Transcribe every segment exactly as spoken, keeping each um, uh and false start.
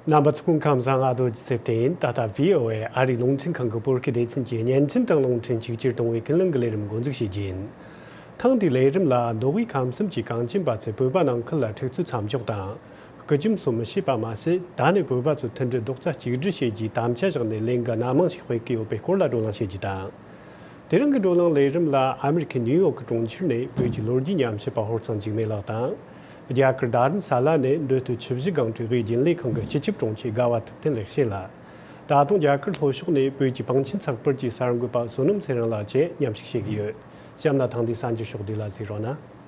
རྣམ་པ་ཚོ་སྐུ་ཁམས་བཟང་། ཨ་རྡོ་རྗེ་སེབ་ཏེ་ཡིན། ད་ལྟ་བྷི་ཨོ་ཨེ་ཨ་རིའི་རླུང་འཕྲིན་ཁང་གི་བོད་སྐད་སྡེ་ཚན་གྱི་བརྙན་འཕྲིན་དང་རླུང་འཕྲིན་ཆིག་སྒྱུར་གཏོང་བའི་ཀུན་གླེང་གི་ལས་རིམ་འགོ་འཛུགས་བྱེད་རྒྱུ་ཡིན། ཐེངས་འདིའི་ལས་རིམ་ལ་མདོ་དབུས་ཁམས་གསུམ་གྱི་གངས་ཅན་པ་ཚོས་བོད་པ་ནང་ཁུལ་ལ་འཁྲུག་རྩོད་མཚམས་འཇོག་དང་། སྐུ་ཁྲིམས་སྲུང་མི་བྱེད་པ་མ་ཟད། ད་ནས་བོད་པ་ཚོས་མཐུན་སྒྲིལ་རྡོག་རྩ་གཅིག་སྒྲིལ་བྱེད་རྒྱུའི་དམ་བཅའ་བཞག་ནས་ལས་འགུལ་སྣ་མང་ཞིག་སྤེལ་གྱི་ཡོད་པའི་སྐོར་ལ་བགྲོ་གླེང་བྱེད་རྒྱུ་དང་། དེ་རིང་གི་བགྲོ་གླེང་ལས་རིམ་ལ་ཨ་མི་རི་ཁའི་ནིའུ་ཡོག་གི་གྲོང་ཁྱེར་ནས་བོད་ཀྱི་ལོ་རྒྱུས་ཉམས་ཞིབ་པ་ཧོར་གཙང་འཇིགས་མེད་ལགས་དང་། རྒྱ་གར་རྡ་རམ་ས་ལ་ནས་མདོ་སྟོད་ཆུ་བཞི་སྒང་དྲུག་དབུས་རྒྱུན་ལས་ཁང་གི་སྤྱི་ཁྱབ་དྲུང་ཆེ་དགའ་བ་ཐུབ་བསྟན་ལེགས་བཤད་ལགས། ད་དུང་རྒྱ་གར་ལྷོ་ཕྱོགས་ནས་བོད་ཀྱི་བང་ཆེན་ཚགས་པར་གྱི་གསར་འགོད་པ་བསོད་ནམས་ཚེ་རིང་ལགས་བཅས་མཉམ་ཞུགས་བྱེད་ཀྱི་ཡོད། གཤམ་ལ་ཐེངས་འདིའི་གསར་འགྱུར་ཕྱོགས་བསྡུས་ལ་གཟིགས་རོགས་གནང་།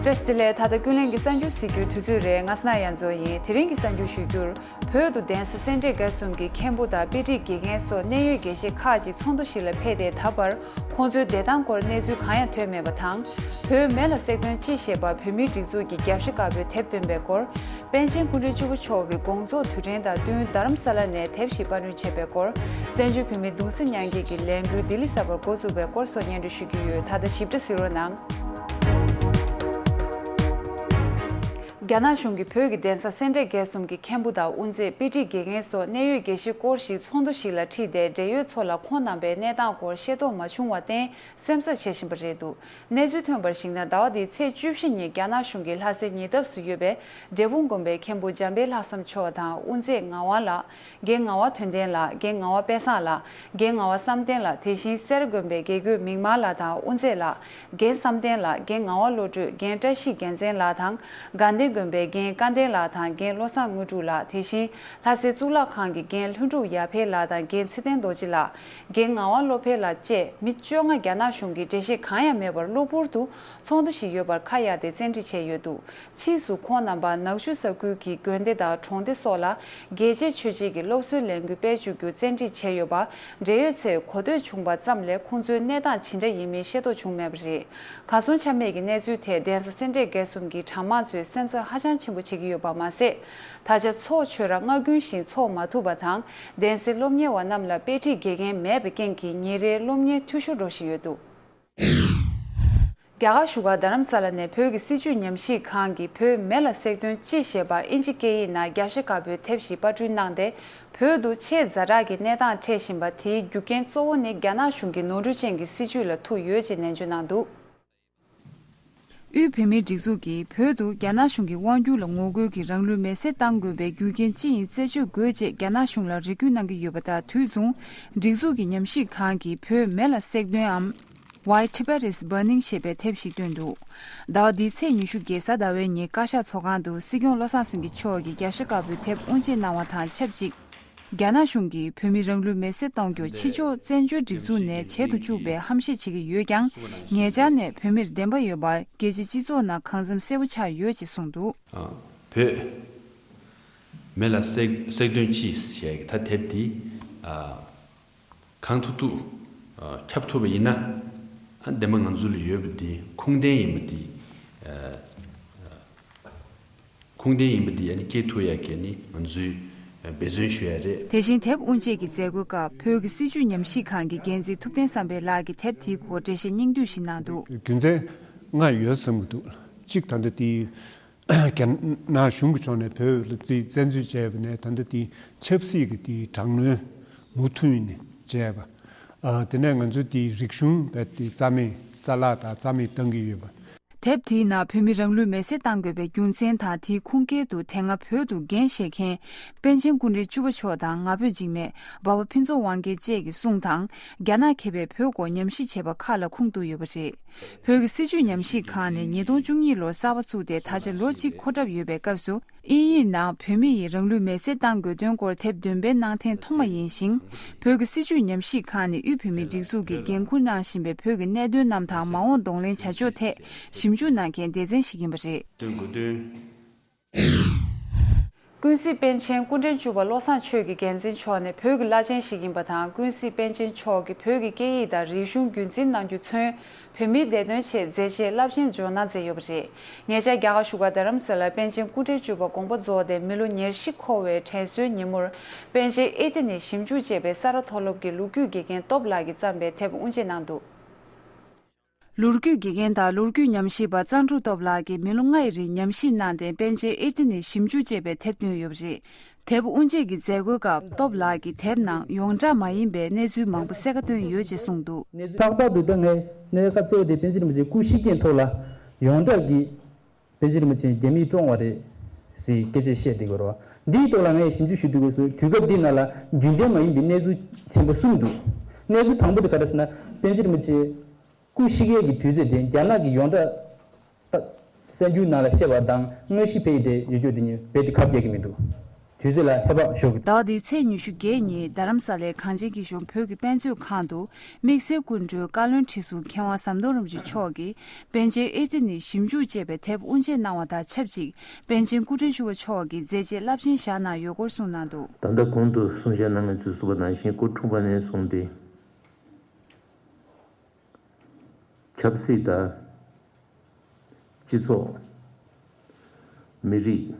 བཀྲ་ཤིས་བདེ་ལེགས། ད་ལྟ་ཀུན་གླེང་གི་གསར་འགྱུར་གཟིགས་རྒྱུའི་དུས་ཚོད་རེད། ང་སྣ་ཡ་མཚོ་ཡིན། དེ་རིང་གི་གསར་འགྱུར་ཞུ་རྒྱུར། བོད་དུ་གདན་ས་སེ་འབྲས་དགེ་གསུམ་གྱི་མཁན་པོ་དང་དཔེ་ཁྲིད་དགེ་རྒན་སོགས་གནད་ཡོད་དགེ་བཤེས་ཁག་ཅིག་ཚོགས་འདུ་ཞིག་ལ་ཕེབས་ཏེ། ད་བར་ཁོང་ཚོའི་བདེ་ཐང་སྐོར་གནས་ཚུལ་གང་ཡང་ཐོན་མེད་པ་དང་། བོད་མེ་ལ་སྲེག་དོན་ཅི་ཞེས་པ་བོད་མིའི་སྒྲིག་འཛུགས་ཀྱི་རྒྱབ་ཤ་དཀར་པོས་དེབ་བཏོན་པའི་སྐོར། པཎ་ཆེན་སྐུ་ཕྲེང་བཅུ་པ་མཆོག་གི་དགོངས་རྫོགས་དུས་དྲན་དང་བསྟུན་རྡ་རམ་ས་ལ་ནས་དེབ་ཞིག་པར་སྐྲུན་བྱས་པའི་སྐོར། བཙན་བྱོལ་བོད་མིའི་གདུང་སེམས་མཉམ་སྐྱེད་ཀྱི་ལས་འགུལ་ལྡི་ལི་གསར་པར་འགོ་བཙུགས་པའི་སྐོར་སོགས་སྙན་སྒྲོན་ཞུ་རྒྱུ་ཡོད། ད་ལྟ་ཞིབ་ཕྲ་གཟིགས་རོགས་གནང་། རྒྱ་ནག་གཞུང་གིས་བོད་ཀྱི་གདན་ས་སེ་འབྲས་དགེ་གསུམ་གྱི་མཁན་པོ་དང་དབུ་མཛད། དཔེ་ཁྲིད་དགེ་རྒན་སོགས་གནད་ཡོད་དགེ་བཤེས་སྐོར་ཞིག་ཚོགས་འདུ་ཞིག་ལ་ཁྲིད་དེ། འབྲེལ་ཡོད་ཚོ་ལ་ཁོང་རྣམ་པའི་གནས་སྟངས་སྐོར་ཤེས་རྟོགས་མ་བྱུང་བར་བརྟེན། སེམས་འཚབ་བྱེད་བཞིན་པ་རེད་འདུག་གནས་ཚུལ་ཐོན་པར་གཞིགས་ན། ཟླ་བ་འདིའི་ཚེས་བཅུ་བཞི་ཉིན་རྒྱ་ནག་གཞུང་གིས་ལྷ་སའི་ཉེ་འདབས་སུ་ཡོད་པའི་འབྲས་སྤུངས་དགོན་པའི་མཁན་པོ་འཇམ་དཔལ་ལྷག་བསམ་མཆོག་དང་། དབུ་མཛད་ངག་དབང་ལགས། རྒན་ངག་དབང་དོན་ལྡན་ལགས། རྒན་ངག་དབང་དཔལ་བཟང་ལགས། རྒན་ངག་དབང་བསམ་གཏན་ལགས། དེ་བཞིན་སེ་ར་དགོན་པའི་དགེ་བསྐོས་མིག་དམར་ལགས་དང་དབུ་མཛད་ལགས། རྒན་བསམ་གཏན་ལགས། རྒན་ངག་དབང་བློ་གྲོས། རྒན་བཀྲ་ཤིས་རྒྱལ་མཚན་ལགས་དང་། དགའ་ལྡན་དགོན་པའི་རྒན་སྐལ་ལྡན་ལགས་དང་། རྒན་བློ་བཟང་དངོས་གྲུབ་ལགས། དེ་བཞིན་ལྷ་སའི་གཙུག་ལག་ཁང་གི་རྒན་ལྷུན་གྲུབ་ཡར་འཕེལ་ལགས་དང་། རྒན་ཚེ་བརྟན་རྡོ་རྗེ་ལགས། རྒན་ངག་དབང་བློ་འཕེལ་ལགས་བཅས་མི་བཅོ་ལྔ་རྒྱ་ནག་གཞུང་གིས་འགྲེལ་བཤད་གང་ཡང་མེད་པར་གློ་བུར་དུ་ཚོགས་འདུ་ཞིག་ཡོད་པར་ཁ་གཡར་ཏེ་བཙན་ཁྲིད་བྱས་ཡོད་འདུག་ཕྱིས་སུ་ཁོང་རྣམ་པ་ནག་ཆུ་ས་ཁུལ་གྱི་དགོན་སྡེ་དང་གྲོང་སྡེ་སོགས་ལ་རྒྱལ་གཅེས་ཆོས་གཅེས་ཀྱི་སློབ་གསོའི་ལས་འགུལ་སྤེལ་བཅུག་རྒྱུ་བཙན་ཁྲིད་བྱས་ཡོད་པ། འབྲེལ་ཡོད་ཚོས་གོ་ཐོས་བྱུང་བ་ཙམ་ལས་ཁོང་ཚོའི་གནས་སྟངས་ཇི་འདྲ་ཡིན་མིན་ཤེས་རྟོགས་བྱུང་མེད་པ་རེད། གར་སོང་ཆ་མེད་ཀྱི་གནས་ཚུལ་ཐད་གདན་ས་སེ་འབྲས་དགེ་གསུམ་གྱི་གྲྭ་མང་ཚོས་སེམས་འཚབ་ཧ་ཅང་ཆེན་པོ་བྱེད་ཀྱི་ཡོད་པ་མ་ཟད། ད་ཆ་ཚོགས་ཆོས་ར་སྔ་རྒྱུན་བཞིན་ཚོགས་མ་ཐུབ་པ་དང་། གདན་སའི་སློབ་གཉེར་བ་རྣམས་ལ་དཔེ་ཁྲིད་དགེ་རྒན་མེད་པའི་རྐྱེན་གྱིས་ཉིན་རེའི་སློབ་གཉེར་འཐུས་ཤོར་འགྲོ་བཞིན་ཡོད་འདུག་རྒྱ་གར་བཞུགས་སྒར་རྡ་རམ་ས་ལ་ནས་བོད་ཀྱི་སྲིད་བྱུས་ཉམས་ཞིབ་ཁང་གིས་བོད་མེ་ལ་སྲེག་དོན་ཅི་ཞེས་པ་ཨིན་ཇི་སྐད་ཡིག་ནང་རྒྱབ་ཤ་དཀར་པོའི་དེབ་ཞིག་པར་སྐྲུན་གནང་སྟེ། བོད་དུ་ཆེས་ཛ་དྲག་གི་གནས་སྟངས་འཕྲད་བཞིན་པ་དེའི་རྒྱུ་རྐྱེན་གཙོ་བོ་ནི་རྒྱ་ནག་གཞུང་གི་ནོར་འཁྲུལ་ཅན་གྱི་སྲིད་བྱུས་ལ་ཐུག་ཡོད་ཅེས་ནན་བརྗོད་གནང་འདུག་དབུས་བོད་མིའི་སྒྲིག་འཛུགས་ཀྱིས་བོད་དུ་རྒྱ་ནག་གཞུང་གི་དབང་སྒྱུར་ལ་ངོ་རྒོལ་གྱིས་རང་ལུས་མེར་སྲེག་གཏང་དགོས་པའི་རྒྱུ་རྐྱེན་ཅི་ཡིན་རྩད་གཅོད་དགོས་ཅེས་རྒྱ་ནག་གཞུང་ལ་རེ་སྐུལ་གནང་གི་ཡོད་པ་དང་། དུས་མཚུངས་སྒྲིག་འཛུགས་ཀྱི་ཉམས་ཞིབ་ཁང་གིས་བོད་མེ་ལ་སྲེག་དོན་འམ། Why Tibet is Burning ཞེས་པའི་དེབ་ཞིག་བཏོན་འདུག་ཟླ་བ་འདིའི་ཚེས་ཉི་ཤུ་གི་གཟའ་ཟླ་བའི་ཉིན་བཀའ་ཤག་ཚོགས་ཁང་དུ་སྲིད་སྐྱོང་བློ་བཟང་སེང་གེ་མཆོག་གིས་རྒྱབ་ཤ་དཀར་པོའི་དེབ་དབུ་འབྱེད་གནང་བ་དང་ཆབས་ཅིག་རྒྱ་ནག་གཞུང་གིས་བོད་མི་རང་ལུས་མེར་སྲེག་གཏོང་རྒྱུར་ཕྱི་ཕྱོགས་བཙན་བྱོལ་སྒྲིག་འཛུགས་ནས་བྱེད་དུ་བཅུག་པའི་ཧམ་བཤད་བྱེད་ཀྱི་ཡོད་ཀྱང་། ཉེ་ཆར་ནས་བོད་མིར་བདེན་པ་ཡོད་པ་རྒྱལ་སྤྱིའི་སྤྱི་ཚོགས་ནང་གང་འཚམ་གསལ་པོ་ཆགས་ཡོད་ཅེས་གསུངས་འདུག་བོད་མེ་ལ་སྲེག་སྲེག་དོན་ཅི་ཞེས་ད་དེབ་འདི་གང་ཐུབ་ཐུབ་ཁྱབ་ཐུབ་པ་ཡིན་ན། ཨ་བདེན་པ་ང་ཚོ་ལ་ཡོད་པ་འདི་ཁུངས་ལྡན་ཡིན་པ་འདི། ཁུངས་ལྡན་ཡིན་པ་འདི་ཨ་ནི་སྐྱེལ་ཐུབ་ཡ་གི་ནི་ང་ཚོས་འབད་བརྩོན་ཞུ་ཡ་རེད། དེ་བཞིན་དེབ་དབུ་འབྱེད་ཀྱི་མཛད་སྒོའི་སྐབས་བོད་ཀྱི་སྲིད་བྱུས་ཉམས་ཞིབ་ཁང་གི་འགན་འཛིན་ཐུབ་བསྟན་བསམ་འཕེལ་ལགས་ཀྱིས་དེབ་དེའི་སྐོར་འགྲེལ་བཤད་སྙིང་བསྡུས་ཤིག་གནང་འདུག་རྒྱུ་མཚན་ལྔ་ཡོད་བསམ་གྱི་འདུག་གཅིག་ད་ལྟ་དེའི་རྒྱ་ནག་གཞུང་གི་ཕྱོགས་ནས་བོད་ལ་རྩིས་བཙན་འཛུལ་བྱས་པ་ནས་ད་ལྟ་དེའི་ཆབ་སྲིད་ཀྱི་དེའི་དྲག་གནོན་མུ་མཐུད་ནས་བྱས་པ། ཨ་དེ་ནས་ང་ཚོ་དེའི་རིག་གཞུང་བས་དེ་རྩ་མེད་རྩ་བརླག་དང་རྩ་མེད་བཏང་གི་ཡོད་པ། དེབ་དེའི་ནང་བོད་མི་རང་ལུས་མེར་སྲེག་གཏང་དགོས་པའི་རྒྱུ་མཚན་དང་། དེའི་ཁུངས་སྐྱེལ་དུ་དེ་སྔ་བོད་དུ་འགན་བཞེས་མཁན་པཎ་ཆེན་སྐུ་ཕྲེང་བཅུ་པ་མཆོག་དང་། ང་ཕོད་འཇིགས་མེད། འབའ་བ་ཕུན་ཚོགས་དབང་རྒྱལ་བཅས་ཀྱི་གསུང་དང་། རྒྱ་ནག་མཁས་པས་བོད་སྐོར་ཉམས་ཞིབ་བྱས་པ་ཁག་ལ་ཁུངས་གཏུགས་ཡོད་པ་རེད། བོད་ཀྱི་སྲིད་བྱུས་ཉམས་ཞིབ་ཁང་ནི་ཉིས་སྟོང་བཅུ་གཉིས་ལོར་གསར་པ་བཙུགས་ཏེ་ད་ཆ་ལོ་གཅིག་འཁོར་གྲབས་ཡོད་པའི་སྐབས་སུ། དབྱིན་ཡིག་ནང་བོད་མི་ཡིས་རང་ལུས་མེར་སྲེག་གཏང་དགོས་དོན་སྐོར་དེབ་འདོན་སྤེལ་གནང་ཐེངས་ཐོག་མ་ཡིན་ཞིང་། བོད་ཀྱི་སྲིད་བྱུས་ཉམས་ཞིབ་ཁང་ནི་དབུས་བོད་མིའི་སྒྲིག་འཛུགས་ཀྱིས་འགན་འཁུར་གནང་བཞིན་པའི་བོད་ཀྱི་གནད་དོན་རྣམས་དང་མ་འོངས་གདོང་ལེན་བྱ་ཕྱོགས་ཐད་ཞིབ་འཇུག་གནང་མཁན་སྡེ་ཚན་ཞིག་ཡིན་པ་རེད། དོན་དགོས་དོན། ཀུན་གཟིགས་པཎ་ཆེན་སྐུ་ཕྲེང་བཅུ་པ་བློ་བཟང་ཆོས་ཀྱི་རྒྱལ་མཚན་མཆོག་ནི་བོད་ཀྱི་བླ་ཆེན་ཞིག་ཡིན་པ་དང་། ཀུན་གཟིགས་པཎ་ཆེན་མཆོག་གིས་བོད་ཀྱི་སྐད་ཡིག་དང་རིག་གཞུང་རྒྱུན་འཛིན་གནང་རྒྱུ་མཚོན། བོད་མིའི་བདེ་དོན་ཆེད་མཛད་རྗེས་རླབས་ཆེན་འཇོག་གནང་མཛད་ཡོད་པ་རེད། ཉེ་ཆར་རྒྱ་གར་བཞུགས་སྒར་རྡ་རམ་ས་ལར་པཎ་ཆེན་སྐུ་ཕྲེང་བཅུ་པ་དགོངས་པ་རྫོགས་ཏེ་མི་ལོ་ཉེར་བཞི་འཁོར་བའི་དྲན་གསོའི་ཉིན་མོར། པཎ་ཆེན་ཨེ་ཏི་ནི་ཞིབ་འཇུག་ཅེས་པའི་ས་རཱ་མཐོ་སློབ་ཀྱི་ལོ་རྒྱུས་དགེ་རྒན་སྟོབས་ལགས་ཀྱིས་བརྩམས་པའི་དེབ་དབུ་འབྱེད་གནང་འདུག་ལོ་རྒྱུས་དགེ་རྒན་དང་ལོ་རྒྱུས་ཉམས་ཞིབ་པ་གཙང་ཕྲུག་སྟོབས་ལགས་ཀྱིས་མི་ལོ་ལྔ་ཡི་རིང་ཉམས་ཞིབ་གནང་སྟེ་པཎ་ཆེན་ཨིར་ཏི་ནི་ཞིབ་འཇུག་ཅེས་པའི་དེབ་བཏོན་ཡོད་པ་རེད། དེབ་དབུ་འབྱེད་ཀྱི་མཛད་སྒོའི་སྐབས་སྟོབས་ལགས་ཀྱིས་དེབ་ནང་ཡོངས་གྲགས་མ་ཡིན་པའི་གནས་ཚུལ་མང་པོ་གསལ་ཁ་བཏོན་ཡོད་ཅེས་གསུངས་འདུག། ལྷག་པར་དུ་ད་ངས་གནད་འགག་གཙོ་བོ་དེ་པཎ་ཆེན་རིན་པོ་ཆེའི་སྐུ་གཤེགས་རྐྱེན་ཐོག་ལ་ཡོངས་གྲགས་ཀྱི་པཎ་ཆེན་རིན་པོ་ཆེ་རྒྱ་མིས་བཀྲོངས་པ་རེད་ཟེར་སྐད་ཆ་བཤད་བསྡད་ཀྱི་ཡོད་རེད་བ། འདིའི་ཐོག་ལ་ངས་ཞིབ་འཇུག་ཞུ་དུས་སྐབས་སུ་དུས་སྐབས་འདི་ནང་ལ་རྒྱུན་ལྡན་མ་ཡིན་པའི་གནས་ཚུལ་ཆེན་པོ་གསུམ་འདུག། གནས་ཚུལ་དང་པོ་དེ་ག་རེ་ཟེར་ན་པཎ་ཆེན་རིན་པོ་ཆེ་སྐུ་གཤེགས་ཡས་ཀྱི་དུས་ཚོད་དེ་རྒྱ་ནག་གི་ཡོངས་གྲགས་གསར་འགྱུར་ནང་ལ་བཤད་པ་དང་དངོས་གཞི་ཕལ་ཆེར་ཡོད་རྒྱུ་དེ་གཉིས་རྦད་དེ་ཁ་གྱེས་ཀྱི་མི་འདུག། དུས་ཚོད་ལ་ཧེ་བག་ཞོག་གི་འདུག། ཟླ་བ་འདིའི་ཚེས་ཉི་ཤུ་བརྒྱད་ཉིན་རྡ་རམ་ས་ལའི་གངས་ཅན་སྐྱིད་གཤོངས་བོད་ཀྱི་དཔེ་མཛོད་ཁང་དུ་དམིགས་བསལ་སྐུ་མགྲོན་བཀའ་བློན་ཁྲི་ཟུར་མཁས་དབང་ཟམ་གདོང་རིན་པོ་ཆེ་མཆོག་གིས་པཎ་ཆེན་ཨིར་ཏི་ནི་ཞིབ་འཇུག་ཅེས་པའི་དེབ་དབུ་འབྱེད་གནང་བ་དང་ཆབས་ཅིག། པཎ་ཆེན་སྐུ་ཕྲེང་བཅུ་པ་མཆོག་གིས་མཛད་རྗེས་རླབས་ཆེན་བཞག་གནང་ཡོད་སྐོར་གསུངས་གནང་འདུག། ད་ལྟ་གོང་དུ་གསུང་བཤད་གནང་མཁན་ཚོས་གསུངས་པ་ནང་བཞིན་སྐུ་འཁྲུངས་པ་ནས་བཟུང་སྟེ། ཆབ་སྲིད་དང་། སྤྱི་ཚོགས། མི་རིགས།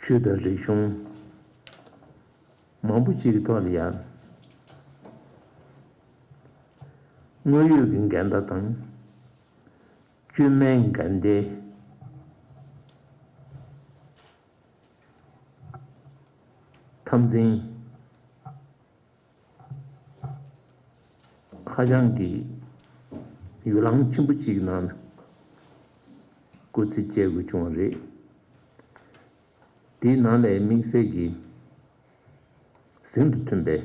ཆོས་དང་རིག་གཞུང་། མང་པོ་ཅིག་གི་ཐོག་ལ་ཡང་། དངོས་ཡོད་ཀྱི་འགལ་ཟླ་དང་། བཅོས་མའི་འགལ་ཟླའི་འཐབ་འཛིང་། ཧ་ཅང་གི་ཡུལ་ལྷང་ཆེན་པོ་གཅིག་ནང་སྐུ་ཚེ་སྐྱེལ་དགོས་བྱུང་བ་རེད། དེའི་ནང་ལས་དམིགས་བསལ་གྱི་ཟིན་དུ་མཐུན་པའི་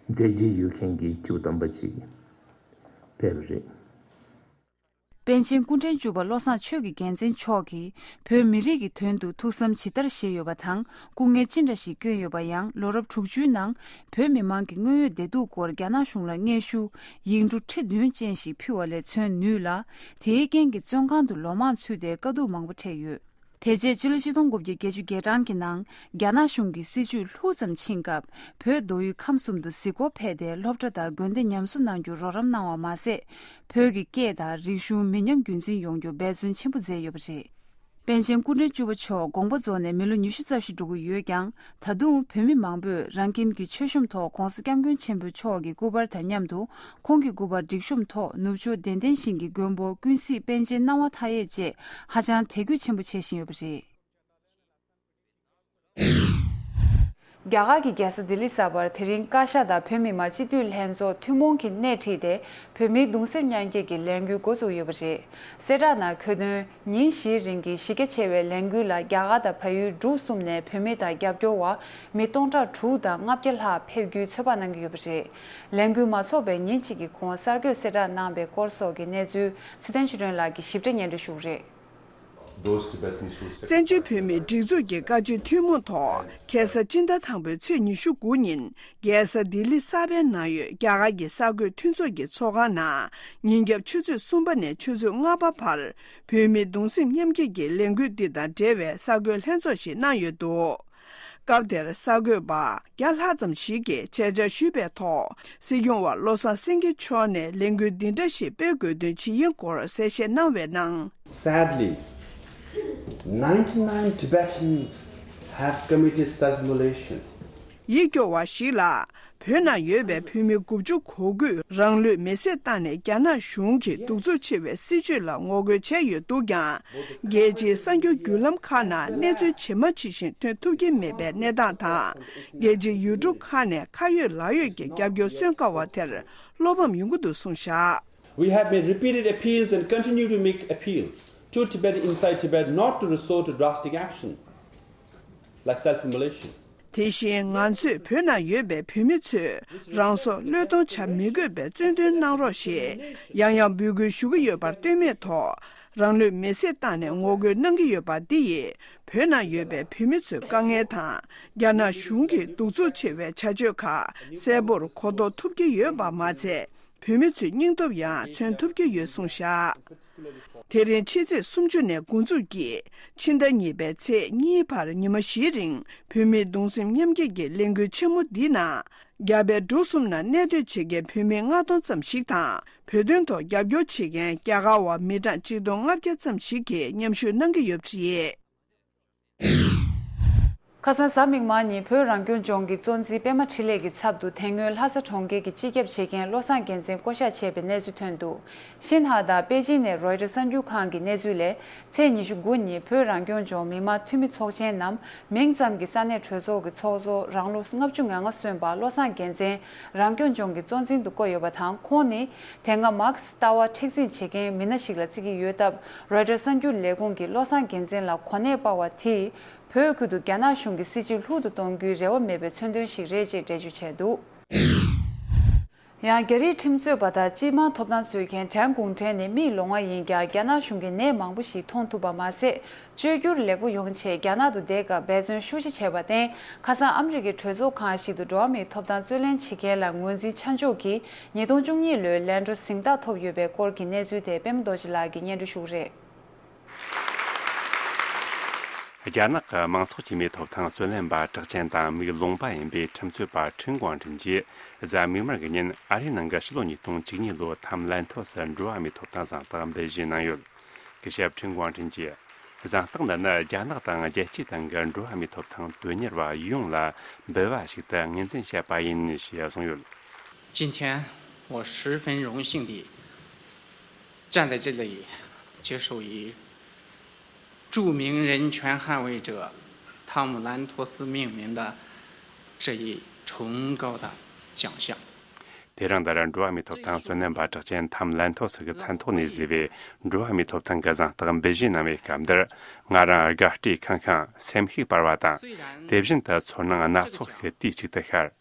མཛད་རྗེས་ཡོད་མཁན་གྱི་སྐྱེས་བུ་དམ་པ་ཅིག་ཕེབས་པ་རེད། པཎ་ཆེན་སྐུ་ཕྲེང་བཅུ་པ་བློ་བཟང་ཆོས་ཀྱི་རྒྱལ་མཚན་མཆོག་གིས་བོད་མི་རིགས་ཀྱི་དོན་དུ་ཐུགས་བསམ་ཇི་ལྟར་བཞེས་ཡོད་པ་དང་སྐུ་ངལ་ཅི་འདྲ་ཞིག་བསྐྱོན་ཡོད་པ་ཡང་ལོ་རབས་དྲུག་ཅུའི་ནང་བོད་མི་མང་གི་དངོས་ཡོད་བདེ་སྡུག་སྐོར་རྒྱ་ནག་གཞུང་ལ་སྙན་ཞུ་ཡིག་འབྲུ་ཁྲི་བདུན་ཅན་ཞིག་ཕུལ་བ་ལས་མཚོན་ནུས་ལ། དེའི་རྐྱེན་གྱིས་བཙོན་ཁང་དུ་ལོ་མང་ཚུད་དེ་དཀའ་སྡུག་མང་པོ་འཕྲད་ཡོད། དེ་རྗེས་ཕྱི་ལོ་ཆིག་སྟོང་དགུ་བརྒྱ་བརྒྱད་ཅུ་གྱ་གྲངས་ཀྱི་ནང་རྒྱ་ནག་གཞུང་གི་སྲིད་བྱུས་ལྷུག་ཙམ་ཕྱིན་སྐབས་བོད་མདོ་དབུས་ཁམས་གསུམ་དུ་གཟིགས་སྐོར་ཕེབས་ཏེ་སློབ་གྲྭ་དང་དགོན་སྡེ་ཉམས་གསོ་གནང་རྒྱུར་རོགས་རམ་གནང་བ་མ་ཟད། བོད་ཀྱི་སྐད་དང་རིག་གཞུང་མི་ཉམས་རྒྱུན་འཛིན་ཡོང་རྒྱུར་འབད་བརྩོན་ཆེན་པོ་མཛད་ཡོད་པ་རེད། པཎ་ཆེན་སྐུ་ཕྲེང་བཅུ་པ་མཆོག་དགོངས་པ་རྫོགས་ནས་མི་ལོ་ཉི་ཤུ་རྩ་བཞི་འགྲོ་གི་ཡོད་ཀྱང་། ད་དུང་བོད་མི་མང་པོས་རང་ཁྱིམ་གྱི་མཆོད་གཤོམ་ཐོག་༧གོང་ས་༧སྐྱབས་མགོན་ཆེན་པོ་མཆོག་གི་སྐུ་པར་དང་མཉམ་དུ་ཁོང་གི་སྐུ་པར་སྒྲིག་གཤོམ་ཐོག་ནུབ་ཕྱོགས་དད་ལྡན་ཞིང་གི་མགོན་པོ་ཀུན་གཟིགས་པཎ་ཆེན་སྣང་བ་མཐའ་ཡས་བཅས་ཧ་ཅང་དད་གུས་ཆེན་པོ་བྱེད་བཞིན་ཡོད་པ་རེད། རྒྱ་གར་གྱི་རྒྱལ་ས་ལྡི་ལི་གསར་པར་དེ་རིང་བཀའ་ཤག་དང་བོད་མི་མང་སྤྱི་འཐུས་ལྷན་ཚོགས་ཐུན་མོང་གིས་སྣེ་ཁྲིད་དེ་བོད་མིའི་གདུང་སེམས་མཉམ་སྐྱེད་ཀྱི་ལས་འགུལ་འགོ་བཙུགས་ཡོད་པ་རེད། གསལ་བསྒྲགས་ནང་འཁོད་དོན། ཉིན་བཞིའི་རིང་གི་གཞི་རྒྱ་ཆེ་བའི་ལས་འགུལ་ལ་རྒྱ་གར་དང་བལ་ཡུལ་འབྲུག་གསུམ་ནས་བོད་མི་དང་རྒྱབ་སྐྱོར་བ་མི་སྟོང་ཕྲག་དྲུག་དང་ལྔ་བརྒྱ་ལྷག་ཕེབས་རྒྱུའི་ཚོད་དཔག་གནང་གི་ཡོད་པ་རེད། ལས་འགུལ་མ་ཚོགས་པའི་ཉིན་གཅིག་གི་གོང་གསར་འགོད་གསལ་བསྒྲགས་གནང་བའི་སྐོར་སོགས་ཀྱི་གནས་ཚུལ་ཚེ་བརྟན་ཆོས་སྒྲོན་ལགས་ཀྱིས་ཞིབ་ཕྲ་སྙན་སྒྲོན་ཞུ་གི་རེད། Those Tibetans who accept བཙན་བྱོལ་བོད་མིའི་སྒྲིག་འཛུགས་ཀྱི་བཀའ་སྤྱི་ཐུན་མོང་ཐོག་ཁ་སང་སྤྱི་ཟླ་དང་པོའི་ཚེས་ཉི་ཤུ་དགུ་ཉིན་རྒྱལ་ས་ལྡི་ལི་གསར་པའི་ནང་ཡོད་རྒྱ་གར་གྱི་གསར་འགོད་མཐུན་ཚོགས་ཀྱི་ཚོགས་ཁང་ནང་ཉིན་རྒྱབ་ཆུ་ཚོད་གསུམ་པ་ནས་ཆུ་ཚོད་ལྔ་པ་བར་བོད་མིའི་གདུང་སེམས་མཉམ་སྐྱེད་ཀྱི་ལས་འགུལ་འདི་དང་འབྲེལ་བའི་གསར་འགོད་ལྷན་ཚོགས་ཤིག་གནང་ཡོད་འདུག། སྐབས་དེར་གསར་འགོད་པ་བརྒྱ་ལྷག་ཙམ་ཞིག་གིས་མཇལ་བཅར་ཞུས་པའི་ཐོག་སྲིད་སྐྱོང་བ་བློ་བཟང་སེང་གེ་མཆོག་ནས་ལས་འགུལ་འདི་འདྲ་ཞིག་སྤེལ་དགོས་དོན་ཇི་ཡིན་སྐོར་གསལ་བཤད་གནང་བའི་ནང་། Sadly, ninety-nine Tibetans have committed self-immolation. ཡིད་སྐྱོ་བ་ཞིག་ལ། བོད་ནང་ཡོད་པའི་བོད་མི་དགུ་བཅུ་གོ་དགུས་རང་ལུས་མེར་སྲེག་བཏང་ནས་རྒྱ་ནག་གཞུང་གིས་གདུག་རྩུབ་ཆེ་བའི་སྲིད་བྱུས་ལ་ངོ་རྒོལ་བྱས་ཡོད་འདུག་ཀྱང་། རྒྱལ་སྤྱིའི་གསར་འགྱུར་བརྒྱུད་ལམ་ཁག་ནང་གནས་ཚུལ་ཇི་མ་ཇི་བཞིན་ཐོན་ཐུབ་ཀྱི་མེད་པའི་གནས་སྟངས་དང་། རྒྱལ་སྤྱིའི་ཡུལ་གྲུ་ཁག་ནས་ཁ་ཡོད་ལག་ཡོད་ཀྱི་རྒྱབ་སྐྱོར་སོན་དཀའ་བ་དེར་བློ་ཕམ་ཡོང་གི་འདུག་གསུངས་བཞག། We have made repeated appeals and continue to make appeal to Tibet inside Tibet not to resort to drastic action like self-immolation. དེ་བཞིན་ང་ཚོས་བོད་ནང་ཡོད་པའི་བོད་མི་ཚོས་རང་སྲོག་བློས་གཏོང་བྱ་མི་དགོས་པའི་བཙན་གཏོང་གནང་རོགས་ཞེས་ཡང་ཡང་འབོད་སྐུལ་ཞུ་གི་ཡོད་པར་ལྟོས་མེད་ཐོག་རང་ལུས་མེར་སྲེག་བཏང་ནས་ངོ་རྒོལ་གནང་གི་ཡོད་པ་འདི་ཡིས་བོད་ནང་ཡོད་པའི་བོད་མི་ཚོའི་དཀའ་ངལ་དང་རྒྱ་ནག་གཞུང་གི་གདུག་རྩུབ་ཆེ་བའི་བྱ་སྤྱོད་ཁག་གསལ་པོར་གོ་རྟོགས་ཐུབ་ཀྱི་ཡོད་པ་མ་ཚད། བོད་མི་ཚོའི་སྙིང་སྟོབས་ཡང་མཚོན་ཐུབ་ཀྱི་ཡོད་གསུངས་བཞག། དེ་རིང་ཕྱི་ཚེས་སུམ་ཅུ་ནས་འགོ་འཛུགས་ཀྱིས་ཕྱི་ཟླ་གཉིས་པའི་ཚེས་གཉིས་བར་ཉི་མ་བཞིའི་རིང་བོད་མིའི་གདུང་སེམས་མཉམ་སྐྱེད་ཀྱི་ལས་འགུལ་ཆེན་མོ་འདིའི་ནང་རྒྱ་བལ་འབྲུག་གསུམ་ནང་གནས་སྡོད་བྱེད་མཁན་བོད་མི་ལྔ་སྟོང་ཙམ་ཞིག་དང་བོད་དོན་ཐོག་རྒྱབ་སྐྱོར་བྱེད་མཁན་རྒྱ་གར་བ་མི་གྲངས་གཅིག་སྟོང་ལྔ་བརྒྱ་ཙམ་ཞིག་གིས་མཉམ་ཞུགས་གནང་གི་ཡོད་པ་རེད། ཁ་སང་གཟའ་མིག་དམར་ཉིན་བོད་རང་སྐྱོང་ལྗོངས་ཀྱི་གཙོ་འཛིན་པད་མ་འཕྲིན་ལས་ཀྱི་ཚབ་ཏུ་དེ་སྔོན་ལྷ་ས་གྲོང་ཁྱེར་གྱི་སྤྱི་ཁྱབ་བྱེད་མཁན་བློ་བཟང་རྒྱལ་མཚན་བསྐོ་གཞག་བྱས་པའི་གནས་ཚུལ་ཐོན་འདུག་ཤིན་ཧྭ་དང་པེ་ཅིན་ནས་རོའི་ཊར་གསར་འགྱུར་ཁང་གི་གནས་ཚུལ་ལས། ཚེས་ཉི་ཤུ་དགུ་ཉིན་བོད་རང་སྐྱོང་ལྗོངས་མི་དམངས་འཐུས་མི་ཚོགས་ཆེན་ནམ་མིང་ཙམ་གྱི་ས་གནས་གྲོས་ཚོགས་ཀྱི་ཚོགས་གཙོ་རང་ལོ་ལྔ་བཅུ་ང་ལྔ་སོན་པ་བློ་བཟང་རྒྱལ་མཚན་རང་སྐྱོང་ལྗོངས་ཀྱི་གཙོ་འཛིན་དུ་བསྐོས་ཡོད་པ་དང་། ཁོང་ནི་དེ་སྔ་མཱར་ཁེ་སི་ལྟ་བ་མཁྲེགས་འཛིན་བྱེད་མཁན་མི་སྣ་ཞིག་ལ་བརྩི་གི་ཡོད་སྟབས། རོའི་ཊར་གསར་འགྱུར་ལས་ཁུངས་ཀྱིས་བློ་བཟང་རྒྱལ་མཚན་ལ་གོ་གནས་སྤར་བ་དེས། བོད་ཁུལ་དུ་རྒྱ་ནག་གཞུང་གི་སྲིད་བྱུས་ལྷུག་ཏུ་གཏོང་རྒྱུའི་རེ་བ་མེད་པའི་མཚོན་དོན་ཞིག་རེད་ཅེས་འགྲེལ་བརྗོད་བྱས་འདུག་ཡང་རྒྱ་རིགས་ཁྲིམས་རྩོད་པ་དང་སྤྱི་དམངས་ཐོབ་ཐང་རྩོད་མཁན་ཀྲན་ཀུང་ཀྲན་ནི་མིག་ལོང་བ་ཡིན་ཀྱང་རྒྱ་ནག་གཞུང་གི་ནད་མང་པོ་ཞིག་མཐོང་ཐུབ་པ་མ་ཟད། བཅོས་བསྒྱུར་ལེགས་པོ་ཡོང་ཆེད་རྒྱ་ནག་ཏུ་བསྡད་སྐབས་འབད་བརྩོན་ཤུགས་ཆེ་བྱས་པར་བརྟེན། ཁ་སང་ཨ་མི་རི་ཀའི་གྲོས་ཚོགས་ཁང་ཞིག་ཏུ་འགྲོ་བ་མིའི་ཐོབ་ཐང་རྩོད་ལེན་བྱེད་མཁན་ལ་ངོས་འཛིན་ཆ་འཇོག་གིས་ཉིས་སྟོང་བཅུ་གཉིས་ལོའི་ལན་གྲོ་གཟེངས་རྟགས་ཐོབ་ཡོད་པའི་སྐོར་གྱི་གནས་ཚུལ་དེ་པད་མ་རྡོ་རྗེ་ལགས་ཀྱིས་སྙན་སྒྲོན་ཞུ་གི་རེད། རྒྱ་ནག་གི་མང་ཚོགས་སྐྱེས་མའི་ཐོབ་ཐང་རྩོད་ལེན་པ་གྲགས་ཅན་དང་མིག་ལོང་པ་ཡིན་པའི་ཁྲིམས་རྩོད་པ་ཁྲིན་ཀོང་ཀྲིན་གྱིས་གཟའ་མིག་དམར་གྱི་ཉིན་ཨ་རིའི་ནང་གི་ཕྱི་ལོ་ཉིས་སྟོང་བཅུ་གཉིས་ལོའི་ཐའམ་ལན་ཐོས་སུ་འགྲོ་བ་མིའི་ཐོབ་ཐང་གཟེངས་རྟགས་འབུལ་བཞེས་གནང་ཡོད། སྐུ་ཞབས་ཁྲིན་ཀོང་ཀྲིན་གྱིས། གཟེངས་རྟགས་འདི་ནི་རྒྱ་ནག་དང་རྒྱལ་སྤྱིའི་སྟེང་གི་འགྲོ་བ་མིའི་ཐོབ་ཐང་དོན་གཉེར་བ་ཡོངས་ལ་འབུལ་བ་ཞིག་ཏུ་ངོས་འཛིན་བྱས་པ་ཡིན་ཞེས་གསུངས་ཡོད། 今天我十分荣幸地站在这里，接受以著名人权捍卫者汤姆兰托斯命名的这一崇高的奖项。 དེ་རིང་འདིར་འགྲོ་བ་མིའི་ཐོབ་ཐང་རྩོད་ལེན་པ་གྲགས་ཅན་ཐམ་ལན་ཐོ་སི་གི་མཚན་ཐོག་ནས་བཟོས་པའི་འགྲོ་བ་མིའི་ཐོབ་ཐང་གི་གཟེངས་རྟགས་འབུལ་བཞེས་གནང་བའི་སྐབས་འདིར། ང་རང་དགའ་སྤྲོས་ཁེངས་ཤིང་སེམས་ཤུགས་སྤར་བ་དང་། དེ་བཞིན་དུ་ཚོར་སྣང་སྣ་ཚོགས་ཤིག་དུས་གཅིག་ཏུ་ཤར།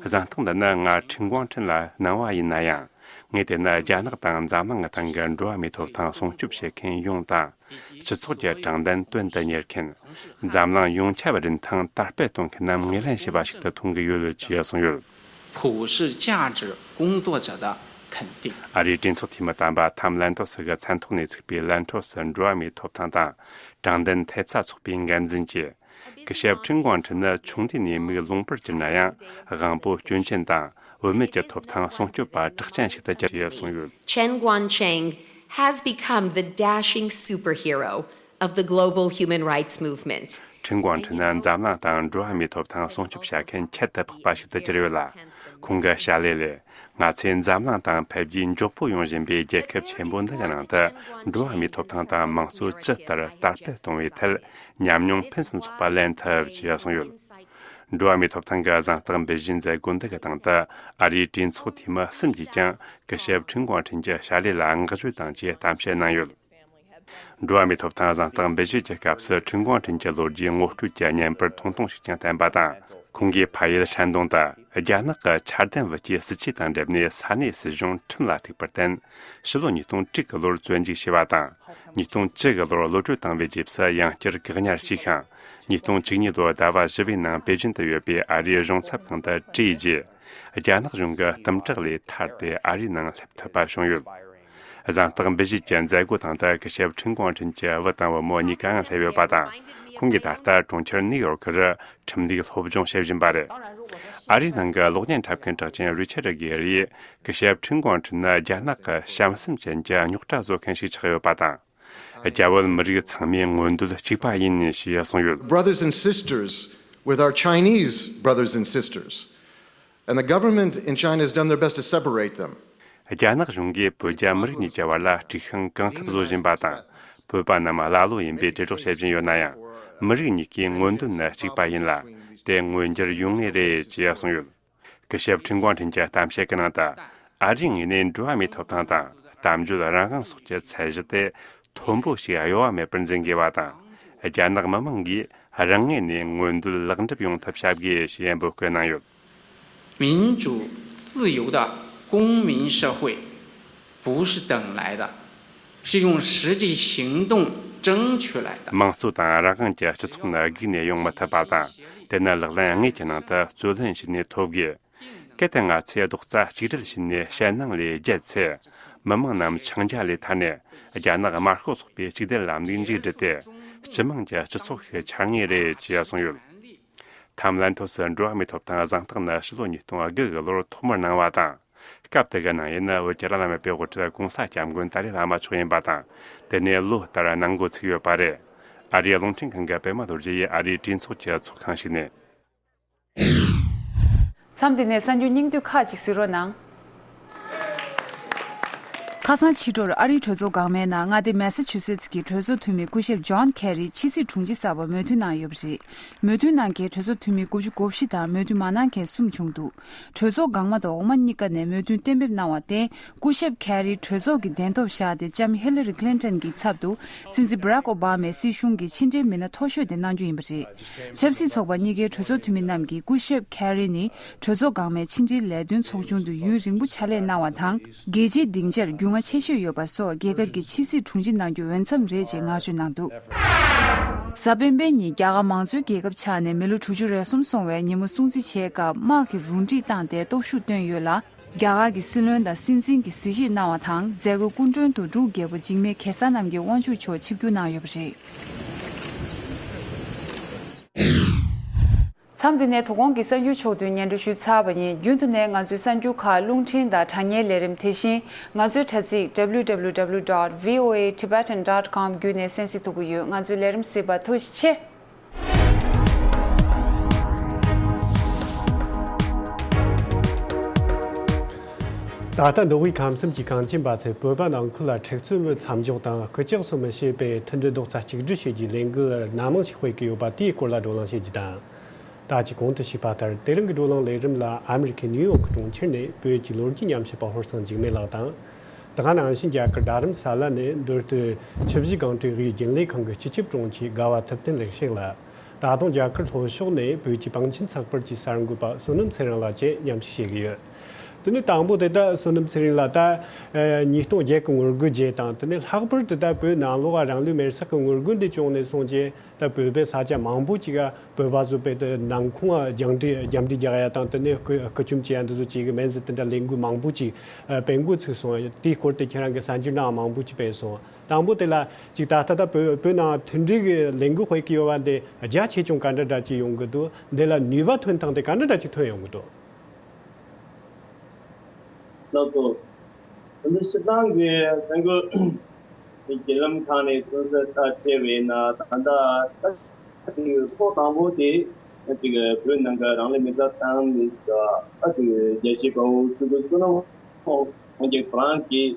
གཟེངས་རྟགས་འདི་ནི་ང་ཁྲིན་ཀོང་ཁྲིན་ལ་གནང་བ་ཡིན་ན་ཡང་། ངས་དེ་ནི་རྒྱ་ནག་དང་འཛམ་གླིང་གི་སྟེང་གི་འགྲོ་བ་མིའི་ཐོབ་ཐང་སྲུང་སྐྱོབ་བྱེད་མཁན་ཡོངས་དང་། སྤྱི་ཚོགས་ཀྱི་དྲང་བདེན་དོན་དུ་གཉེར་མཁན། འཛམ་གླིང་ཡོངས་ཁྱབ་རིན་ཐང་དར་སྤེལ་གཏོང་མཁན་ནམ་ངོས་ལེན་བྱས་པ་ཞིག་ཏུ་མཐོང་གི་ཡོད་ཅེས་གསུངས་ཡོད། 普世价值工作者的肯定。 ཨ་རིའི་གྲོས་ཚོགས་འཐུས་མི་དམ་པ་ཐམ་ལན་ཐོ་སི་གི་མཚན་ཐོག་ནས་ཚུགས་པའི་ལན་ཐོ་སི་འགྲོ་བ་མིའི་ཐོབ་ཐང་དང་དྲང་བདེན་ཐེབས་རྩ་ཚོགས་པའི་འགན་འཛིན་གྱིས། སྐུ་ཞབས་ཁྲིན་ཀོང་ཁྲིན་ནི་ཆུང་དུས་ནས་མིག་ལོང་པར་གྱུར་ན་ཡང་དབང་པོ་སྐྱོན་ཅན་དང་བུད་མེད་ཀྱི་ཐོབ་ཐང་སྲུང་སྐྱོབ་པ་གྲགས་ཅན་ཞིག་ཏུ་གྱུར་ཅེས་གསུངས་ཡོད། 陈光诚 has become the dashing superhero of the global human rights movement. ཁྲིན་ཀོང་ཁྲིན་ནི་འཛམ་གླིང་དང་འགྲོ་བ་མིའི་ཐོབ་ཐང་སྲུང་སྐྱོབ་བྱ་མཁན་ཁྱད་དུ་འཕགས་པ་ཞིག་ཏུ་གྱུར་ཡོད་ལ། ཁོང་གི་བྱ་ལས་ལས། ང་ཚོས་འཛམ་གླིང་དང་འཕེལ་རྒྱས་མགྱོགས་པོ་ཡོང་བཞིན་པའི་རྒྱལ་ཁབ་ཆེན་པོ་འདི་གི་ནང་དུ་འགྲོ་བ་མིའི་ཐོབ་ཐང་དང་དམངས་གཙོ་ཇི་ལྟར་དར་སྤེལ་གཏོང་བའི་ཐད་ཉམས་མྱོང་ཕུན་སུམ་ཚོགས་པ་ལེན་ཐུབ་ཅེས་གསུངས་ཡོད། འགྲོ་བ་མིའི་ཐོབ་ཐང་གི་གཟེངས་རྟགས་འབུལ་བཞེས་མཛད་སྒོ་འདི་གི་སྟེང་དུ་ཨ་རིའི་གྲོས་ཚོགས་འཐུས་མི་གསུམ་གྱིས་ཀྱང་སྐུ་ཞབས་ཁྲིན་ཀོང་ཁྲིན་གྱི་བྱ་ལས་ལ་བསྔགས་བརྗོད་དང་བཅས་གཏམ་བཤད་གནང་ཡོད། འགྲོ་བ་མིའི་ཐོབ་ཐང་གཟེངས་རྟགས་འབུལ་བཞེས་ཀྱི་སྐབས་སུ་ཁྲིན་ཀོང་ཁྲིན་གྱི་ལོ་རྒྱུས་ངོ་སྤྲོད་ཀྱི་བརྙན་པར་ཐུང་ཐུང་ཞིག་ཀྱང་བསྟན་པ་དང་། ཁོང་གིས་ཕ་ཡུལ་ཧྲན་ཏུང་དུ་རྒྱ་ནག་གི་འཆར་ལྡན་བུ་སྐྱེས་སྲིད་ཇུས་དང་འབྲེལ་ནས་ས་གནས་སྲིད་གཞུང་ཁྲིམས་ལ་ཐུག་པར་བརྟེན། ཕྱི་ལོ་ཉིས་སྟོང་དྲུག་གི་ལོར་བཙོན་འཇུག་བྱས་པ་དང་། ཉིས་སྟོང་བཅུ་གི་ལོར་གློད་གྲོལ་བཏང་བའི་རྗེས་སུ་ཡང་བསྐྱར་བཀག་ཉར་བྱས་ཤིང་། ཉིས་སྟོང་བཅུ་གཉིས་ལོའི་ཟླ་བ་བཞི་པའི་ནང་པེ་ཅིན་དུ་ཡོད་པའི་ཨ་རིའི་གཞུང་ཚབ་ཁང་དུ་བཀྲོས་རྗེས། རྒྱ་ནག་གཞུང་གི་གཏུམ་དྲག་ལས་ཐར་ཏེ་ཨ་རིའི་ནང་སླེབས་ཐུབ་པ་བྱུང་ཡོད། གཟེངས་རྟགས་འབུལ་བཞེས་ཀྱི་མཛད་སྒོ་སྟེང་དུ་སྐུ་ཞབས་ཁྲིན་ཀོང་ཁྲིན་གྱི་བུ་དང་བུ་མོ་གཉིས་ཀའང་སླེབས་ཡོད་པ་དང་། ཁོང་གིས་ད་ལྟ་གྲོང་ཁྱེར་ནིའུ་ཡོར་ཁུལ་ཁྲིམས་ལུགས་སློབ་སྦྱོང་བྱེད་བཞིན་པ་རེད། ཨ་རིའི་ནང་གི་གློག་བརྙན་འཁྲབ་མཁན་གྲགས་ཅན་རི་ཆར་གྷེ་རིས་སྐུ་ཞབས་ཁྲིན་ཀོང་ཁྲིན་ནི་རྒྱ་ནག་གི་བྱམས་སེམས་ཅན་གྱི་རྙོག་དྲ་བཟོ་མཁན་ཞིག་ཆགས་ཡོད་པ་དང་། རྒྱ་བོད་མི་རིགས་ཚང་མའི་མངོན་འདོད་གཅིག་པ་ཡིན་ཞེས་གསུངས་ཡོད། Brothers and sisters with our Chinese brothers and sisters. And the government in China has done their best to separate them. རྒྱ་ནག་གཞུང་གིས་བོད་རྒྱ་མི་རིགས་གཉིས་ཀྱི་བར་ལ་དཀྲུག་ཤིང་གང་ཐུབ་བཟོ་བཞིན་པ་དང་། བོད་པ་རྣམས་ཀླ་ཀློ་ཡིན་པའི་དྲིལ་སྒྲོག་བྱེད་བཞིན་ཡོད་ན་ཡང་། མི་རིགས་གཉིས་ཀའི་མངོན་འདོད་ནི་གཅིག་པ་ཡིན་ལ། དེ་མངོན་འགྱུར་ཡོང་ངེས་རེད་ཅེས་གསུངས་ཡོད། སྐུ་ཞབས་ཁྲིན་ཀོང་ཁྲིན་གྱི་གཏམ་བཤད་ཀྱི་ནང་དུ། ཨ་རིའི་ངོས་ནས་འགྲོ་བ་མིའི་ཐོབ་ཐང་དང་གཏམ་བརྗོད་རང་དབང་སོགས་ཀྱི་ཚད་གཞི་དེ་མཐོན་པོ་ཞིག་གཡོ་བ་མེད་པར་འཛིན་དགོས་པ་དང་། རྒྱ་ནག་མི་དམངས་ཀྱིས་རང་ངོས་ནས་མངོན་འདོད་ལེགས་འགྲུབ་ཡོང་ཐབས་བྱ་དགོས་ཞེས་འབོད་སྐུལ་གནང་ཡོད། 民主自由的公民社会不是等来的，是用实际行动争取来的。 དམངས་གཙོ་དང་རང་དབང་གི་སྤྱི་ཚོགས་ནི་སྒུག་ནས་ཡོང་མི་ཐུབ་པ་དང་། དེ་ནི་ལག་ལེན་དངོས་ཀྱི་ནང་དུ་རྩོད་ལེན་བྱས་ནས་ཐོབ་དགོས། གལ་ཏེ་ང་ཚོས་རྡོག་རྩ་གཅིག་སྒྲིལ་བྱས་ནས་ཞེད་སྣང་ལས་བརྒྱལ་ཚེ། མི་དམངས་རྣམས་འཆིང་རྒྱ་ལས་ཐར་ནས་རྒྱ་ནག་དམར་ཤོག་ཚོགས་པའི་གཅིག་སྡུད་ལམ་ལུགས་མཇུག་བསྒྲིལ་ཏེ། སྤྱི་དམངས་ཀྱི་སྤྱི་ཚོགས་ཤིག་འཆར་ངེས་རེད་ཅེས་གསུངས་ཡོད། ཐའམ་ལན་ཐོ་སི་འགྲོ་བ་མིའི་ཐོབ་ཐང་གཟེངས་རྟགས་ནི་ཕྱི་ལོ་ཉིས་སྟོང་དགུ་གི་ལོར་ཐོག་མར་གནང་བ་དང་། སྐབས་དེ་གི་ནང་ཡིན་ན་བོད་ཀྱི་བླ་ན་མེད་པའི་དབུ་ཁྲིད་༸གོང་ས་༸སྐྱབས་མགོན་ཏཱ་ལའི་བླ་མ་མཆོག་ཡིན་པ་དང་། དེ་ནས་ལོ་ལྟར་གནང་འགོ་ཚུགས་ཡོད་པ་རེད། ཨ་རིའི་རླུང་འཕྲིན་ཁང་གི་པད་མ་རྡོ་རྗེ་ཡིས་ཨ་རིའི་གྲོས་ཚོགས་ཀྱི་ཚོགས་ཁང་ཞིག་ནས། མཚམས་འདི་ནས་གསར་འགྱུར་སྙིང་བསྡུས་ཁག་ཅིག་གཟིགས་རོགས་གནང་། ཁ་སང་ཕྱི་དྲོར་ཨ་རིའི་གྲོས་ཚོགས་འགག་མའི་ནང་མངའ་སྡེ་མེ་ས་ཆུ་སེ་ཙི་གི་གྲོས་ཚོགས་འཐུས་མི་སྐུ་ཞབས་ཇོན་ཁེ་རི་ཕྱི་སྲིད་དྲུང་ཆེ་གསར་པར་མོས་མཐུན་གནང་ཡོད་པ་རེད། མོས་མཐུན་གནང་མཁན་གྲོས་ཚོགས་འཐུས་མི་དགུ་བཅུ་གོ་བཞི་དང་མོས་མཐུན་མ་གནང་མཁན་གསུམ་བྱུང་འདུག་གྲོས་ཚོགས་འགག་མ་དང་འོག་མ་གཉིས་ཀ་ནས་མོས་མཐུན་གཏན་འབེབས་གནང་བར་བརྟེན། སྐུ་ཞབས་ཁེ་རི་གྲོས་ཚོགས་ཀྱི་གདན་ཐོབ་བཞག་སྟེ་ལྕམ་ཧི་ལ་རི་ཁི་ལིན་ཏོན་གྱི་ཚབ་ཏུ་སྲིད་འཛིན་བྷ་རག་ཨོ་བྷ་མའི་སྲིད་གཞུང་གི་ཕྱི་འབྲེལ་མི་སྣ་མཐོ་ཤོས་དེ་གནང་རྒྱུ་ཡིན་པ་རེད། ཆབ་སྲིད་ཚོགས་པ་གཉིས་ཀའི་གྲོས་ཚོགས་འཐུས་མི་རྣམས་ཀྱིས་སྐུ་ཞབས་ཁེ་རི་ནི་གྲོས་ཚོགས་འགག་མའི་ཕྱི་འབྲེལ་ལས་དོན་ཚོགས་ཆུང་དུ་ཡུན་རིང་པོ་ཕྱག་ལས་གནང་བ་དང་། རྒྱལ་སྤྱིའི་སྡིངས་ཆར་རྒྱུས་མངའ་ཆེ་ཤོས་ཡོད་པ་སོགས་རྒྱལ་ཁབ་ཀྱི་ཕྱི་སྲིད་དྲུང་ཆེ་གནང་རྒྱུ་འོས་འཚམ་རེད་ཅེས་བསྔགས་བརྗོད་གནང་འདུག་གཟའ་སྤེན་པའི་ཉིན་རྒྱ་གར་མང་གཙོའི་རྒྱལ་ཁབ་ཆགས་ནས་མི་ལོ་དྲུག་ཅུ་རེ་གསུམ་སོང་བའི་ཉིན་མོ་སྲུང་བརྩི་བྱེད་སྐབས་དམག་གིས་རུ་སྒྲིག་བཏང་སྟེ་སྟོབས་ཤུགས་བཏོན་ཡོད་ལ། རྒྱ་གར་གྱི་སྲིད་བློན་དང་སྲིད་འཛིན་གྱིས་གཟིགས་ཞིབ་གནང་བ་དང་མཛད་སྒོའི་སྐུ་མགྲོན་དུ་འབྲུག་རྒྱལ་པོ་འཇིགས་མེད་གེ་སར་རྣམ་རྒྱལ་དབང་ཕྱུག་མཆོག་ཆིབས་བསྒྱུར་གནང་ཡོད་པ་རེད། མཚམས་འདི་ནས་དོ་དགོང་གི་གསར་འགྱུར་ཕྱོགས་བསྡུས་སྙན་སྒྲོན་ཞུས་ཚར་བ་ཡིན། རྒྱུན་དུ་ནས་ང་ཚོའི་གསར་འགྱུར་ཁག་རླུང་འཕྲིན་དང་དྲ་བརྙན་ལས་རིམ། དེ་བཞིན་ང་ཚོའི་དྲ་ཚིགས་W W W dot V O A Tibetan dot com བརྒྱུད་ནས་གསན་གཟིགས་ཐུབ་ཀྱི་ཡོད། ང་ཚོའི་ལས་རིམ་གཟིགས་པར་ཐུགས་རྗེ་ཆེ། ད་ལྟ་མདོ་དབུས་ཁམས་གསུམ་གྱི་གངས་ཅན་པ་ཚོས་བོད་པ་ནང་ཁུལ་ལ་འཁྲུག་རྩོད་མཚམས་འཇོག་དང་སྐུ་ལྕགས་སོ་མི་བྱེད་པའི་མཐུན་སྒྲིལ་རྡོག་རྩ་གཅིག་སྒྲིལ་བྱེད་རྒྱུའི་ལས་འགུལ་སྣ་མང་ཞིག་སྤེལ་གྱི་ཡོད་པ་དེའི་སྐོར་ལ་བགྲོ་གླེང་བྱེད་རྒྱུ་དང་། ད་ཅི་གོང་དུ་ཞུས་པ་ལྟར་དེ་རིང་གི་བགྲོ་གླེང་ལས་རིམ་ལ་ཨ་མི་རི་ཁའི་ནིའུ་ཡོག་གི་གྲོང་ཁྱེར་ནས་བོད་ཀྱི་ལོ་རྒྱུས་ཉམས་ཞིབ་པ་ཧོར་སེང་འཇིགས་མེད་ལགས་དང་། དེ་ག་ནང་བཞིན་རྒྱ་གར་རྡ་རམ་ས་ལ་ནས་མདོ་སྟོད་ཆུ་བཞི་སྒང་དྲུག་དབུས་རྒྱུན་ལས་ཁང་གི་སྤྱི་ཁྱབ་དྲུང་ཆེ་དགའ་བ་ཐུབ་བསྟན་ལེགས་བཤད་ལགས། ད་དུང་རྒྱ་གར་ལྷོ་ཕྱོགས་ནས་བོད་ཀྱི་པང་ཆེན་ཚགས་པར་གྱི་གསར་འགོད་པ་བསོད་ནམས་ཚེ་རིང་ལགས་བཅས་མཉམ་ཞུགས་བྱེད་ཀྱི་ཡོད། དེ་ནས་དང་པོ་དེ་ད་བསོད་ནམས་ཚེ་རིང་ལགས། ད་ཉིས་སྟོང་བརྒྱད་ཀྱི་ངོ་རྒོལ་རྗེས་དང་དེ་ནས་ལྷག་པར་དུ་ད་བོད་ནང་ལོགས་རང་ལུས་མེར་བསྲེགས་ཀྱི་ངོ་རྒོལ་འདི་བྱུང་ནས་བཟུང་རྗེས་ད་བོད་པའི་ས་ཆ་མང་པོ་ཅིག་ག་བོད་པ་ཚོ་དཔེ་དེ་ནང་ཁོངས་རྒྱང་འདྲི་རྒྱང་འདྲི་རྒྱག་ཡ་དང་དེ་ནས་སྐུ་སྐུ་ཆུམ་བྱེད་ཡ་འདི་ཚོ་བྱེད་གི་མེད་ཟེར་དེ་འདྲ་ལས་འགུལ་མང་པོ་ཅིག་སྤེལ་འགོ་ཚུགས་སོང་། དེའི་སྐོར་དེ་ཁྱེད་རང་གི་གསར་འགྱུར་ནང་མང་པོ་ཅིག་སྤེལ་སོང་། དང་པོ་དེ་ལ་ཅིག་ད་ལྟ་ད་བོད་བོད་ནང་མཐུན་སྒྲིལ་གྱི་ལས་འགུལ་སྤེལ་གི་ཡོད་པ་འདི་རྒྱ་ཆེ་ཆུང་ག་འདྲ་འདྲ་ཅིག་ཡོང་གི་འདུག་འདི་ལ་ནུས་པ་ཐོན་སྟངས་དེ་ག་འདྲ་འདྲ་ཅིག་ཐོན་ཡོང་གི་འདུག་ལགས་སོ། ད་ལྟ་སྤྱིར་བཏང་གི་གསར་འགོད་ཀྱི་བརྒྱུད་ལམ་ཁག་ནས་མཚོན་གསལ་ལྟར་བྱས་པ་ཡིན་ན་ད་ལྟ་ད་ཅིག་ཐོག་དང་པོ་དེ་ཅིག་བོད་ནང་གི་རང་ལུས་མེ་སྲེག་བཏང་ནས་ད་ཅིག་རྒྱལ་གཅེས་དཔའ་བོ་སྤྲུལ་སྐུ་བསོད་ནམས་དབང་རྒྱལ་ཁོ་རང་གིས་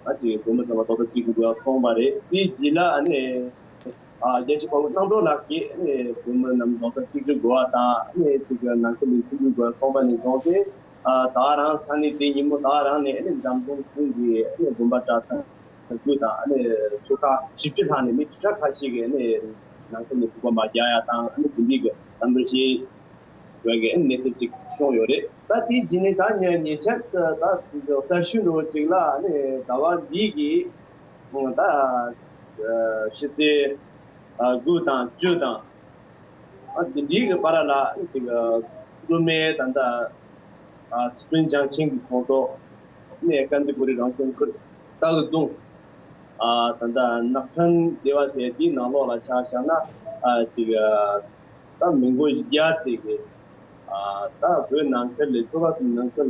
ཨ་ཅེ་བོད་མི་ཚང་མ་རྡོག་རྩ་གཅིག་སྒྲིལ་དགོས་པ་གསུངས་པ་རེད། དེའི་རྗེས་ལ་ཨ་ནི་ཨ་རྒྱལ་གཅེས་དཔའ་བོ་རྣམ་གྲོལ་ལགས་ཀྱིས་ཨ་ནི་བོད་མི་རྣམས་རྡོག་རྩ་གཅིག་སྒྲིལ་དགོས་པ་དང་ཨ་ནི་ཅིག་ནང་ཁུལ་ལ་མཐུན་སྒྲིལ་དགོས་པ་གསུངས་པ་ནས་བཟུང་སྟེ་ཨ་ད་ག་རང་ས་གནས་དེ་ཉིན་མོ་ད་ག་རང་ནས་ཨ་ནི་འཛམ་བཟུང་གཞུང་གི་ཨ་ནི་དགོན་པ་གྲྭ་ཚང་དགུ་དང་ཨ་ནི་ཚོ་ཁག་བཞི་བཅུ་ལྷག་ནས་མི་ཁྲི་ཕྲག་ཁ་ཤས་ཀྱིས་ཨ་ནི་ནང་ཁུལ་ནས་འཁྲུག་པ་མ་རྒྱག་ཡ་དང་ཨ་ནི་དེ་འདྲའི་གི་དམ་བཅའ་བཞེས། བོད་ཀྱི་གནས་ཚུལ་ཅིག་བྱུང་ཡོད་རེད། ད་དེའི་རྗེས་ནས་ད་ཉེ་ཉེ་ཆར་དུ་ད་གསར་ཤོས་འདྲ་བོ་ཅིག་ལ་ནི་ཟླ་བ་འདིའི་གི་ད་ཕྱི་ཚེས་དགུ་དང་བཅུ་དང་ཨ་དེ་འདྲའི་གི་བར་ལ་ཅིག་སློབ་མའི་ད་ལྟ་སི་ཀྲིན་ཅང་ཆིང་གི་ཁོངས་གཏོགས་ནས་ཀན་ཏི་པུ་རི་རང་སྐྱོང་ཁུལ་སྟག་རྫོང་ད་ལྟ་ནག་ཕྲན་སྡེ་བ་ཟེར་དེའི་ནང་ལོགས་ལ་ཆ་བཞག་ན་ཅིག་ད་མི་མགོ་བརྒྱ་ཙམ་གྱིས་ཨ་ད་བོད་ནང་ཁུལ་ལས་ཆོལ་ཁ་གསུམ་ནང་ཁུལ་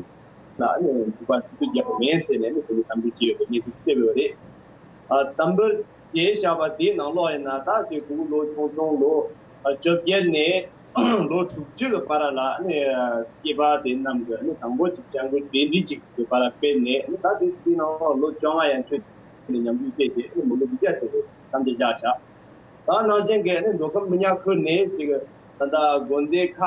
ལ་ཨ་ནི་འཇུག་པ་ཐུབ་ཐུབ་རྒྱག་པ་མིན་ཟེར་ནས་ཨ་ནི་དེ་ནི་དམ་འབུལ་བྱས་ཡོད་པའི་གནས་ཚུལ་སྤེལ་ཡོད་རེད། ཨ་དམ་འབུལ་བྱས་བཞག་པ་དེའི་ནང་ལོགས་ཡིན་ན་ད་ཅིག་སྤུ་གུ་ལོ་ཆུང་ཆུང་ལོ་བཅོ་བརྒྱད་ནས་ལོ་དྲུག་ཅུ་གི་བར་ལ་ཨ་ནི་སྐྱེས་པ་དེ་རྣམས་ཀྱི་ཨ་ནི་དང་པོ་ཅིག་སྤྱང་ཀི་གྲ་སྒྲིག་ཅིག་གི་བར་ལ་སྤེལ་ནས་ཨ་ནི་ད་དེ་དེའི་ནང་ལོགས་ལོ་བཅོ་ལྔ་ཡན་ཆོད་ནས་མཉམ་ཞུགས་བྱས་ཏེ་ཨ་ནི་མི་ལོ་བདུན་བརྒྱད་དེ་ལོ་དམ་བཅའ་བཞག་བཞག་ད་ནང་བཞིན་གྱི་ནི་མདོ་ཁམས་མི་ཉག་ཁུལ་ནས་ཅིག་ད་ལྟ་དགོན་སྡེ་ཁག་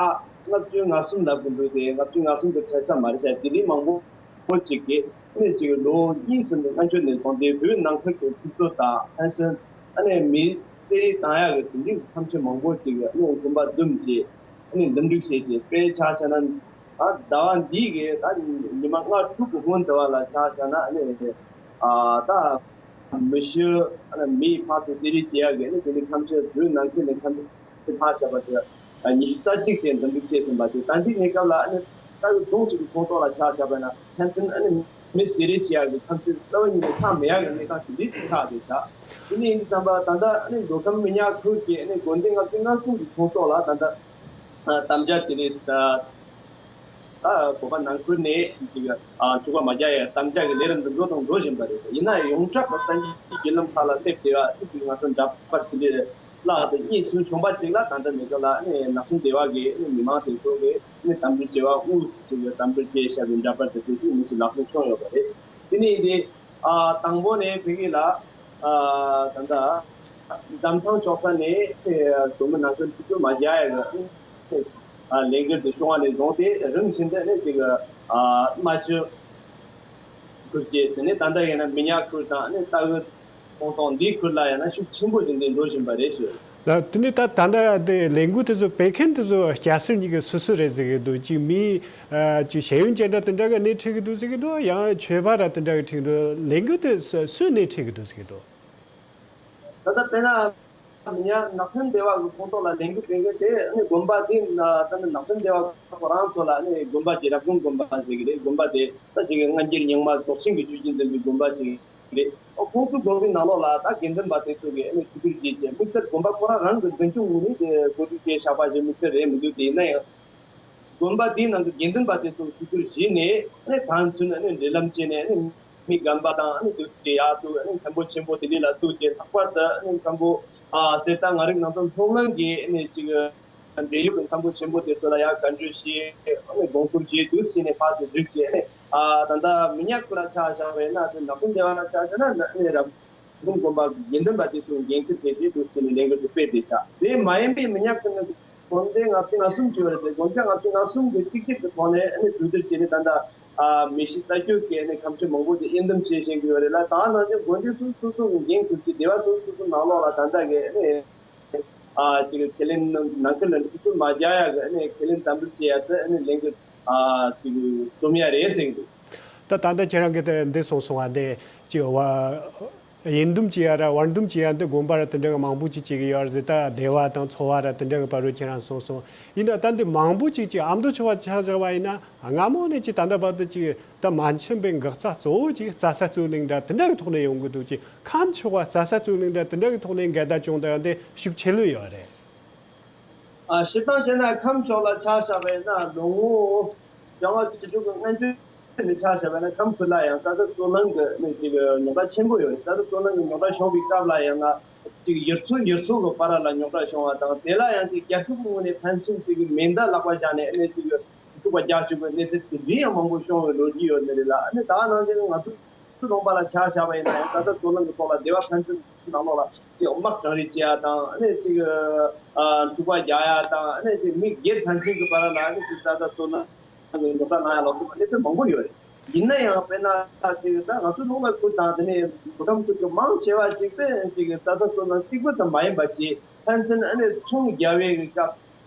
ལྔ་བཅུ་ང་གསུམ་ལབ་དགོས་འདུག་དེ་ལྔ་བཅུ་ང་གསུམ་དུ་ཚད་ས་མ་རེད་ཤག་དེ་ལས་མང་པོ་ཅིག་གིས་ནི་ཅིག་ལོ་གཉིས་ཟིན་པའི་སྔ་ཕྱི་ནས་བཟུང་སྟེ་བོད་ནང་ཁུལ་དུ་འཁྲུག་རྩོད་དང་ཕན་ཚུན་ཨ་ནི་མི་བསད་རེས་བཏང་ཡག་གི་དེ་འདྲའི་ཐམས་ཅད་མང་པོ་ཅིག་ཨ་ནི་དགོན་པ་བསྡོམས་ཀྱིས་ཨ་ནི་འདུམ་འགྲིག་བྱས་ཀྱི་དཔེ་ཆ་བཞག་ན། ད་ཟླ་བ་འདིའི་གི་ད་ཉི་མ་ལྔ་དྲུག་གི་སྔོན་དུ་བ་ལ་ཆ་བཞག་ན་ཨ་ནི་ཨ་ད་མི་ཤི་ཨ་ནི་མི་ཕར་ཚུར་བསད་རེས་བྱེད་ཡག་གི་ཨ་ནི་དེ་ནི་ཐམས་ཅད་བོད་ནང་ཁུལ་ནས་ཐམས་ཅད་ཕར་བཞག་པ་དེ་ཉི་ཤུ་རྩ་གཅིག་ཅན་འདུམ་འགྲིག་བྱས་ཟིན་པ་དེ་ད་འདི་གནས་སྐབས་ལ་ཨ་ནི་ད་གི་གདོང་གཅིག་གི་ཁོངས་གཏོགས་ལ་ཆ་བཞག་པ་ན་ཕན་ཚུན་ཨ་ནི་མི་བསད་རེས་བྱེད་ཡག་གི་ཐམས་ཅད་རྩ་བ་ཉིད་ནས་ཐག་མེད་ཡག་གི་གནས་སྟངས་དེ་འདྲ་ཅིག་ཆགས་བསྡད་ཤག་དེ་ནི་ཡིན་དུས་ཙམ་པ་ད་ལྟ་ཨ་ནི་མདོ་ཁམས་མི་ཉག་ཁུལ་གྱི་ཨ་ནི་དགོན་སྡེ་ལྔ་བཅུ་ང་གསུམ་གི་ཁོངས་གཏོགས་ལ་ད་ལྟ། དམ་བཅའ་དེ་རེད་ད། ད་བོད་པ་ནང་ཁུལ་ནས་ཅིག་ཨ་འཁྲུག་པ་མ་རྒྱག་ཡ་དམ་བཅའ་གི་ལས་རིམ་འདི་འགྲོ་དང་འགྲོ་བཞིན་པ་རེད་ཟེར། ཡིན་ན་ཡང་ཡོངས་གྲགས་ཀྱི་གསར་འགྱུར་བརྒྱུད་ལམ་ཁག་ལ་སླེབས་བསྡད་པ་ཅིག་ང་ཚོ་འདྲ་པར་དེ་འདྲས་ ལ་དེ་གཉིས་སུ་བྱུང་པ་ཅིག་ལ། ད་ལྟ་མི་སྐབས་ལ་ནི་ནག་ཚོམ་སྡེ་བ་གི་ནི་མི་མང་དེ་ཚོ་གི་ནི་དམ་འབུལ་བྱེད་པ་དབུས་ཅིག་གི་དམ་འབུལ་བྱས་བཞག་པའི་འདྲ་པར་དེ་ཚོ་གི་མི་ཅིག་ལག་ལེན་བྱུང་ཡོད་པ་རེད། དེ་ནས་དེ་ཨ་དང་པོ་ནས་བོད་ཡིག་ལ་ཨ་ད་ལྟ་འཛམ་ཐང་ཕྱོགས་ས་ནས་ཨེ་བོད་མི་ནང་ཁུལ་ཆུ་ཚོད་མ་རྒྱག་ཡ་གི་ཨ་ལས་འགུལ་དེ་བྱུང་བ་ནས་བཟུང་སྟེ་རིམ་བཞིན་དུ་ནི་ཅིག་ཨ་རྨ་ཆུ་ཁུལ་གྱི་དེ་ནས་ད་ལྟ་ཡིན་ན་མི་ཉག་ཁུལ་དང་ནི་ལྟ་སྐུལ་ཁོངས་གཏོགས་འདིའི་ཁུལ་ལ་ཡང་ན་ཤུགས་ཆེན་པོ་ཅིག་འདི་འགྲོ་བཞིན་པ་རེད་ཞུ། ལ་དེ་ནས་ད་ད་ལྟ་དེ་ལས་འགུལ་དེ་ཚོ་སྤེལ་མཁན་དེ་ཚོ་སྐྱ་སེར་གཉིས་ཀྱི་སུ་སུ་རེད་ཟེར་གི་འདུག་ཅིག་མི་ཅིག་ཤེས་ཡོན་ཅན་འདྲ་དེ་འདྲ་གི་སྣེ་ཁྲིད་གི་འདུག་ཟེར་གི་འདུག་ཡང་ཆོས་པ་ར་དེ་འདྲ་གི་ཁྲིད་གི་འདུག་ལས་འགུལ་དེ་སུ་སུས་སྣེ་ཁྲིད་གི་འདུག་ཟེར་གི་འདུག་ད་ལྟ་དཔེར་ན་མི་ཉག་ནག་ཚོམ་སྡེ་བ་གི་ཁོངས་གཏོགས་ལ་ལས་འགུལ་སྤེལ་མཁན་དེ་ནི་དགོན་པ་དེ་ད་ནི་ནག་ཚོམ་སྡེ་བ་ཁོ་རང་ཚོ་ལ་ནི་དགོན་པ་ཅིག་རབ་དགོན་དགོན་པ་ཟེར་གི་རེད། དགོན་པ་དེ་ད་ཅིག་སྔ་འགྱུར་རྙིང་མ་རྫོགས་ཆེན་གྱི་ཆོས་བརྒྱུད་འཛིན་པའི་དགོན་པ་ཅིག་རེད། ཁོང་ཚོའི་དགོན་པའི་ནང་ལོགས་ལ་ད་དགེ་འདུན་པ་དེ་ཚོ་གིས་ནི་ཐུགས་ཁུར་བཞེས་བྱས་དམིགས་བསལ་དགོན་པ་ཁོ་རང་རང་གི་འཛིན་སྐྱོང་ངོས་ནས་དེ་གོ་སྒྲིག་བྱས་བཞག་པ་ཞིག་དམིགས་བསལ་རེད་མི་འདུག་དེ་ཡིན་ན་ཡང་དགོན་པ་དེའི་ནང་གི་དགེ་འདུན་པ་དེ་ཚོ་གིས་ཐུགས་ཁུར་བཞེས་ནས་ནི་ཕན་ཚུན་ནི་འབྲེལ་ལམ་བྱས་ནས་ནི་མི་རྒན་པ་དང་ནི་དུས་ཚོད་ཡག་ཏུ་ནི་མཁན་པོ་ཆེན་པོ་དེ་འདྲ་ལ་ཐུག་བྱས། ལྷག་པར་དུ་ནི་མཁན་པོ་ཨ་གསེར་རྟ་ང་རིག་ནང་དོན་སློབ་གླིང་གི་ནི་ཅིག་འབྲེལ་ཡོད་ཀྱི་མཁན་པོ་ཆེན་པོ་དེ་ཚོ་ལ་ཡང་བཀའ་འདྲི་ཞུས། ཨ་ནི་དགོངས་སྐོར་བྱས་དུས་ཕྱིན་ནས་ཕར་ཚུར་བསྒྲིགས་བྱས་ནས། ཨ་ད་ལྟ་མི་ཉག་ཁུལ་ལ་ཆ་བཞག་པ་ཡིན་ན་དེ་ནག་ཚོམ་སྡེ་བ་ལ་ཆ་བཞག་ན་ཨ་ནི་རབ་དགོན་དགོན་པ་དགེ་འདུན་པ་དེ་ཚོས་འགན་འཁུར་བྱས་ཏེ་དུས་ཕྱིན་ནས་ལས་འགུལ་དེ་སྤེལ་བསྡད་ཤག་དེ་མ་ཡིན་པའི་མི་ཉག་ཁུལ་ནི་དགོན་སྡེ་ལྔ་བཅུ་ང་གསུམ་ཅིག་ཡོད་རེད་དེ། དགོན་སྡེ་ལྔ་བཅུ་ང་གསུམ་གྱི་གཅིག་གྱུར་གྱི་ཐོག་ནས་ཨ་ནི་གྲོས་བསྡུར་བྱས་ནས་ད་ལྟ་ཨ་མི་ཤི་རྟ་རྒྱུག་གི་ཨ་ནི་ཁ་མཆུ་མང་པོ་དེ་དབྱེ་འདུམ་བྱེད་བཞིན་གྱི་ཡོད་རེད་ལ། ད་ནང་བཞིན་དགོན་སྡེ་སོ་སོ་སོ་སོ་གི་འགན་འཁུར་བྱས་སྡེ་བ་སོ་སོ་སོ་སོ་ནང་ལོགས་ལ་ད་ལྟ་གི་ཨ་ནི། ཨ་ཅིག་ཁས་ལེན་ནང་ཁུལ་ལ་ཆུ་ཚོད་མ་རྒྱག་ཡག་གི་ཨ་ནི་ཁས་ལེན་དམ་འབུལ་བྱེད་ཡག་དེ་ཨ་ནི་ལས་འགུལ་ཨ་ཅིག་རྩོམ་ཡ་རེད་ཟེར་གི་འདུག་ད་ད་ལྟ་ཁྱེད་རང་གིས་དེ་འདི་གསུངས་སོང་བ་དེ་ཅིག་བ་དབྱེ་འདུམ་བྱེད་ཡ་ར་བར་འདུམ་བྱེད་ཡ་འདི་དགོན་པ་ར་དེ་འདྲ་གི་མང་པོ་ཅིག་བྱེད་གི་ཡོད་རེད་ཟེར། ད་སྡེ་བ་དང་ཚོ་བ་ར་དེ་འདྲ་གི་བར་རུ་ཁྱེད་རང་གསུངས་སོང་། ཡིན་ན་ད་འདི་མང་པོ་ཅིག་ཅིག་ཨ་མདོ་ཆོལ་ཁ་ཆ་བཞག་པ་ཡིན་ན་སྔ་མོ་ནས་ཅིག་ད་ལྟ་བར་དུ་ཅིག་ད་མ་འཆམ་པའི་འགག་རྩ་གཙོ་བོ་ཅིག་རྩྭ་ས་རྩོད་གླེང་འདྲ་དེ་འདྲ་གི་ཐོག་ནས་ཡོང་གི་འདུག་ཅིག་ཁམས་ཕྱོགས་པ་རྩྭ་ས་རྩོད་གླེང་འདྲ་དེ་འདྲ་གི་ཐོག་ནས་འགལ་ཟླ་བྱུང་བསྡད་ཡོད་དེ་ཤུགས་ཆེ་ལོས་ཡོད་རེད། ཨ་སྤྱིར་བཏང་བཤད་ན་ཁམས་ཕྱོགས་ལ་ཆ་བཞག་པ་ཡིན་ན་ལོ་ངོ་བཅོ་ལྔ་བཅུ་དྲུག་གི་སྔ་ཕྱི་ནས་ཆ་བཞག་པ་ཡིན་ན་ཁམས་ཁུལ་ལ་ཡང་རྩྭ་ས་རྩོད་གླེང་གི་ནི་ཅིག་རྙོག་དྲ་ཆེན་པོ་ཡོད་རེད། རྩྭ་ས་རྩོད་གླེང་གི་རྙོག་དྲ་བྱུང་བའི་སྐབས་ལ་ཡང་ན་ཅིག་ཡུལ་ཚོ་ཡུལ་ཚོ་གི་བར་ལ་རྙོག་དྲ་བྱུང་བ་དང་། དེ་ལ་ཡང་ཅིག་རྒྱལ་ཁབ་ཀྱི་ངོས་ནས་ཕན་ཚུན་ཅིག་མེ་མདའ་ལག་པ་བཞག་ནས་ནི་ཅིག་འཁྲུག་པ་རྒྱག་བཅུག་པའི་གནས་ཚུལ་དེ་འདྲའི་ཡང་མང་པོ་བྱུང་བའི་ལོ་རྒྱུས་ཡོད་ནི་རེད་ལ། ཨ་ནི་ད་ནང་བཞིན་ང་ཚོ་ལུང་པ་ལ་ཆ་བཞག་པ་ཡིན་ན་ཡང་རྩྭ་ས་རྩོད་གླེང་གི་ཐོག་ལ་སྡེ་བ་ཕན་ཚུན་ནང་ལོགས་ལ་ཅིག་དམག་གྲ་སྒྲིག་བྱེད་ཡ་དང་། ཨ་ནི་ཅིག་ཨ་འཁྲུག་པ་རྒྱག་ཡ་དང་། ཨ་ནི་ཅིག་མི་སྒེར་ཕན་ཚུན་གྱི་བར་ལ་ཨ་ནི་ཅིག་རྩྭ་ས་རྩོད་གླེང་གི་རྙོག་དྲ་གནང་ཡ་ལ་སོགས་པ་གནས་ཚུལ་མང་པོ་ཡོད་རེད། ཡིན་ན་ཡང་དཔེར་ན་ཅིག་ད་ང་ཚོ་ལུང་པ་ཁུལ་དང་དེ་ནས་བོད་ཁམས་ཁུལ་གྱི་མང་ཆེ་བ་ཅིག་དེ་ཅིག་རྩྭ་ས་རྩོད་གླེང་གཅིག་པུ་ཙམ་མ་ཡིན་པ་ཅིག་ཕན་ཚུན་ཨ་ནི་ཚོང་རྒྱག་པའི་སྐབས་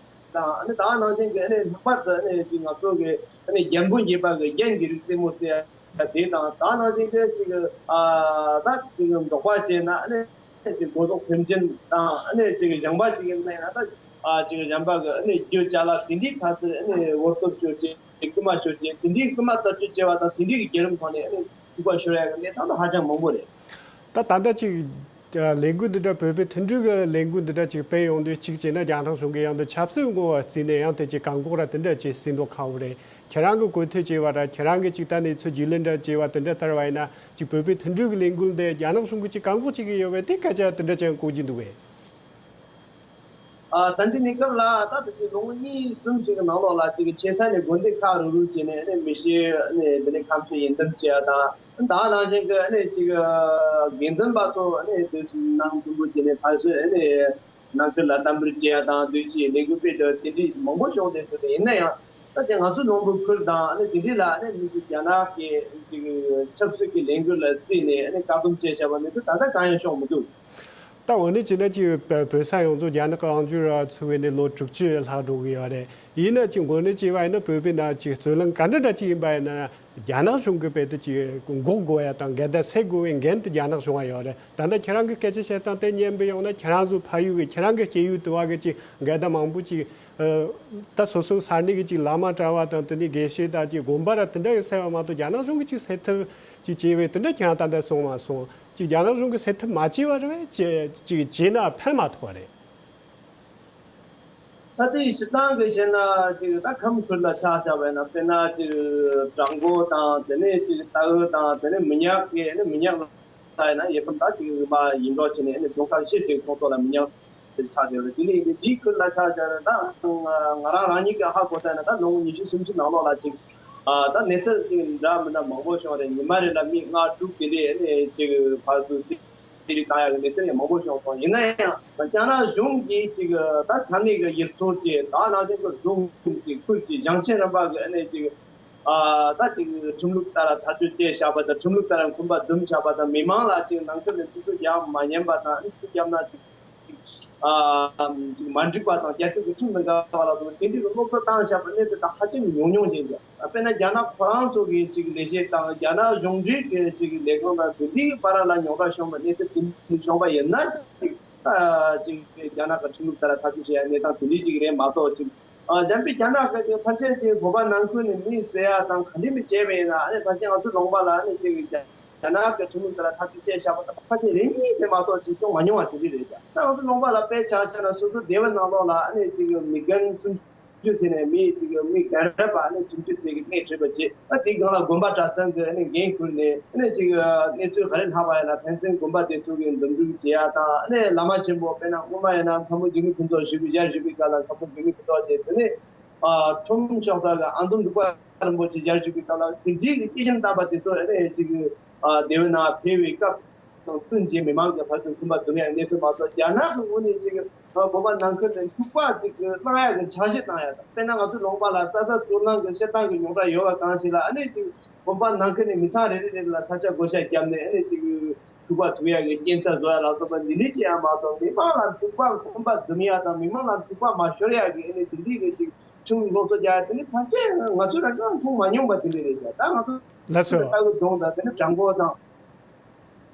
དང་། ཨ་ནི་ད་ནང་བཞིན་གྱི་ཨ་ནི་ལྷག་པར་དུ་ཨ་ནི་ཅིག་ང་ཚོ་གི་ཨ་ནི་རྒྱལ་པོ་འབྱེད་པ་གི་རྒྱན་གྱི་རིགས་རྩེད་མོ་རྩེ་ཡ་དེ་དང་། ད་ནང་བཞིན་གྱི་ཅིག་ཨ་ད་ཅིག་འབྲོག་པ་བྱས་ན་ཨ་ནི་ཅིག་སྒོ་ཟོག་སེམས་ཅན་དང་། ཨ་ནི་ཅིག་ལྗང་པ་ཅིག་ཡིན་ན་ཡང་ད་ཨ་ཅིག་ལྗང་པ་གི་ཨ་ནི་རྒྱུ་ཅ་ལག་དེ་འདྲའི་ཁ་ཤས་ཨ་ནི་བོར་སྟོར་ཤོར་བྱས། རྐུ་མ་ཤོར་བྱས། དེ་འདྲའི་རྐུ་མ་རྩད་གཅོད་བྱས་པ་དང་། དེ་འདྲའི་གི་བརྒྱུད་རིམ་ཐོག་ནས་ཨ་ནི་འཁྲུག་པ་ཤོར་ཡ་གི་གནས་སྟངས་ད་ཧ་ཅང་མང་པོ་རེད། ད་ད་ལྟ་ཅིག་ལས་འགུལ་འདི་འདྲ་བོད་པའི་མཐུན་སྒྲིལ་གྱི་ལས་འགུལ་འདི་འདྲ་ཅིག་སྤེལ་ཡོང་དུས། གཅིག་བྱས་ན་རྒྱ་ནག་གཞུང་གིས་ཡང་འདི་ཆབ་སྲིད་ངོ་བོ་བརྩིས་ནས་ཡང་དེ་ཅིག་བཀག་འགོག་ར་དེ་འདྲ་ཅིག་བྱེད་མདོག་ཁ་པོ་རེད། ཁྱེད་རང་གིས་གོ་ཐོས་བྱས་པ་ར་ཁྱེད་རང་གིས་ཅིག་ད་གནས་ཚུལ་རྒྱུས་ལོན་འདྲ་བྱས་པ་དེ་འདྲ་ལྟར་བ་ཡིན་ན། ཅིག་བོད་པའི་མཐུན་སྒྲིལ་གྱི་ལས་འགུལ་འདི་རྒྱ་ནག་གཞུང་གིས་ཅིག་བཀག་འགོག་བྱེད་ཀྱི་ཡོད་པས་དེ་སྐད་ཆ་དེ་འདྲ་ཅིག་གོ་རྒྱུ་འདུག་གས། ཨ་ད་འདི་གནས་སྐབས་ལ་ད་དེ་ལོ་ངོ་གཉིས་གསུམ་ཅིག་གི་ནང་ལོགས་ལ་ཅིག་ཆེ་ས་ནས་དགོན་སྡེ་ཁག་རུ་རུ་བྱས་ནས་ཨ་ནི་མི་ཤི་ཨ་ནི་དེ་ནས་ཁ་མཆུ་དབྱེ་འདུམ་བྱས་ཡ་དང་། ད་ནང་བཞིན་གྱི་ཨ་ནི་ཅིག་དགེ་འདུན་པ་ཚོ་ཨ་ནི་དུས་ནང་མཐུན་པོ་བྱས་ནས་ཕན་ཚུན་ཨ་ནི་ནང་ཁུལ་ལ་དམ་འབུལ་བྱས་ཡ་དང་། དུས་ཕྱིས་ལས་འགུལ་སྤེལ་འགྲོ་དེ་འདྲའི་མང་པོ་བྱུང་བསྡད་འདུག་ཡིན་ན་ཡང་ད་ཅིག་ང་ཚོ་ནོར་བུ་ཁུལ་དང་ཨ་ནི་དེ་འདྲའི་ལ་ཨ་ནི་མི་ཤི་རྒྱ་ནག་གི་ཅིག་ཆབ་སྲིད་ཀྱི་ལས་འགུལ་ལ་བརྩིས་ནས་ཨ་ནི་བཀག་སྡོམ་བྱས་བཞག་པ་མི་ཚོ་ད་ལྟ་གང་ཡང་བྱུང་མི་འདུག་ད་འོ་ན་བྱས་ན་ཅིག་བོད་ས་ཡོངས་རྫོགས་རྒྱ་ནག་གི་དབང་སྒྱུར་ཚུད་པ་ནས་ལོ་དྲུག་ཅུ་ལྷག་འགྲོ་གི་ཡོད་རེད། ཡིན་ན་ཅིག་འོ་ན་བྱས་པ་ཡིན་ན་བོད་པའི་ནང་ཅིག་རྩོད་གླེང་ག་འདྲ་འདྲ་ཅིག་ཡིན་པ་ཡིན་ན་རྒྱ་ནག་གཞུང་གིས་རྦད་དེ་ཅིག་འགོག་དགོས་ཡ་དང་འགལ་ཟླ་སེལ་དགོས་པའི་འགན་དེ་རྒྱ་ནག་གཞུང་ལ་ཡོད་རེད། ད་ལྟ་ཁྱེད་རང་གི་སྐད་ཆ་བཤད་སྟངས་དེ་ཉན་པ་ཡིན་ན་ཁྱེད་རང་ཚོ་ཕ་ཡུལ་གི་ཁྱེད་རང་གི་སྐྱེས་ཡུལ་དུ་བ་གི་ཅིག་འགལ་ཟླ་མང་པོ་ཅིག་ད་སོ་སོའི་ས་གནས་ཀྱི་ཅིག་བླ་མ་གྲྭ་བ་དང་དེ་ནས་དགེ་བཤེས་དང་ཅིག་དགོན་པ་ར་དེ་འདྲ་གི་སེལ་བ་མ་གཏོགས་རྒྱ་ནག་གཞུང་གིས་ཅིག་སེལ་ཐབས་ཅིག་བྱས་པའི་དེ་འདྲ་ཁྱེད་རང་ད་ལྟ་གསུངས་མ་སོང་། ཅིག་རྒྱ་ནག་གཞུང་གིས་སེལ་ཐབས་མ་བྱས་པ་རེད་པས། ཅིག་ཅིག་བྱས་ན་ཕན་མ་ཐོགས་པ་རེད། ད་ལྟའི་སྤྱིར་བཏང་གི་བཤད་ན་ཅིག་ད་ཁམས་ཁུལ་ལ་ཆ་བཞག་པ་ཡིན་ན། དཔེར་ན་ཅིག་བྲག་འགོ་དང་། དེ་ནས་ཅིག་རྟའུ་དང་། དེ་ནས་མི་ཉག་གི་ནི་མི་ཉག་ལ་ཡིན་ན་ཡིན་ཕུན་ད་ཅིག་མ་ཡིན་འགྲོ་བྱས་ནས་ནི་རྫོང་ཁག་བཞི་ཅིག་ཁོངས་གཏོགས་ལ་མི་ཉག་ ཆགས་ཡོད་རེད། དེ་ནས་འདིའི་ཁུལ་ལ་ཆ་བཞག་ན་ད་ང་རང་རང་ཉིད་ཀྱིས་ཧ་གོ་ལྟ་ན་ད་ལོ་ངོ་ཉི་ཤུ་སུམ་ཅུ་ནང་ལོགས་ལ་ཅིག་ཨ་ད་གནས་ཚུལ་ཅིག་འདྲ་མི་འདྲ་མང་པོ་བྱུང་རེད། ཉི་མ་རེ་ལ་མི་ལྔ་དྲུག་དེ་འདྲའི་ནས་ཅིག་ཕར་ཚུར་བསད་རེས་བཏང་ཡག་གི་གནས་ཚུལ་ཡང་མང་པོ་བྱུང་སོང་། ཡིན་ན་ཡང་རྒྱ་ནག་གཞུང་གིས་ཅིག་ད་ས་གནས་ཀྱི་ཡུལ་ཚོ་ཅིག་ད་ནང་བཞིན་གྱི་རྫོང་གི་ཁུལ་གྱི་ཞིང་ཆེན་རིམ་པ་གི་ཨ་ནས་ཅིག་ཨ་ད་ཅིག་ཁྲིམས་ལུགས་ལྟར་ཐག་གཅོད་བྱས་བཞག་པ་དང་། ཁྲིམས་ལུགས་ལྟར་ཁོམ་པ་བསྡུམས་བཞག་པ་དང་། མི་མང་ལ་ཅིག་ནང་ཁུལ་ནས་ཐུབ་ཚོད་རྒྱག་མ་ཉན་པ་དང་། ཨ་ནི་ཐུབ་བརྒྱབ་ན་ཅིག་ཨ་ཅིག་མ་འགྲིག་པ་དང་། རྒྱལ་ཁབ་ཀྱི་ཁྲིམས་དང་འགལ་བ་ལ་སོགས་པ་དེ་འདྲའི་གི་སློབ་གསོ་བཏང་བཞག་པ་གནས་ཚུལ་ད་ཧ་ཅང་ཉུང་ཉུང་ཞིག་འདུག་དཔེར་ན་རྒྱ་ནག་ཁོ་རང་ཚོ་གི་ཅིག་ལས་བྱེད་དང་། རྒྱ་ནག་གཞུང་འབྲེལ་གྱི་ཅིག་ལས་ཁུངས་དང་དེ་འདྲའི་བར་ལ་རྙོག་དྲ་བྱུང་བ་གནས་ཚུལ་དེ་འདྲ་བྱུང་བ་ཡིན་ན་ཅིག་ད་ཅིག་རྒྱ་ནག་གི་ཁྲིམས་ལུགས་ལྟར་ཐག་གཅོད་བྱེད་ཡ་གནས་སྟངས་དེ་འདྲའི་ཅིག་རེད་མ་གཏོགས། ཅིག་ཨ་གཞན་པའི་རྒྱ་ནག་གི་ཕལ་ཆེར་ཅིག་བོད་པ་ནང་ཁུལ་ནས་མི་བསད་ཡ་དང་ག་འདྲ་མི་བྱས་པ་ཡིན་ན། ཨ་ནི་ཕལ་ཆེར་ང་ཚོ་ལུང་པ་ལ་ཨ་ནི་ཅིག་རྒྱ་རྒྱ་ནག་གི་ཁྲིམས་ལུགས་ལྟར་ཐག་གཅོད་བྱས་བཞག་པ་དང་ཕལ་ཆེར་རེ་གཉིས་དེ་མ་གཏོགས་ཅིག་བྱུང་མ་མྱོང་བ་དེ་འདྲ་རེད་ཤག་ད་ང་ཚོ་ལུང་པ་ལ་དཔེ་ཆ་བཞག་ན་སོ་སོ་སྡེ་བ་ནང་ལོགས་ལ་ཨ་ནི་ཅིག་མི་རྒན་སུམ་ཅུ་ཟེར་ནས་མི་ཅིག་མི་རྒན་རབས་པ་ཨ་ནི་སུམ་ཅུ་ཙམ་གྱིས་སྣེ་ཁྲིད་པ་བྱས། ཨ་དེའི་སྒང་ལ་དགོན་པ་གྲྭ་ཚང་གི་ཨ་ནི་འགན་ཁུར་ནས། ཨ་ནི་ཅིག་གནས་ཚུལ་ག་རེ་ལྷག་པ་ཡིན་ན་ཕན་ཚུན་དགོན་པ་དེ་ཚོ་གི་འདེམས་སྒྲུག་བྱེད་ཡ་དང་། ཨ་ནི་བླ་མ་ཆེན་པོ་དཔེར་ན་སྔོན་མ་ཡིན་ན་མཁན་པོ་འཇིགས་མེད་ཕུན་ཚོགས་བཞུགས་པའི་ཡར་བཞུགས་པའི་སྐབས་ལ་མཁན་པོ་འཇིགས་མེད་ཕུན་ཚོགས་བྱས། དེ་ནས་ཨ་ཁྲོམ་ཤོག་ཚ་གི་ཨ་འཛོམས་འབྲུག་པ་རིན་པོ་ཆེ་ཡར་བཞུགས་པའི་སྐབས་ལ་དེ་འདྲའི་གི་སྐྱེས་ཆེན་དམ་པ་དེ་ཚོ་ཨ་ནི་ཅིག་ཨ་སྡེ་བའི་ནང་ཕེབས་པའི་སྐབས་དང་བསྟུན་བྱས་མི་མང་གི་ཕར་ཚུར་ཁོམ་པ་བསྡུམ་ཡ་གནས་ཚུལ་མ་གཏོགས། རྒྱ་ནག་གི་ངོས་ནས་ཅིག་ཨ་བོད་པ་ནང་ཁུལ་ནས་འཁྲུག་པ་ཅིག་གི་བསླང་ཡ་གི་འཆར་གཞི་བཏང་ཡ་དང་། དཔེར་ན་ང་ཚོ་ལུང་པ་ལ་རྩྭ་ས་བཙོན་ལེན་གི་བཤད་སྟངས་གི་རྙོག་དྲ་ཡོད་པ་གང་ཞིག་ལ་ཨ་ནི་ཅིག་བོད་པ་ནང་ཁུལ་ནས་མི་ཚང་རེ་རེ་རེ་རེ་ལ་ས་ཆ་བགོ་བཤའ་བརྒྱབ་ནས་ཨ་ནི་ཅིག་འཁྲུག་པ་ཐུག་ཡ་གི་རྐྱེན་རྩ་བཟོ་ཡ་ལ་སོགས་པ་འདི་འདྲའི་ཅིག་ཡང་མ་གཏོགས། མི་མང་ལ་འཁྲུག་པ་ཁོམ་པ་བསྡུམ་ཡ་དང་མི་མང་ལ་འཁྲུག་པ་མ་ཤོར་ཡ་གི་ཨ་ནི་འདི་འདྲའི་གི་ཅིག་ཁྲིམས་སློབ་གསོ་རྒྱག་ཡ་དེ་ནི་ཕལ་ཆེར་ང་ཚོས་རང་ཀྱང་མཐོང་མ་མྱོང་པ་དེ་འདྲ་རེད་ཤག་ད་ང་ཚོ་ལགས་སོ། ལྟ་བུ་རྫོང་དང་དེ་ནི་བྲག་འགོ་དང་།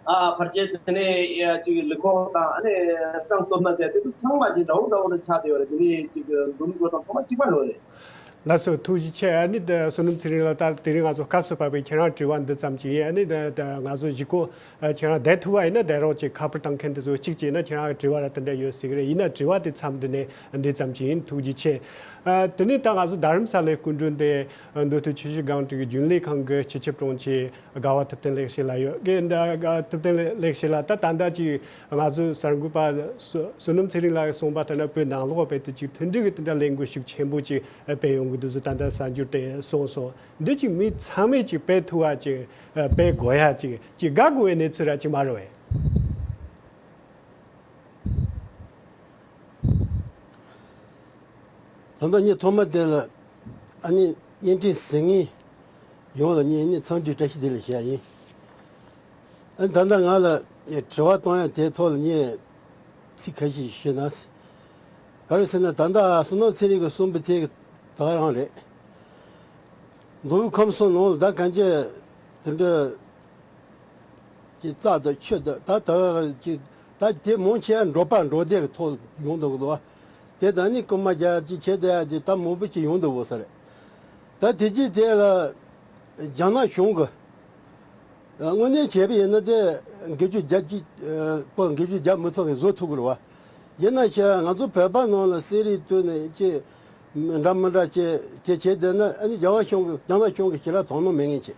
ཨ་ཕལ་ཆེར་དེ་ནས་ཡ་ཅིག་ལི་ཁོག་དང་ཨ་ནི་གཙང་སྟོད་སྨད་ཟེར་དེ་ཚོ་ཚང་མ་ཅིག་འདྲ་བོ་འདྲ་བོ་རེ་ཆགས་བསྡད་ཡོད་རེད། དེ་ནས་ཅིག་འདུམ་འགྲོ་དང་ཚང་མ་གཅིག་པ་ལོས་རེད། ལགས་སོ། ཐུགས་རྗེ་ཆེ། ཨ་ནི་ད་བསོད་ནམས་ཚེ་རིང་ལགས། ད་དེ་རིང་ང་ཚོ་སྐབས་སུ་བབས་པའི་ཁྱེད་རང་དྲི་བ་འདི་ཙམ་ཅིག་ཡིན། ཨ་ནི་ད་ད་ང་ཚོ་གཞིས་ཁོ་ཨ་ཁྱེད་རང་བསྡད་ཐུབ་པ་ཡིན་ན་བསྡད་རོགས་ཅིག་ཁ་པར་བཏང་མཁན་དེ་ཚོ་གཅིག་བྱས་ན་ཁྱེད་རང་གི་དྲི་བ་ར་དེ་འདྲ་ཡོད་སྲིད་ཀྱི་རེད། ཡིན་ན་དྲི་བ་དེ་མཚམས་འདི་ནས་འདི་ཙམ་ཅིག་ཡིན། ཐུགས་རྗེ་ཆེ། ཨ་དེ་ནས་ད་ང་ཚོ་རྡ་རམ་ས་ལའི་སྐུ་མགྲོན་དེ་མདོ་སྟོད་ཆུ་བཞི་སྒང་དྲུག་གི་རྒྱུན་ལས་ཁང་གི་སྤྱི་ཁྱབ་དྲུང་ཆེ་དགའ་བ་ཐུབ་བསྟན་ལེགས་བཤད་ལགས་ཡོད་ཀྱི། ད་དགའ་ཐུབ་བསྟན་ལེགས་བཤད་ལགས། ད་ད་ལྟ་ཅིག་ང་ཚོ་གསར་འགོད་པ་བསོད་བསོད་ནམས་ཚེ་རིང་ལགས་གསུངས་པ་ལྟར་ན་བོད་ནང་ལོགས་བོད་དུ་ཅིག་མཐུན་སྒྲིལ་གྱི་དེ་འདྲ་ལས་འགུལ་ཤུགས་ཆེན་པོ་ཅིག་སྤེལ་ཡོང་གི་འདུག་ཟེར་ད་ལྟ་གསར་འགྱུར་དེ་གསུངས་སོང་། འདི་ཅིག་མི་ཚང་མས་ཅིག་སྤེལ་ཐུབ་པ་ཅིག་སྤེལ་དགོས་ཡ་ཅིག་ཅིག་དགའ་དགོས་པའི་གནས་ཚུལ་ར་ཅིག་མ་རེད་པས། ད་ལྟ་ངས་ཐོག་མ་དེ་ལ་ཨ་ནི་བརྙན་འཕྲིན་གཟིགས་མཁན་ཡོངས་ལ་ངས་ཨ་ནི་འཚམས་འདྲི་བཀྲ་ཤིས་བདེ་ལེགས་ཞུ་ཡ་ཡིན། ཨ་ནི་ད་ལྟ་ང་ལ་དྲི་བ་གཏོང་ཡ་དེའི་ཐོག་ལ་ངས་ཚིག་ཁ་ཤས་ཞུས་ན། ག་རེ་ཟེར་ན་ད་ལྟ་བསོད་ནམས་ཚེ་རིང་གིས་གསུངས་པ་དེ་ད་ག་རང་རེད། མདོ་དབུས་ཁམས་གསུམ་ནང་ལ་ད་གང་ཅི་དེ་འདྲ། ཀྱི་རྩྭ་དང་ཆུ་དང་ད་ད་ཀྱི་ད་དེ་མང་ཆེ་བ་འབྲོག་པ་འབྲོག་སྡེ་གི་ཐོག་ཡོང་འདུག་གི་འདུག་བ། དེ་དང་ནི་རྐུན་མ་རྒྱག་ཅི་བྱེད་བསྡད་ཡ་དེ་ད་མང་པོ་ཅིག་ཡོང་འདུག་གོ་ས་རེད། ད་དེ་རྗེས་དེ་ལ་རྒྱ་ནག་གཞུང་གི་དངོས་གནས་བྱས་པ་ཡིན་ན་དེ་འགུལ་སྐྱོད་རྒྱག་ཅི་པོ་འགུལ་སྐྱོད་རྒྱག་མི་ཐུབ་པའི་བཟོ་ཐུབ་གི་རེད་བ། ཡིན་ན་ཤ་ང་ཚོ་བོད་པ་ནང་ལ་གསེར་རིགས་བཏོན་ནས་ཅི་འདྲ་མི་འདྲ་ཅི་དེ་བྱས་བསྡད་ན་ཨ་ནི་རྒྱ་བ་གཞུང་གི་རྒྱ་ནག་གཞུང་གི་ཞི་ལ་དོ་སྣང་མེད་མཁན་བྱེད།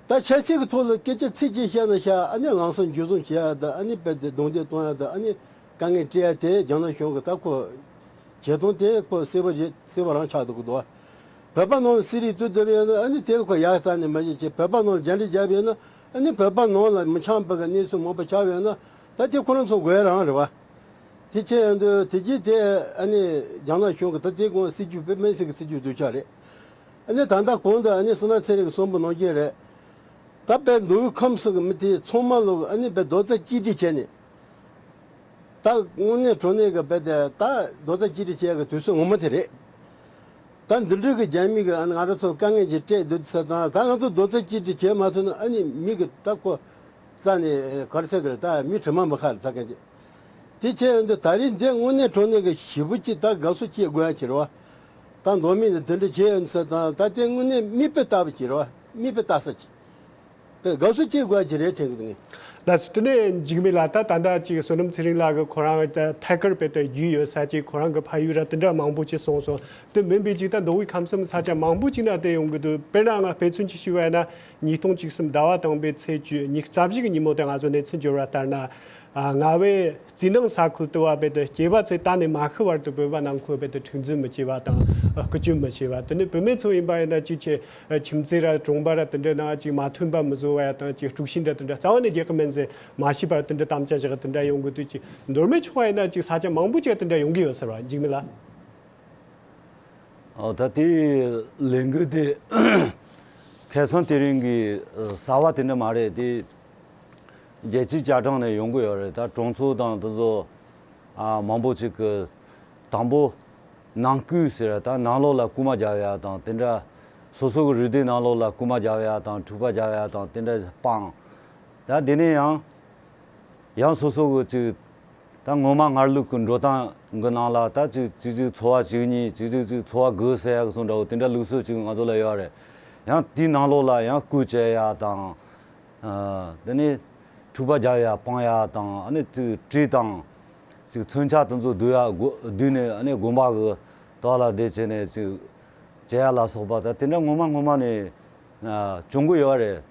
ད་ཆབ་སྲིད་ཀྱི་ཐོག་ལ་སྐད་ཆ་ཚིག་གཅིག་བཤད་ན་ཤ་ཨ་ནི་ལམ་སང་འཇུ་བཟུང་བྱེད་ཡ་དང་ཨ་ནི་རྦད་དེ་རྡུང་རྡེག་གཏོང་ཡ་དང་ཨ་ནི་དཀའ་ངལ་སྤྲད་ཡ་དེ་རྒྱ་ནག་གཞུང་གི་ད་ཁོ་བྱེད་སྟངས་དེ་ཁོ་གསལ་པོ་རེད། གསལ་པོ་རང་ཆགས་འདུག་གི་འདུག་བ། བོད་པ་ནང་ལ་གསེར་རིགས་བཏོན་བསྡད་པ་ཡིན་ན་ཨ་ནི་དེ་ཁོ་ཡག་རྩ་ནས་མ་བྱེད་ཅེས། བོད་པ་ནང་ལ་རྒྱ་འདྲེ་བརྒྱབ་པ་ཡིན་ན་ཨ་ནི་བོད་པ་ནང་ལ་མི་འཆམ་པ་གི་གནས་ཚུལ་མང་པོ་ཆགས་པ་ཡིན་ན་ད་དེ་ཁོ་རང་ཚོ་དགོས་རང་རེད་བ། དེ་བྱས་ཡོང་དུས་དེ་རྗེས་དེ་ཨ་ནི་རྒྱ་ནག་གཞུང་གི་ད་དེ་དགོངས་སྲིད་ཇུས་དཔེ་མི་སྲིད་ཀྱི་སྲིད་ཇུས་སྡུག་ཅག་རེད། ཨ་ནི་ད་ལྟ་གོང་དུ་ཨ་ནི་བསོད་ནམས་ཚེ་རིང་གིས་གསུངས་པ་ནང་བཞིན་རེད། ད་དཔེ་མདོ་དབུས་ཁམས་གསུམ་གྱི་མི་དེ་ཚང་མ་ལོག་ཨ་ནི་དཔེ་རྡོག་རྩ་གཅིག་སྒྲིལ་བྱས་ནས། ད་དངོས་གནས་དྲང་གནས་ཀྱི་དཔེ་དེ་ད་རྡོག་རྩ་གཅིག་སྒྲིལ་བྱེད་ཡག་གི་དུས་ཚོད་ངོ་མ་དེ་རེད། ད་འདི་འདྲའི་གི་རྒྱ་མི་གི་ཨ་ནི་ང་རང་ཚོ་དཀའ་ངལ་ཅིག་སྤྲད་འདུག་ཟེར་དང་ད་ང་ཚོ་རྡོག་རྩ་གཅིག་སྒྲིལ་བྱེད་མ་ཐུབ་ན་ཨ་ནི་མི་གི་ད་ཁོ་རྩ་ནས་ག་རེ་ཟེར་གི་རེད། ད་མི་དྲི་མ་མི་ཁ་རེད་ད་ག་ཅིག་དེ་བྱས་ཡོང་དུས་ད་རིང་འདི་དངོས་གནས་དྲང་གནས་ཀྱི་ཞེ་པོ་ཅིག་ད་དགའ་བསུ་སྐྱེ་དགོས་ཡ་ཅིག་རེད་བ། ད་མདོ་སྨད་ནས་དེ་འདྲ་བྱས་ཡོང་ཟེར་དང་ད་དེ་དངོས་གནས་མིག་དཔེ་ལྟ་བུ་ཅིག་རེད་བ། མིག་དཔེ་ལྟ་ས་ཅིག་དེ་དགའ་བསུ་སྐྱེ་དགོས་ཡ་ཅིག་རེད་དྲན་གི་འདུག་ངས། ལགས་སོ། དེ་ནས་འཇིགས་མེད་ལགས། ད་ད་ལྟ་ཅིག་བསོད་ནམས་ཚེ་རིང་ལགས་ཀྱིས་ཁོ་རང་ད་ཐད་ཀར་དཔེ་ད་རྒྱུས་ཡོད་ས་ཅིག་ཁོ་རང་གི་ཕ་ཡུལ་ར་དེ་འདྲ་མང་པོ་ཅིག་གསུངས་སོང་། དེ་མིན་པའི་ཅིག་ད་མདོ་དབུས་ཁམས་གསུམ་ས་ཆ་མང་པོ་ཅིག་ན་བསྡད་ཡོང་གི་འདུག་དཔེར་ན་ང་དཔེ་མཚོན་ཅིག་ཞུས་པ་ཡིན་ན་ཉིས་སྟོང་བཅུ་གསུམ་ཟླ་བ་དང་པོའི་ཚེས་བཅུ་ཉི་ཤུ་རྩ་བཞི་གི་ཉིན་མོ་དེ་ང་ཚོ་གནས་ཚུལ་འབྱོར་བ་ལྟར་ན། ཨ། རྔ་བའི་རྩི་ནང་ས་ཁུལ་དུ་བ་བས་ཏེ་སྐྱེས་པ་ཚོས་ད་ནི་མ་ཤི་བར་དུ་བོད་པ་ནང་ཁུལ་བས་ཏེ་འཁྲུག་འཛིང་མི་བྱེད་པ་དང་། ཨ། སྐུ་གཅོད་མི་བྱེད་པ། དེ་ནས་བུད་མེད་ཚོ་ཡིན་པ་ཡིན་ན་ཅིག་ཆེ་ཁྱིམ་མཚེས་ར་གྲོང་པ་ར་དེ་འདྲ་ནང་ཅིག་མ་མཐུན་པ་མི་བཟོ་བ་ཡ་དང་། ཅིག་དཀྲུག་ཤིང་འདྲ་དེ་འདྲ་རྩ་བ་ནས་རྒྱག་གི་མིན་ཟེར་མ་ཤེས་པར་དེ་འདྲ་དམ་བཅའ་བཞག་དེ་འདྲ་ཡོང་གི་འདུག་ཅིག་མདོ་སྨད་ཕྱོགས་ཡིན་ན་ཅིག་ས་ཆ་མང་པོ་ཅིག་དེ་འདྲ་ཡོང་གི་ཡོད་ཟེར་བ། འཇིགས་མེད་ལགས། ཨོ། ད་དེའི་ལས་འགུལ་དེ་ཁ་སང་དེ་རིང་གི་གསར་བ་དེ་འདྲ་མ་རེད་དེ། རྒྱལ་སྤྱིའི་བཅའ་ཁྲིམས་ནས་ཡོང་གི་ཡོད་རེད། ད་གྲོང་ཚོ་དང་དེ་ཚོ། ཨ། མང་པོ་ཅིག་གི་དང་པོ་ནང་སྐུལ་ཟེར། ད་ནང་ལོགས་ལ་རྐུ་མ་རྒྱག་ཡ་དང་དེ་འདྲ། སོ་སོ་གི་རུས་སྡེ་ནང་ལོགས་ལ་རྐུ་མ་རྒྱག་ཡ་དང་འཁྲུག་པ་རྒྱག་ཡ་དང་དེ་འདྲ་སྤང་། ད་དེ་ནས་ཡང་ཡང་སོ་སོ་གི་ཅིག་ད་ངོ་མ་སྔར་ལུགས་ཀྱི་འགྲོ་སྟངས་ཀྱི་ནང་ལ་ད་ཅིག་ཅིག་ཅིག་འཚོ་བ་བཅུ་གཉིས། ཅིག་ཅིག་ཅིག་འཚོ་བ་དགུ་ཟེར་ཡ་གི་སོང་འདྲ་བོ་དེ་འདྲ་ལུགས་སྲོལ་ཅིག་ང་ཚོ་ལ་ཡོད་རེད། ཡང་དེའི་ནང་ལོགས་ལ་ཡང་རྐུ་བྱེད་ཡ་དང་། ཨ། དེ་ནས་འཁྲུག་པ་རྒྱག་ཡ་སྤང་ཡ་དང་། ཨ་ནི་ཅིག་གྲི་དང་ཅིག་མཚོན་ཆ་དེ་ཚོ་བསྡུ་ཡ་དགོ་བསྡུས་ནས། ཨ་ནི་དགོན་པ་གི་དོག་ལ་བསྡད་བྱས་ནས་ཅིག་བྱེད་ཡ་ལ་སོགས་པ་ད་དེ་འདྲ་ངོ་མ་ངོ་མ་ནས་ཨ་བྱུང་གི་ཡོད་རེད།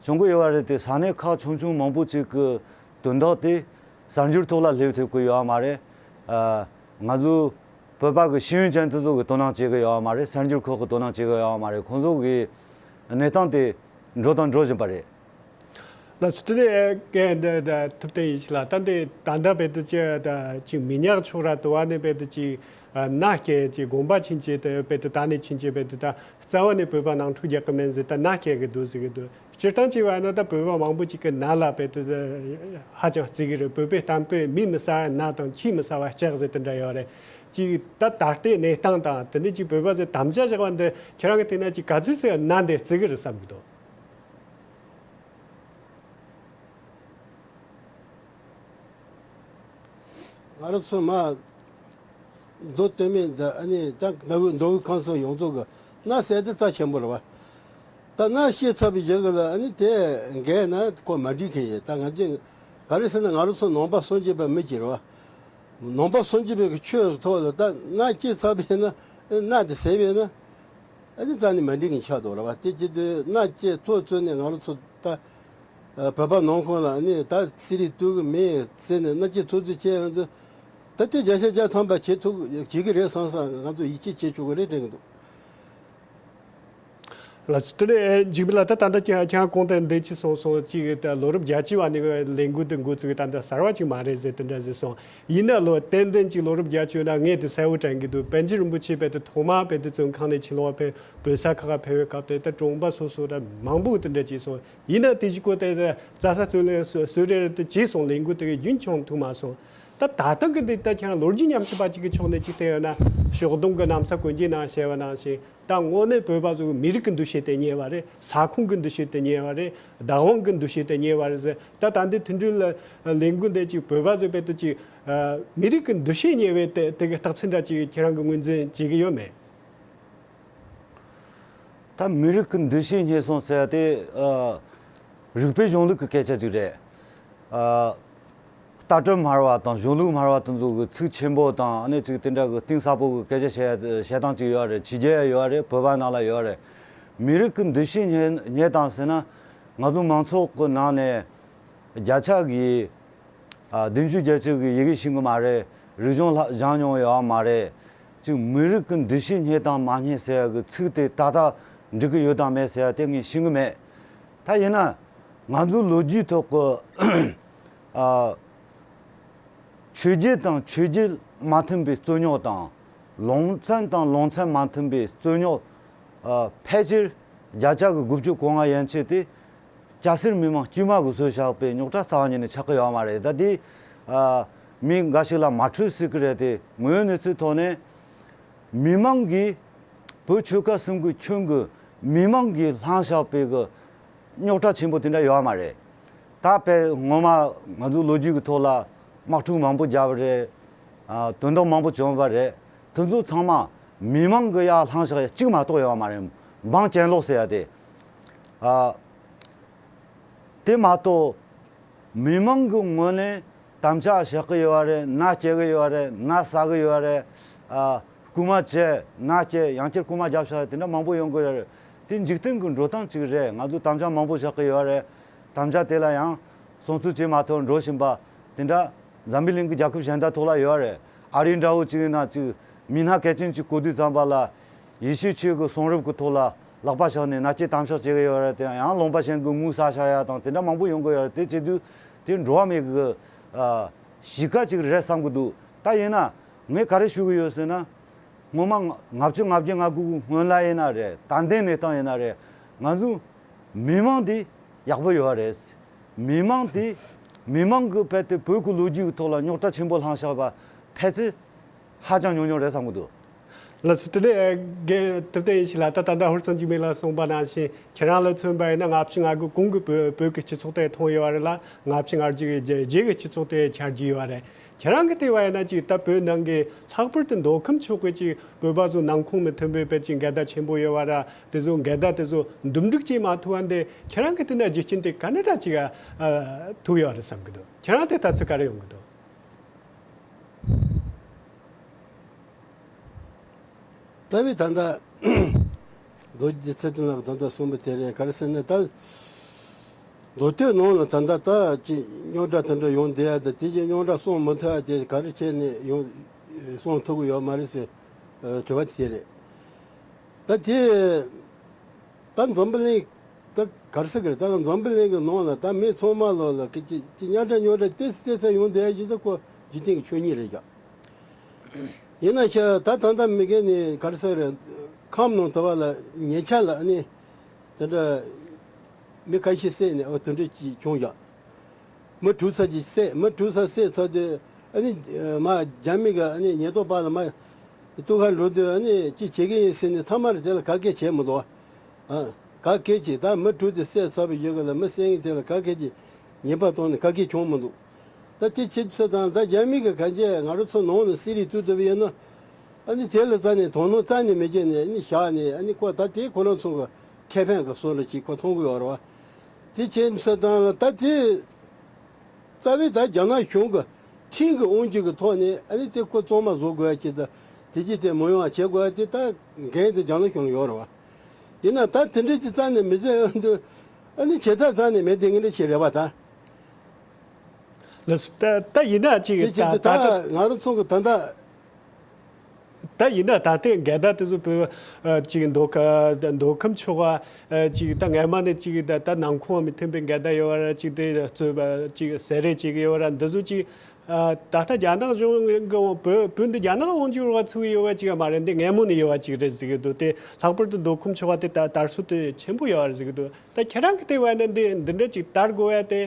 བྱུང་གི་ཡོད་རེད་དེ། ས་གནས་ཁག་ཆུང་ཆུང་མང་པོ་ཅིག་གི་དོན་དག་དེ་གསར་འགྱུར་ཐོག་ལ་སླེབས་ཐུབ་ཀྱི་ཡོད་མ་རེད། ཨ། ང་ཚོ་བོད་པ་གི་ཤེས་ཡོན་ཅན་དེ་ཚོ་གི་དོ་སྣང་བྱེད་ཀྱི་ཡོད་མ་རེད། གསར་འགྱུར་ཁག་གི་དོ་སྣང་བྱེད་ཀྱི་ཡོད་མ་རེད། ཁོང་ཚོ་གི་གནས་སྟངས་དེ་འགྲོ་དང་འགྲོ་བཞིན་པ་རེད། ལགས་སོ། དེ་ནས་ཨེ་འདི་འདི་ཐུབ་བསྟན་ཡེ་ཤེས་ལགས། ད་འདི་ད་ལྟ་བས་དུ་ཅི་ད་ཅིག་མི་ཉག་ཕྱོགས་ར་དུ་བ་ནས་བས་དུ་ཅིག་ཨ་མནའ་སྐྱེལ་ཅིག་དགོན་པ་ཕྱིན་ཅི་དེ་བས་དུ་ད་ནས་ཕྱིན་ཅི་བས་དུ་ད་རྩ་བ་ནས་བོད་པ་ནང་འཁྲུག་རྒྱག་གི་མིན་ཟེར་ད་མནའ་སྐྱེལ་གི་འདུག་ཟེར་གི་འདུག་སྤྱིར་བཏང་ཅིག་བ་ན་ད་བོད་པ་མང་པོ་ཅིག་གི་མནའ་ལ་བས་དུ་ཧ་ཅང་བརྩི་གི་རེད། བོད་པའི་གཏམ་དཔེ་མི་མི་ཟ་བ་མནའ་དང་ཁྱི་མི་ཟ་བ་ལྕགས་ཟེར་དེ་འདྲ་ཡོད་རེད། ཅིག་ད་ད་ལྟའི་གནས་སྟངས་དང་དེ་ནས་ཅིག་བོད་པ་ཚོས་དམ་བཅའ་བཞག་པ་འདི་ཁྱེད་རང་གི་སྟེང་ན་ཅིག་ག་ཚོད་ཟེར་མནའ་འདི་བརྩི་གི་རེད་བསམ་གི་འདུག་ང་རང་ཚོ་མ་མདོ་སྟོད་སྨད་འདི་ཨ་ནི་ད་མདོ་དབུས་མདོ་དབུས་ཁམས་གསུམ་ཡོངས་རྫོགས་ཀྱི་མནའ་ཟེར་དེ་རྩ་ཆེན་པོ་རེད་བ། ད་མནའ་སྐྱེལ་ཚར་བའི་རྗེས་ཀྱི་ལ་ཨ་ནི་དེ་འགལ་ན་ཁོ་མ་འགྲིག་གི་ཡོད། ད་ང་ཚོས་ག་རེ་ཟེར་ན་ང་རང་ཚོ་ནང་པ་སངས་རྒྱས་པ་མི་གཅིག་རེད་བ། ནང་པ་སངས་རྒྱས་པའི་གི་ཆོས་ཐོག་ལ་ད་མནའ་སྐྱེལ་ཚར་བས་ན་མནའ་དེ་ཟད་བས་ན་ཨ་ནི་ད་ནི་མ་འགྲིག་གི་ཆགས་འདུག་རེད་བ། དེ་བྱེད་དུས་མནའ་སྐྱེལ་ཐོག་བཙུན་ནས་ང་རང་ཚོ་ད་བོད་པ་ནང་ཁོངས་ལ་ཨ་ནི་ད་ཚན་རིག་གཏུག་གི་མེད་ཟེར་ནས་མནའ་སྐྱེལ་ཐོག་བཙུན་བྱས་ཡོང་དུས་ད་ལྟའི་བརྒྱ་ཆ་བརྒྱ་ཐམ་པ་བྱེད་ཐུབ་བྱེད་ཀྱི་རེད་བསམ་བསམ་ང་ཚོ་ཡིད་ཆེས་བྱེད་ཆོག་གི་རེད་དྲན་གི་འདུག་ལགས་སོ། དེ་ནས་འཇིགས་མེད་ལགས། ད་ད་ལྟ་ཁྱེད་ཁྱེད་རང་གོང་དུ་འདི་ཅི་གསུངས་སོང་། ཅིག་ད་ལོ་རབས་བརྒྱད་ཅུ་བ་ནས་ལས་འགུལ་འདི་འགོ་བཙུགས་ད་ལྟ་གསར་བ་ཅིག་མ་རེད་ཟེར་དེ་འདྲ་ཟེར་སོང་། ཡིན་ན་ལོ་ཏན་ཏན་ཅིག་ལོ་རབས་བརྒྱད་ཅུ་ན་ངས་དེ་གསལ་བོ་དྲན་གི་འདུག་པཎ་ཆེན་རིན་པོ་ཆེ་བས་དེ་ཐོག་མ་བས་དེ་བཙོན་ཁང་ནས་ཕྱིར་ལོག་བས་བོད་ས་ཁག་ཁ་ཕེབས་པའི་སྐབས་དེ་ད་གྲོང་པ་སོ་སོ་ར་མང་པོ་དེ་འདྲ་ཅིག་སོང་། ཡིན་ན་དེ་ཅིག་གོ་དེ་རྩྭ་ས་བཙོན་ལེན་སོ་སོ་རེ་རེ་དེ་ཅིག་སོང་། ལས་འགུལ་དེ་གི་རྒྱུན་འཁྱོངས་ཐུབ་མ་སོང་། ད་ད་ལྟ་གི་འདི་ད་ཁྱེད་རང་ལོ་རྒྱུས་ཉམས་ཞིབ་པ་ཅིག་གི་ཕྱོགས་ནས་ཅིག་བལྟས་ཡོད་ན། ཞོགས་དུང་གི་གནམ་ས་གོན་རྒྱུ་ནང་བཤད་པ་ནང་བཞིན། ད་དངོས་གནས་བོད་པ་ཚོ་མི་རིགས་ཀྱི་འདུ་ཤེས་དེ་རྙེད་པ་རེད། ས་ཁོངས་ཀྱི་འདུ་ཤེས་དེ་རྙེད་པ་རེད། བདག་དབང་གི་འདུ་ཤེས་དེ་རྙེད་པ་རེད་ཟེར། ད་ད་འདི་མཐུན་སྒྲིལ་ལས་འགུལ་འདི་ཅིག་བོད་པ་ཚོའི་དཔེ་དེ་ཅིག་མི་རིགས་ཀྱི་འདུ་ཤེས་རྙེད་པའི་དེ་དེ་གི་རྟགས་མཚན་འདྲ་ཅིག་ཁྱེད་རང་གི་ངོས་འཛིན་བྱེད་ཀྱི་ཡོད་མེད། ད་མི་རིགས་ཀྱི་འདུ་ཤེས་རྙེད་སོང་ཟེར་དེ། ཨ། རིག་པའི་གཞུང་ལུགས་ཀྱི་སྐད་ཆ་ཅིག་རེད། ཨ། ལྟ་གྲུབ་སྨྲ་བ་དང་གཞུང་ལུགས་སྨྲ་བ་དེ་ཚོ་གི་ཚིག་ཆེན་པོ་དང་ཨ་ནི་ཅིག་དེ་འདྲ་གི་གཏིང་ཟབ་པོ་གི་སྐད་ཆ་བཤད་བཤད་སྟངས་ཅིག་ཡོད་རེད། ཕྱི་རྒྱལ་ཡོད་རེད། བོད་པ་ནང་ལ་ཡོད་རེད། མི་རིགས་ཀྱི་འདུ་ཤེས་རྙེད་རྙེད་དང་ཟེར་ན། ང་ཚོ་མང་ཚོགས་ཀྱི་ནང་ནས་བརྒྱ་ཆ་གི་ཨ། བདུན་ཅུ་བརྒྱད་ཅུ་གི་ཡི་གེ་ཤེས་གི་མ་རེད། རིག་གཞུང་ལྷ་སྦྱངས་མྱོང་ཡོད་མ་རེད། ཅིག་མི་རིགས་ཀྱི་འདུ་ཤེས་རྙེད་དང་མ་རྙེད་ཟེར་ཡ་གི་ཚིག་དེ་ཏག་ཏག་འགྲིག་གི་ཡོད་དང་མེད་ཟེར་ཡ་དེ་ངས་ཤེས་གི་མེད། ད་ཡིན་ན་ང་ཚོའི་ལོ་རྒྱུས་ཐོག་གི་ཨ། ཆོས་བརྒྱུད་དང་ཆོས་བརྒྱུད་མ་མཐུན་པའི་རྩོད་རྙོག་དང་། ལུང་ཚན་དང་ལུང་ཚན་མ་མཐུན་པའི་རྩོད་རྙོག་ཨ། ཕལ་ཆེར་བརྒྱ་ཆ་གི་དགུ་བཅུ་གོ་ལྔ་ཡན་ཆད་དེ་སྐྱ་སེར་མི་མང་དཀྱུས་མ་གིས་བཟོས་བཞག་པའི་རྙོག་དྲ་རྩ་བ་ཉིད་ནས་ཆགས་ཀྱི་ཡོད་མ་རེད། ད་དེ་ཨ། མི་འགའ་ཞིག་ལ་མ་འཕྲོད་སྲིད་ཀྱི་རེད་དེ། དངོས་ཡོད་གནས་ཚུལ་ཐོག་ནས་མི་མང་གིས་བོད་ཆོལ་ཁ་གསུམ་གྱི་ཁྱོན་གྱི་མི་མང་གིས་བསླངས་བཞག་པའི་གི་རྙོག་དྲ་ཆེན་པོ་དེ་འདྲ་ཡོད་མ་རེད། ད་དཔེ་ངོ་མ་ང་ཚོའི་ལོ་རྒྱུས་ཀྱི་ཐོག་ལ་དམག་འཁྲུག་མང་པོ་བརྒྱབ་པ་རེད། ཨ། དོན་དག་མང་པོ་བྱུང་བ་རེད། དེ་ཚོ་ཚང་མ་མི་མང་གི་ཡར་བསླངས་བཞག་ཡ་གཅིག་མ་གཏོགས་ཡོད་མ་རེད། འབངས་གྱེན་ལོག་ཟེར་ཡ་དེ། ཨ། དེ་མ་གཏོགས་མི་མང་གི་ངོས་ནས་དམ་བཅའ་བཞག་གི་ཡོད་རེད། མནའ་སྐྱེལ་གི་ཡོད་རེད། མནའ་ཟ་གི་ཡོད་རེད། ཨ། རྐུ་མ་བྱས། མནའ་སྐྱེལ། ཡང་བསྐྱར་རྐུ་མ་བརྒྱབ་བཞག་ཡ་དེ་འདྲ་མང་པོ་ཡོང་གི་ཡོད་རེད། དེ་འཇིག་རྟེན་གྱི་འགྲོ་སྟངས་གཅིག་རེད། ང་ཚོས་དམ་བཅའ་མང་པོ་བཞག་གི་ཡོད་རེད། དམ་བཅའ་དེ་ལ་ཡང་སྲུང་བརྩི་བྱེད་མ་ཐུབ་འགྲོ་བཞིན་པ། དེ་འདྲ་འཛམ་བུ་གླིང་གི་རྒྱལ་ཁབ་གཞན་དག་ཐོག་ལ་ཡོད་རེད། ཨ་རི་འདྲ་བོ་ཅིག་ཡིན་ན་ཅིག་མི་སྣ་གལ་ཆེན་ཅིག་གོ་དུས་ཙམ་པ་ལ་ཡེ་ཤུའི་ཆོས་ཀྱི་གསུང་རབ་ཀྱི་ཐོག་ལ་ལག་པ་བཞག་ནས་མནའ་སྐྱེལ་དམ་བཤགས་བྱེད་ཀྱི་ཡོད་རེད། དེ་ཡང་ལུང་པ་གཞན་གྱི་ངོ་ཟ་བཞག་ཡ་དང་དེ་འདྲ་མང་པོ་ཡོང་གི་ཡོད་རེད། དེ་བྱེད་དུས་དེ་འགྲོ་བ་མིའི་གི་ཨ་གཤིས་ཀ་ཅིག་རེད་བསམ་གྱི་འདུག་ད་ཡིན་ན་ངས་ག་རེ་ཞུ་གི་ཡོད་ཟེར་ན། སྔོན་མ་ལྔ་བཅུ་ང་བརྒྱད་ང་དགུ་སྔོན་ལ་ཡིན་ན་རེད། ད་ལྟའི་གནས་སྟངས་ཡིན་ན་རེད། ང་ཚོ་མི་མང་དེ་ཡག་པོ་ཡོད་རེད། མི་མང་དེ་མི་མང་གི་དཔེ་དེ་བོད་ཀྱི་ལོ་རྒྱུས་ཀྱི་ཐོག་ལ་རྙོག་དྲ་ཆེན་པོ་བསླངས་བཞག་པ་ཕལ་ཆེར་ཧ་ཅང་ཉུང་ཉུང་རེད་བསམ་གྱི་འདུག་ལགས་སོ། དེ་ནས་རྒན་ཐུབ་བསྟན་ཡེ་ཤེས་ལགས། ད་ད་ལྟ་ཧུར་བརྩོན་འཇིགས་མེད་ལགས་གསུངས་པ་ནང་བཞིན་ཁྱེད་རང་ལ་མཚོན་པ་ཡིན་ན་ལྔ་བཅུ་ང་དགུ་གོང་གི་བོད་བོད་ཀྱི་སྤྱི་ཚོགས་དེ་མཐོང་ཡོད་རེད་ལ། ལྔ་བཅུ་ང་བརྒྱད་ཀྱི་རྗེས་ཀྱི་སྤྱི་ཚོགས་དེ་ཆགས་ཀྱི་ཡོད་རེད། ཁྱེད་རང་གི་ལྟ་བ་ཡིན་ན་ཅིག་ད་བོད་ནང་གི་ལྷག་པར་དུ་མདོ་ཁམས་ཕྱོགས་ཀྱི་ཅིག་བོད་པ་ཚོ་ནང་ཁོངས་མི་མཐུན་པའི་དཔེ་ཅིག་འགལ་ཟླ་ཆེན་པོ་ཡོད་པ་ར། དེ་ཚོ་འགལ་ཟླ་དེ་ཚོ་འདུམ་འགྲིག་བྱེད་མ་ཐུབ་པ་འདི་ཁྱེད་རང་གི་ལྟ་ན་རྒྱུ་རྐྱེན་དེ་ག་འདྲ་འདྲ་ཅིག་ཨ་ཐུག་ཡོད་རེད་བསམ་གི་འདུག་ཁྱེད་རང་དེ་ལྟ་ཚུལ་ག་རེ་ཡོང་གི་འདུག་རྩ་བའི་ད་ལྟ་རྡོ་རྗེ་ཚེ་བརྟན་ལགས་ད་ལྟ་གསུངས་པ་དེ་རེད། ག་རེ་ཟེར་ན་ད། མདོ་སྟོད་ནང་ལ་ད་ལྟ་ད་ཅི་རྙོག་དྲ་དེ་འདྲ་ཡོང་བསྡད་ཡ་ད་དེ་ཅི་རྙོག་དྲ་སྲུང་མི་ཐུབ་ཡ་དེ་ག་རེ་བྱས་ནས་ཡོང་སྲུང་ཐུབ་ཀྱི་ཡོད་མ་རེད་ཟེར་དྲི་བ་དེ་རེད། ད་དེ་ད་འཛམ་བུ་གླིང་ད་ག་རེ་ཟེར་གི་རེད། ད་འཛམ་བུ་གླིང་གི་ནང་ལ་ད་མི་ཚང་མ་ལོ་ལ་གི་ཅི་ཅི་རྙོག་དྲ་རྙོག་དྲ་ཏེ་སི་ཏེ་སི་ཡོང་བསྡད་ཡ་ཅི་ད་ཁོ་འཇིག་རྟེན་གྱི་ཆོས་ཉིད་རེད་ཀྱང་། ཡིན་ན་ཤ་ད་ད་ལྟ་མི་རྒན་ནི་ག་རེ་ཟེར་རེད། ཁམས་ནང་དུ་བ་ལ་ཉེ་ཆར་ལ་ཨ་ནི་དེ་འདྲ་མི་ཁ་ཤས་བསད་ནས་ཨོ་དེ་འདྲ་ཅིག་བྱུང་ཡ། མི་དྲུག་ཙམ་ཅིག་བསད། མི་དྲུག་ཙམ་བསད་ཚར་དུས་ཨ་ནི་མ་རྒྱ་མི་ག་ཨ་ནི་ཉེན་རྟོག་པ་ལ་མ་ལྟོས་ག་འགྲོ་དུས་ཨ་ནི་ཅི་བྱེད་ཀྱི་ཡིན་ཟེར་ནས་མཐའ་མར་དེ་ལ་ག་གེ་བྱས་མི་འདུག་ཨ་ག་གེ་ཅིག་ད་མི་དྲུག་དེ་བསད་ཚར་བའི་ཡུལ་ག་ལ་མི་བསད་མཁན་དེ་ལ་ག་གེ་ཅིག་ཉེས་པ་བཏང་ནས་ག་གེ་བྱུང་མི་འདུག་ད་དེ་ཁྱེད་ཚོ་དང་ད་རྒྱ་མི་གི་ག་རེ་ང་རང་ཚོ་ནང་ནས་གསེར་རིགས་བཏུས་ཐུབ་ཡོད་ན། ཨ་ནི་དེ་ལ་རྩ་ནས་དོ་སྣང་རྩ་ནས་མི་བྱེད་ནས་ཨ་ནི་བཞག་ནས་ཨ་ནི་ཁོ་ད་དེ་ཁོ་རང་ཚོ་གི་ཁེ་ཕན་གི་སོ་ལ་ཅིག་ཁོ་མཐོང་གི་ཡོད་རེད་བ། དེ་ཁྱེད་ཚོ་དང་ལ་ད་དེ་རྩ་བའི་ད་རྒྱ་ནག་གཞུང་གི་ཁྲིམས་ཀྱི་དབང་སྒྱུར་གི་ཐོག་ནས་ཨ་ནི་དེ་ཁོ་གཙང་མ་བཟོ་དགོས་ཡ་ཅིག་ད་དེ་ཅི་དེ་མི་ཡོང་བ་བྱེད་དགོས་ཡ་དེ་ད་འགན་དེ་རྒྱ་ནག་གཞུང་ལ་ཡོད་རེད་བ། ཡིན་ན་ད་དེ་འདྲ་ཅིག་རྩ་ནས་མི་བྱེད་ཡོང་དུས་ཨ་ནི་བྱེད་ཐབས་རྩ་ནས་མེད་དེ་ངན་འདྲ་ཞིག་རེད་བ་ད། ལགས་སོ། ད་ད་ཡིན་ན་ཅིག་དེ་ད་བཞིན་དུ་ད་ད་ང་རང་ཚོ་གི་ད་ལྟ། ད་ཡིན་ན་ད་ལྟའི་འགལ་ཟླ་དེ་ཚོ་བོད་ཨ་ཅིག་མདོ་ཁ་མདོ་ཁམས་ཕྱོགས་ཨ་ཅིག་ད་སྔ་མ་ནས་ཅིག་ད་ད་ནང་ཁོངས་མི་མཐུན་པའི་འགལ་ཟླ་ཡོད་པ་ར་ཅིག་དེ་རྩོད་པ་ཅིག་ཟེར་རེ་ཅིག་ཡོད་པ་ར་འདི་ཚོ་ཅིག་ཨ་ད་ལྟ་རྒྱ་ནག་གཞུང་གི་བོད་བོད་འདི་རྒྱ་ནག་དབང་སྒྱུར་བ་ཚུགས་ཡོད་པ་ཅིག་མ་རེད། འདི་སྔ་མོ་ནས་ཡོད་པ་ཅིག་རེད་ཟེར་གི་འདུག་དེ་ལྷག་པར་དུ་མདོ་ཁམས་ཕྱོགས་ཨ་དེ་ད་དར་སྲོལ་དེ་ཆེན་པོ་ཡོད་པ་རེད་ཟེར་གི་འདུག་ད་ཁྱེད་རང་གི་ལྟ་བ་ནས་འདི་འདི་འདྲ་ཅིག་དར་དགོས་ཡ་དེ་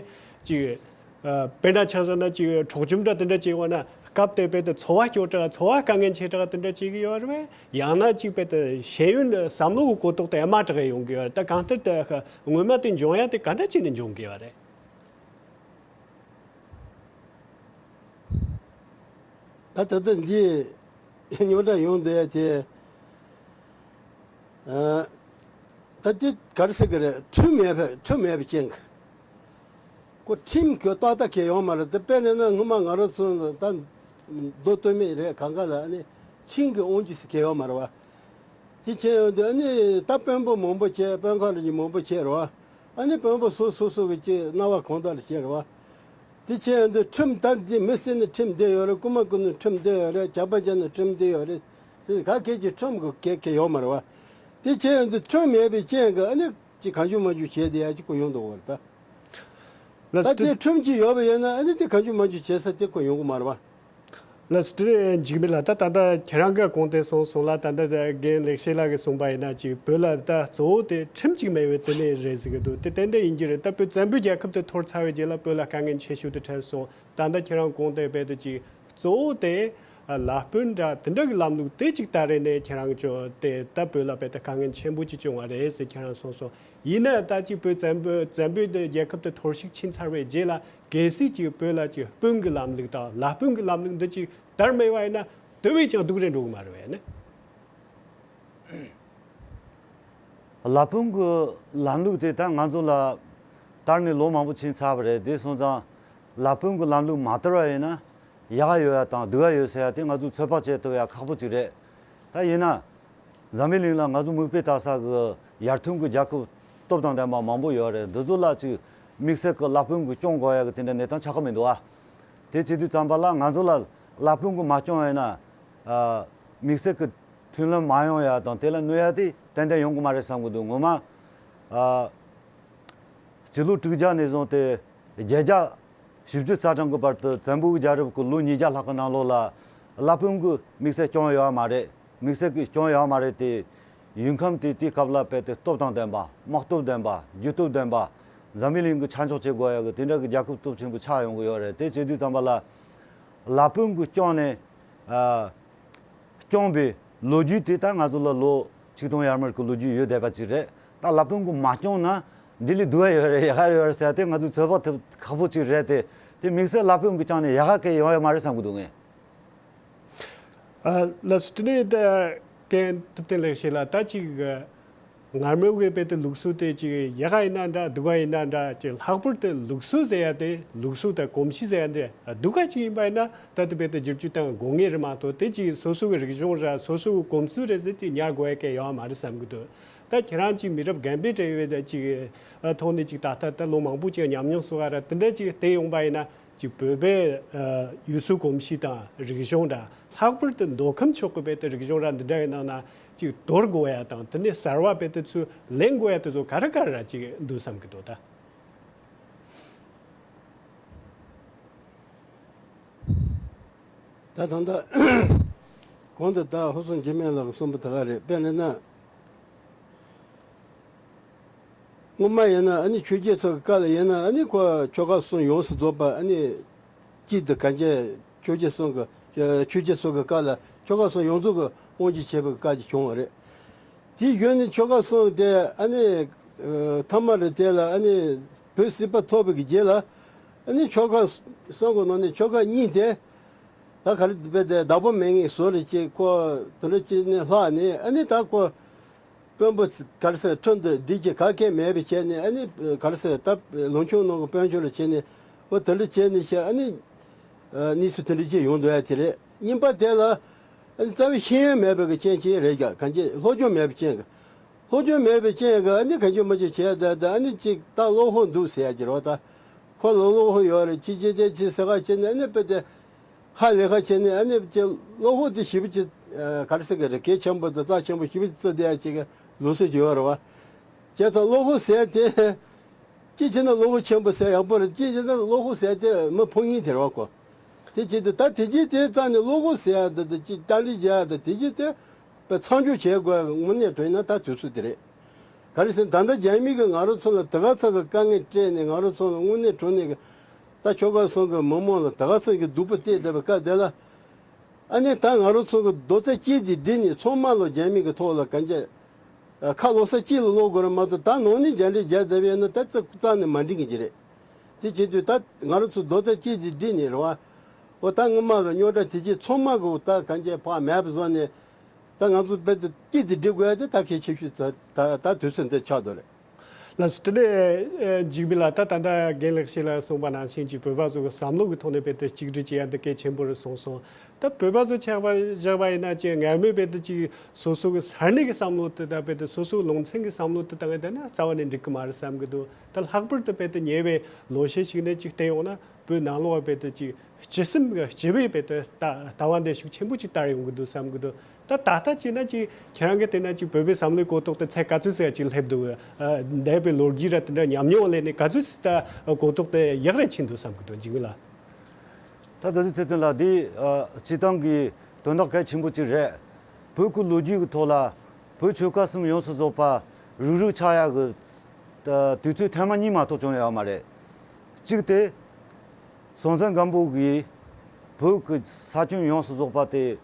ཅིག་ཨ་དཔེར་ན་ཆ་བཞག་ན་ཅིག་འཕྲོག་བཅོམ་འདྲ་དེ་འདྲ་བྱས་ཡོང་ན་སྐབས་དེ་དཔེ་དེ་འཚོ་བ་སྐྱོ་དྲགས་འཚོ་བ་དཀའ་ངལ་ཆེ་དྲགས་དེ་འདྲ་བྱེད་ཀྱི་ཡོད་རེད་པས། ཡང་ན་ཅིག་དཔེ་དེ་ཤེས་ཡོན་བསམ་བློ་གི་གོ་རྟོགས་དེ་དམའ་དྲགས་ཡོང་གི་ཡོད་རེད། ད་གང་ལྟར་དེ་སྔོན་མ་དེ་འབྱུང་ཡ་དེ་ག་འདྲ་བྱས་ནས་འབྱུང་གི་ཡོད་རེད། ད་ད་ལྟ་འདི་རྙོག་དྲ་ཡོང་བསྡད་ཡ་དེ། ཨ། ད་འདི་ག་རེ་ཟེར་གི་རེད། ཁྲིམས་མེད་པའི་ཁྲིམས་མེད་པའི་རྐྱེན་གྱིས། ཁོ་ཁྲིམས་ཁོ་ཏག་ཏག་གི་ཡོད་མ་རེད། དེ་དཔེར་ན་ན་སྔོན་མ་ང་རང་ཚོ་ད་མདོ་སྟོད་སྨད་རེད་གང་ག་ལ་ཨ་ནི་ཁྲིམས་ཀྱི་དབང་སྒྱུར་ཟེར་གི་ཡོད་མ་རེད་བ། དེ་བྱས་ཡོང་དུས་ཨ་ནི་ད་དཔོན་པོ་མང་པོ་བྱས། དཔོན་ཁག་ལ་ཉིན་མང་པོ་བྱས་རེད་བ། ཨ་ནི་དཔོན་པོ་སོ་སོ་སོ་གི་ཅིག་སྣང་བ་གང་ལྟར་བྱས་རེད་བ། དེ་བྱས་ཡོང་དུས་ཁྲིམས་ད་འདི་མི་བསད་ན་ཁྲིམས་བསྡད་ཡོད་རེད། རྐུ་མ་རྐུ་ན་ཁྲིམས་བསྡད་ཡོད་རེད། ཇག་པ་བྱས་ན་ཁྲིམས་བསྡད་ཡོད་རེད། ཟེར་ག་གེ་ཅིག་ཁྲིམས་ཀྱི་གེ་གེ་ཡོད་མ་རེད་བ། དེ་བྱས་ཡོང་དུས་ཁྲིམས་མེད་པའི་རྐྱེན་གྱིས་ཨ་ནི་ཅིག་གང་བྱུང་མང་བྱུང་བྱས་བསྡད་ཡ་ཅིག་ཁོ་ཡོང་འདུག་བ་རེད་ད། ལགས་ད་སོ། དེ་ཁྲིམས་ཅིག་ཡོད་པ་ཡིན་ན་ཨ་ནི་དེ་གང་བྱུང་མང་བྱུང་བྱེད་ས་དེ་ཁོ་ཡོང་གི་མ་རེད་བ། ལགས་སོ། དེ་འཇིགས་མེད་ལགས། ད་ད་ལྟ་ཁྱེད་རང་གིས་གོང་དེ་གསུངས་སོང་ལ། ད་ལྟ་རྒན་ལེགས་བཤད་ལགས་ཀྱིས་གསུངས་པ་ཡིན་ན་ཅིག་བོད་ལ་ད་གཙོ་བོ་དེ་ཁྲིམས་ཅིག་མེད་པའི་དེ་ནས་རེད་ཟེར་གི་འདུག་དེ་ཏན་ཏན་ཡིན་གྱི་རེད། ད་བོད་བཙན་པོའི་རྒྱལ་ཁབ་དེ་འཐོར་ཚར་བའི་རྗེས་ལ་བོད་ལ་དཀའ་ངལ་ཆེ་ཤོས་དེ་འཕྲད་སོང་། ད་ལྟ་ཁྱེད་རང་གོང་དེ་རྦད་དེ་ཅིག་གཙོ་བོ་དེ་ལ་དཔོན་འདྲ་དེ་འདྲ་གི་ལམ་ལུགས་དེ་ཅིག་ད་རེས་ནས་ཁྱེད་རང་ཚོ་དེ་ད་བོད་ལ་རྦད་དེ་དཀའ་ངལ་ཆེན་པོ་ཅིག་བྱུང་བ་རེད་ཟེར་ཁྱེད་རང་གསུངས་སོང་། ཡིན་ན་ད་ཅིག་བོད་བཙན་པོ་བཙན་པོའི་རྒྱལ་ཁབ་དེ་འཐོར་ཞིག་ཕྱིན་ཚར་བའི་རྗེས་ལ་གལ་སྲིད་ཅིག་བོད་ལ་ཅིག་དཔོན་གྱི་ལམ་ལུགས་དང་ལ་དཔོན་གྱི་ལམ་ལུགས་འདི་ཅིག་དར་མེད་པ་ཡིན་ན་དེ་བས་ཀྱང་སྡུག་རུ་འགྲོ་གི་མ་རེད་པས་ནི། ལ་དཔོན་གྱི་ལམ་ལུགས་དེ་ད་ང་ཚོ་ལ་དར་ནས་ལོ་མང་པོ་ཕྱིན་ཚར་བ་རེད། དེ་སོང་ཙང་ལ་དཔོན་གྱི་ལམ་ལུགས་མ་དར་བ་ཡིན་ན་ཡག་ག་ཡོད་ཡ་དང་སྡུག་ག་ཡོད་ཟེར་ཡ་དེ་ང་ཚོས་ཚོད་དཔག་བྱེད་ཐུབ་ཡ་ཁག་པོ་ཅིག་རེད། ད་ཡིན་ན། འཛམ་བུའི་གླིང་ལ་ང་ཚོ་མིག་དཔེ་ལྟ་ས་གི་ཡར་ཐོན་གྱི་རྒྱལ་ཁབ་སྟོབས་དང་ལྡན་པ་མང་པོ་ཡོད་རེད། འདི་ཚོ་ལ་ཅིག་དམིགས་བསལ་གྱི་ལ་དཔོན་གྱིས་སྐྱོང་དགོས་ཡ་གི་དེ་འདྲ་གནས་སྟངས་ཆགས་ཀྱི་མི་འདུག་ཨ། དེ་བྱེད་དུས་ཙམ་པ་ལ་ང་ཚོ་ལ་བླ་དཔོན་གྱིས་མ་སྐྱོང་བ་ཡིན་ན། ཨ། དམིགས་བསལ་གྱི་མཐུན་ལམ་མ་ཡོང་ཡ་དང་དེ་ལ་གནོད་ཡ་དེ་ཏན་ཏན་ཡོང་གི་མ་རེད་བསམ་གྱི་འདུག་ངོ་མ། ཨ། སྤྱི་ལོ་དྲུག་བརྒྱ་ནས་བཟུང་སྟེ་བརྒྱད་བརྒྱ་བཞི་བཅུ་རྩ་གྲངས་ཀྱི་བར་དུ་བཙན་པོའི་རྒྱལ་རབས་ཀྱི་ལོ་ཉིས་བརྒྱ་ལྷག་གི་ནང་ལོགས་ལ་བླ་དཔོན་གྱིས་དམིགས་བསལ་སྐྱོང་ཡོད་པ་མ་རེད། དམིགས་བསལ་གྱིས་སྐྱོང་ཡོད་པ་མ་རེད་དེ། ཡུལ་ཁམས་དེ་དེའི་སྐབས་ལ་དཔེ་དེ་སྟོབས་དང་ལྡན་པ། དམག་སྟོབས་ལྡན་པ། རྒྱུ་སྟོབས་ལྡན་པ། འཛམ་བུ་གླིང་གི་ཆ་འཇོག་བྱེད་དགོས་ཡ་གི་དེ་འདྲ་གི་རྒྱལ་ཁབ་སྟོབས་ཆེན་པོ་ཆགས་ཡོང་གི་ཡོད་རེད། དེ་བྱེད་དུས་ཙམ་པ་ལ་བླ་དཔོན་གྱིས་སྐྱོང་ནས། ཨ། སྐྱོང་པའི་ལོ་རྒྱུས་དེ་ད་ང་ཚོ་ལ་ལོ་ཆིག་སྟོང་ཡར་མར་གྱི་ལོ་རྒྱུས་ཡོད་བསྡད་པ་ཅིག་རེད། ད་བླ་དཔོན་གྱིས་མ་སྐྱོང་ན་འདི་ལས་སྡུག་ག་ཡོད་རེད། ཡག་ག་ཡོད་རེད་ཟེར་ཡ་དེ་ང་ཚོས་ཚོད་དཔག་ཐེབས་ཁག་པོ་ཅིག་རེད་དེ། དེ་དམིགས་བསལ་བླ་དཔོན་གྱིས་སྐྱོང་ནས་ཡག་ག་གང་ཡང་ཡོང་ཡ་མ་རེད་བསམ་གྱི་འདུག་ངས། ཨ། ལགས་སོ། དེ་ནས་ད་རྒན་ཐུབ་བསྟན་ལེགས་བཤད་ལགས། ད་ཅིག་ཨ། སྔ་མོ་གི་དཔེ་དེ་ལུགས་སྲོལ་དེ་ཅིག་ཡག་ག་ཡིན་ན་འདྲ་སྡུག་ག་ཡིན་ན་འདྲ། ཅིག་ལྷག་པར་དུ་ལུགས་སྲོལ་ཟེར་ཡ་དེ། ལུགས་སྲོལ་དང་གོམས་གཤིས་ཟེར་ཡ་དེ་སྡུག་ག་ཅིག་ཡིན་པ་ཡིན་ན་ད་དེ་དཔེ་དེ་བསྒྱུར་བཅོས་གཏོང་དགོས་ངེས་རེད་མ་གཏོགས། དེ་ཅིག་སོ་སོ་གི་རིག་གཞུང་ར་སོ་སོ་གི་གོམས་སྲོལ་རེད་ཟེར་ཅིག་ཉར་དགོས་ཡ་གང་ཡང་ཡོད་མ་རེད་བསམ་གྱི་འདུག་ད་ཁྱེད་རང་ཅིག་མི་རབས་རྒན་པའི་གྲས་ཡོད་པའི་ད་ཅིག་ཨ། ཐོག་ནས་ཅིག་ད་ལྟ་ད་ལོ་མང་པོ་ཅིག་ཉམས་མྱོང་བཟོ་ག་ར་དེ་འདྲ་ཅིག་བལྟས་ཡོང་པ་ཡིན་ན། ཅིག་བོད་པའི་ཨ། ཡུལ་སྲོལ་གོམས་གཤིས་དང་རིག་གཞུང་འདྲ། ལྷག་པར་དུ་མདོ་ཁམས་ཕྱོགས་ཀྱི་བོད་དེ་རིག་གཞུང་འདྲ་འདི་འདྲ་ཡི་ནང་ན་ཅིག་དོར་དགོས་ཡ་དང་དེ་ནས་གསར་བ་བོད་དེ་ཚུར་ལེན་དགོས་ཡ་དེ་ཚོ་ག་རེ་ག་རེ་ཅིག་འདུག་བསམ་གྱི་འདུག་ད། ད་ད་ལྟ་གོང་དུ་ད་ཧོར་སེང་འཇིགས་མེད་ལགས་ཀྱིས་གསུངས་པ་དེ་ག་རེད། དཔེར་ན། སྔོན་མ་ཡིན་ན་ཨ་ནི་ཆོས་རྒྱལ་ཚོ་གི་སྐབས་ལ་ཡིན་ན་ཨ་ནི་ཁོ་ཆོ་ག་གསུམ་ཡོངས་སུ་རྫོགས་པ་ཨ་ནི་གཅིག་ཏུ་གང་བྱས། ཆོས་རྒྱལ་གསུམ་གི་ཆོས་རྒྱལ་ཚོ་གི་སྐབས་ལ་ཆོ་ག་གསུམ་ཡོངས་རྫོགས་ཀྱི་དབང་སྒྱུར་བྱས་པའི་སྐབས་ཅིག་བྱུང་བ་རེད། དེའི་རྗེས་ནས་ཆོ་ག་གསུམ་དེ་ཨ་ནི་ཐ་མ་རེད། དེ་ལ་ཨ་ནི་བོད་སིལ་བ་ཐོབ་པའི་རྗེས་ལ་ཨ་ནི་ཆོ་ག་གསུམ་གི་ནང་ནས་ཆོ་ག་གཉིས་དེ་ད་ག་རེ་བྱས་ཏེ་བདག་པོ་མེད་མཁན་བཟོ་རེ་བྱས། ཁོ་དེ་འདྲ་བྱས་ནས་ལྷག་ནས་ཨ་ནི་ད་ཁོ་དཔོན་པོ་ག་རེ་ཟེར། འཕྲོ་འདི་སྒྲིག་གི་ག་གེ་མེད་པའི་ཆ་ནས་ཨ་ནི་ག་རེ་ཟེར། ད་ལུང་ཕྱོགས་ནང་གི་དཔོན་ཆེན་ལ་བྱས་ནས་འོ་དེ་འདྲ་བྱས་ནས་བྱས་ཨ་ནི་གནས་ཚུལ་དེ་འདྲ་ཅིག་ཡོང་འདུག་ཡ་དེ་རེད། གཉིས་པ་དེ་ལ་ཨ་ནི་རྩ་བའི་ཤེས་ཡོན་མེད་པའི་གི་རྐྱེན་གྱིས་རེད་ཀྱང་གང་ཅི་སློབ་སྦྱོང་མེད་པའི་རྐྱེན་གྱིས། སློབ་སྦྱོང་མེད་པའི་རྐྱེན་གྱིས་ཨ་ནི་གང་ཅི་མ་ཅི་བྱས་ད་ད་ཨ་ནི་ཅིག་ད་བློ་ཁོག་འདུག་ཟེར་ཡ་ཅིག་རེད་བ། ད་ཁོ་ལ་བློ་ཁོག་ཡོད་རེད། ཅི་བྱེད་བྱེད་ཅི་ཟེར་ག་བྱས་ནས་ཨ་ནི་དཔེ་དེ། ཧ་ལས་ཁ་བྱས་ནས་ཨ་ནི་ཅིག་བློ་ཁོག་དེ་ཞེ་པོ་ཅིག་ཨ། ག་རེ་ཟེར་གི་རེད། གལ་ཆེན་པོ་དང་རྩ་ཆེན་པོ་ཞེ་པོ་ཅིག་བརྩི་བསྡད་ཡ་ཅིག་གི་ལུགས་སྲོལ་ཅིག་ཡོད་རེད་བ། བྱས་ཙང་བློ་ཁོག་ཟེར་ཡ་དེ། གཅིག་བྱས་ན་བློ་ཁོག་ཆེན་པོ་ཟེར་ཡག་པོ་རེད། གཅིག་བྱས་ན་བློ་ཁོག་ཟེར་ཡ་དེ་མི་ཕོ་ཉ་དེ་རེད་བ་ཁོ། དེ་བྱས་ཏེ་ད་དེ་རྗེས་དེ་རྩ་ནས་བློ་ཁོག་ཟེར་ཡ་དེ་དེ་ཅིག་རྟ་འདྲེ་རྒྱག་ཡ་དེ་དེ་རྗེས་དེ། པའི་མཚམས་འཇོག་བྱེད་དགོས་པའི་དངོས་གནས་དྲང་ན་ད་དུས་ཚོད་དེ་རེད། ག་རེ་ཟེར་ན་ད་ལྟ་རྒྱ་མི་གིས་ང་རང་ཚོ་ལ་དེ་ག་ཚོད་ཀྱི་དཀའ་ངལ་སྤྲད་ནས་ང་རང་ཚོ་ལ་དངོས་གནས་དྲང་གནས་ཀྱི་ད་ཆོལ་ཁ་གསུམ་གྱི་མི་མང་ལ་དེ་ག་ཚོད་ཀྱི་སྡུག་པོ་སྤྲད་བསྡད་པའི་སྐབས་དེ་ལ། ཨ་ནི་ད་ང་རང་ཚོ་གི་རྡོག་རྩ་གཅིག་སྒྲིལ་ནས་ཚང་མ་ལ་རྒྱ་མི་གི་ཐོག་ལ་གང་ཅི་ཁ་ལོག་ས་གཅིག་ལ་སློག་དགོས་རེད་མ་གཏོགས། ད་ནང་ནས་རྒྱ་འདྲེ་རྒྱག་བསྡད་པ་ཡིན་ན་ད་རྩ་རྩ་ནས་མ་འགྲིག་གི་རེད། དེ་བྱེད་དུས་ད་ང་རང་ཚོ་རྡོག་རྩ་གཅིག་སྒྲིལ་ནས་རེད་བ། འོ་ད་སྔོན་མ་གི་རྙོག་དྲ་དེ་རྗེས་ཚང་མ་གི་ད་གང་ཅི་ཕར་མེད་པ་བཟོ་ནས། ད་ང་ཚོ་རྦད་དེ་གཅིག་ཏུ་སྒྲིལ་དགོས་ཡ་དེ་ད་གལ་ཆེ་ཤོས་ད་ད་ད་དུས་ཚོད་འདི་ཆགས་འདུག་རེད། ལགས་སོ། དེ་ནས་ཨ་འཇིགས་མེད་ལགས། ད་ད་ལྟ་རྒན་ལེགས་བཤད་ལགས་གསུངས་པ་ནང་བཞིན་གྱི་བོད་པ་ཚོ་གི་བསམ་བློ་གི་ཐོག་ནས་རྦད་དེ་གཅིག་སྒྲིལ་བྱེད་ཡ་འདི་གལ་ཆེན་པོ་རེད་གསུངས་སོང་། ད་བོད་པ་ཚོ་ཆགས་པ་བཞག་པ་ཡིན་ན་ཅིག་སྔ་མོའི་རྦད་དེ་ཅིག་སོ་སོ་གི་ས་གནས་ཀྱི་བསམ་བློ་དེ་དང་རྦད་དེ་སོ་སོའི་ལུང་ཚན་གྱི་བསམ་བློ་དེ་དང་ད་ནི་རྩ་བ་ནས་འགྲིག་གི་མ་རེད་བསམ་གྱི་འདུག་ད་ལྷག་པར་དུ་རྦད་དེ་ཉེ་བའི་ལོ་ཤས་ཤིག་ནས་ཅིག་བལྟས་ཡོང་ན། བོད་ནང་ལོགས་རྦད་དེ་ཅིག་སྤྱི་སེམས་ཀྱི་སྤྱི་བའི་རྦད་དེ་ལྟ་ལྟ་བ་འདི་ཤུགས་ཆེན་པོ་ཅིག་དར་ཡོང་གི་འདུག་བསམ་གྱི་འདུག་ད་ད་ལྟ་བྱས་ན་ཅིག་ཁྱེད་རང་གིས་བལྟས་ན་ཅིག་བོད་པའི་བསམ་བློའི་གོ་རྟོགས་དེ་ཚད་ག་ཚོད་ཟིག་ཅིག་སླེབས་འདུག་ཨ། འདས་པའི་ལོ་རྒྱུས་ར་དེ་འདྲ་ཉམས་མྱོང་ལས་ནས་ག་ཚོད་ཟིག་ད་གོ་རྟོགས་དེ་ཡག་རུ་ཕྱིན་འདུག་བསམ་གྱི་འདུག་འཇིགས་མེད་ལགས། ད་ད་ཚོད་ཚེ་བརྟན་ལགས། འདི་ཨ་སྤྱིར་བཏང་གི་དོན་དག་གལ་ཆེན་པོ་ཅིག་རེད། བོད་ཀྱི་ལོ་རྒྱུས་ཀྱི་ཐོག་ལ་བོད་ཆོལ་ཁ་གསུམ་ཡོངས་སུ་རྫོགས་པ་རུག་རུག་ཆགས་ཡག་གི་ཨ་དུས་ཚོད་ཐེངས་མ་གཉིས་མ་གཏོགས་བྱུང་ཡོད་མ་རེད། གཅིག་དེ། སྲོང་བཙན་སྒམ་པོ་གིས་བོད་ཀྱི་ས་ཁྱོན་ཡོངས་སུ་རྫོགས་པ་དེ་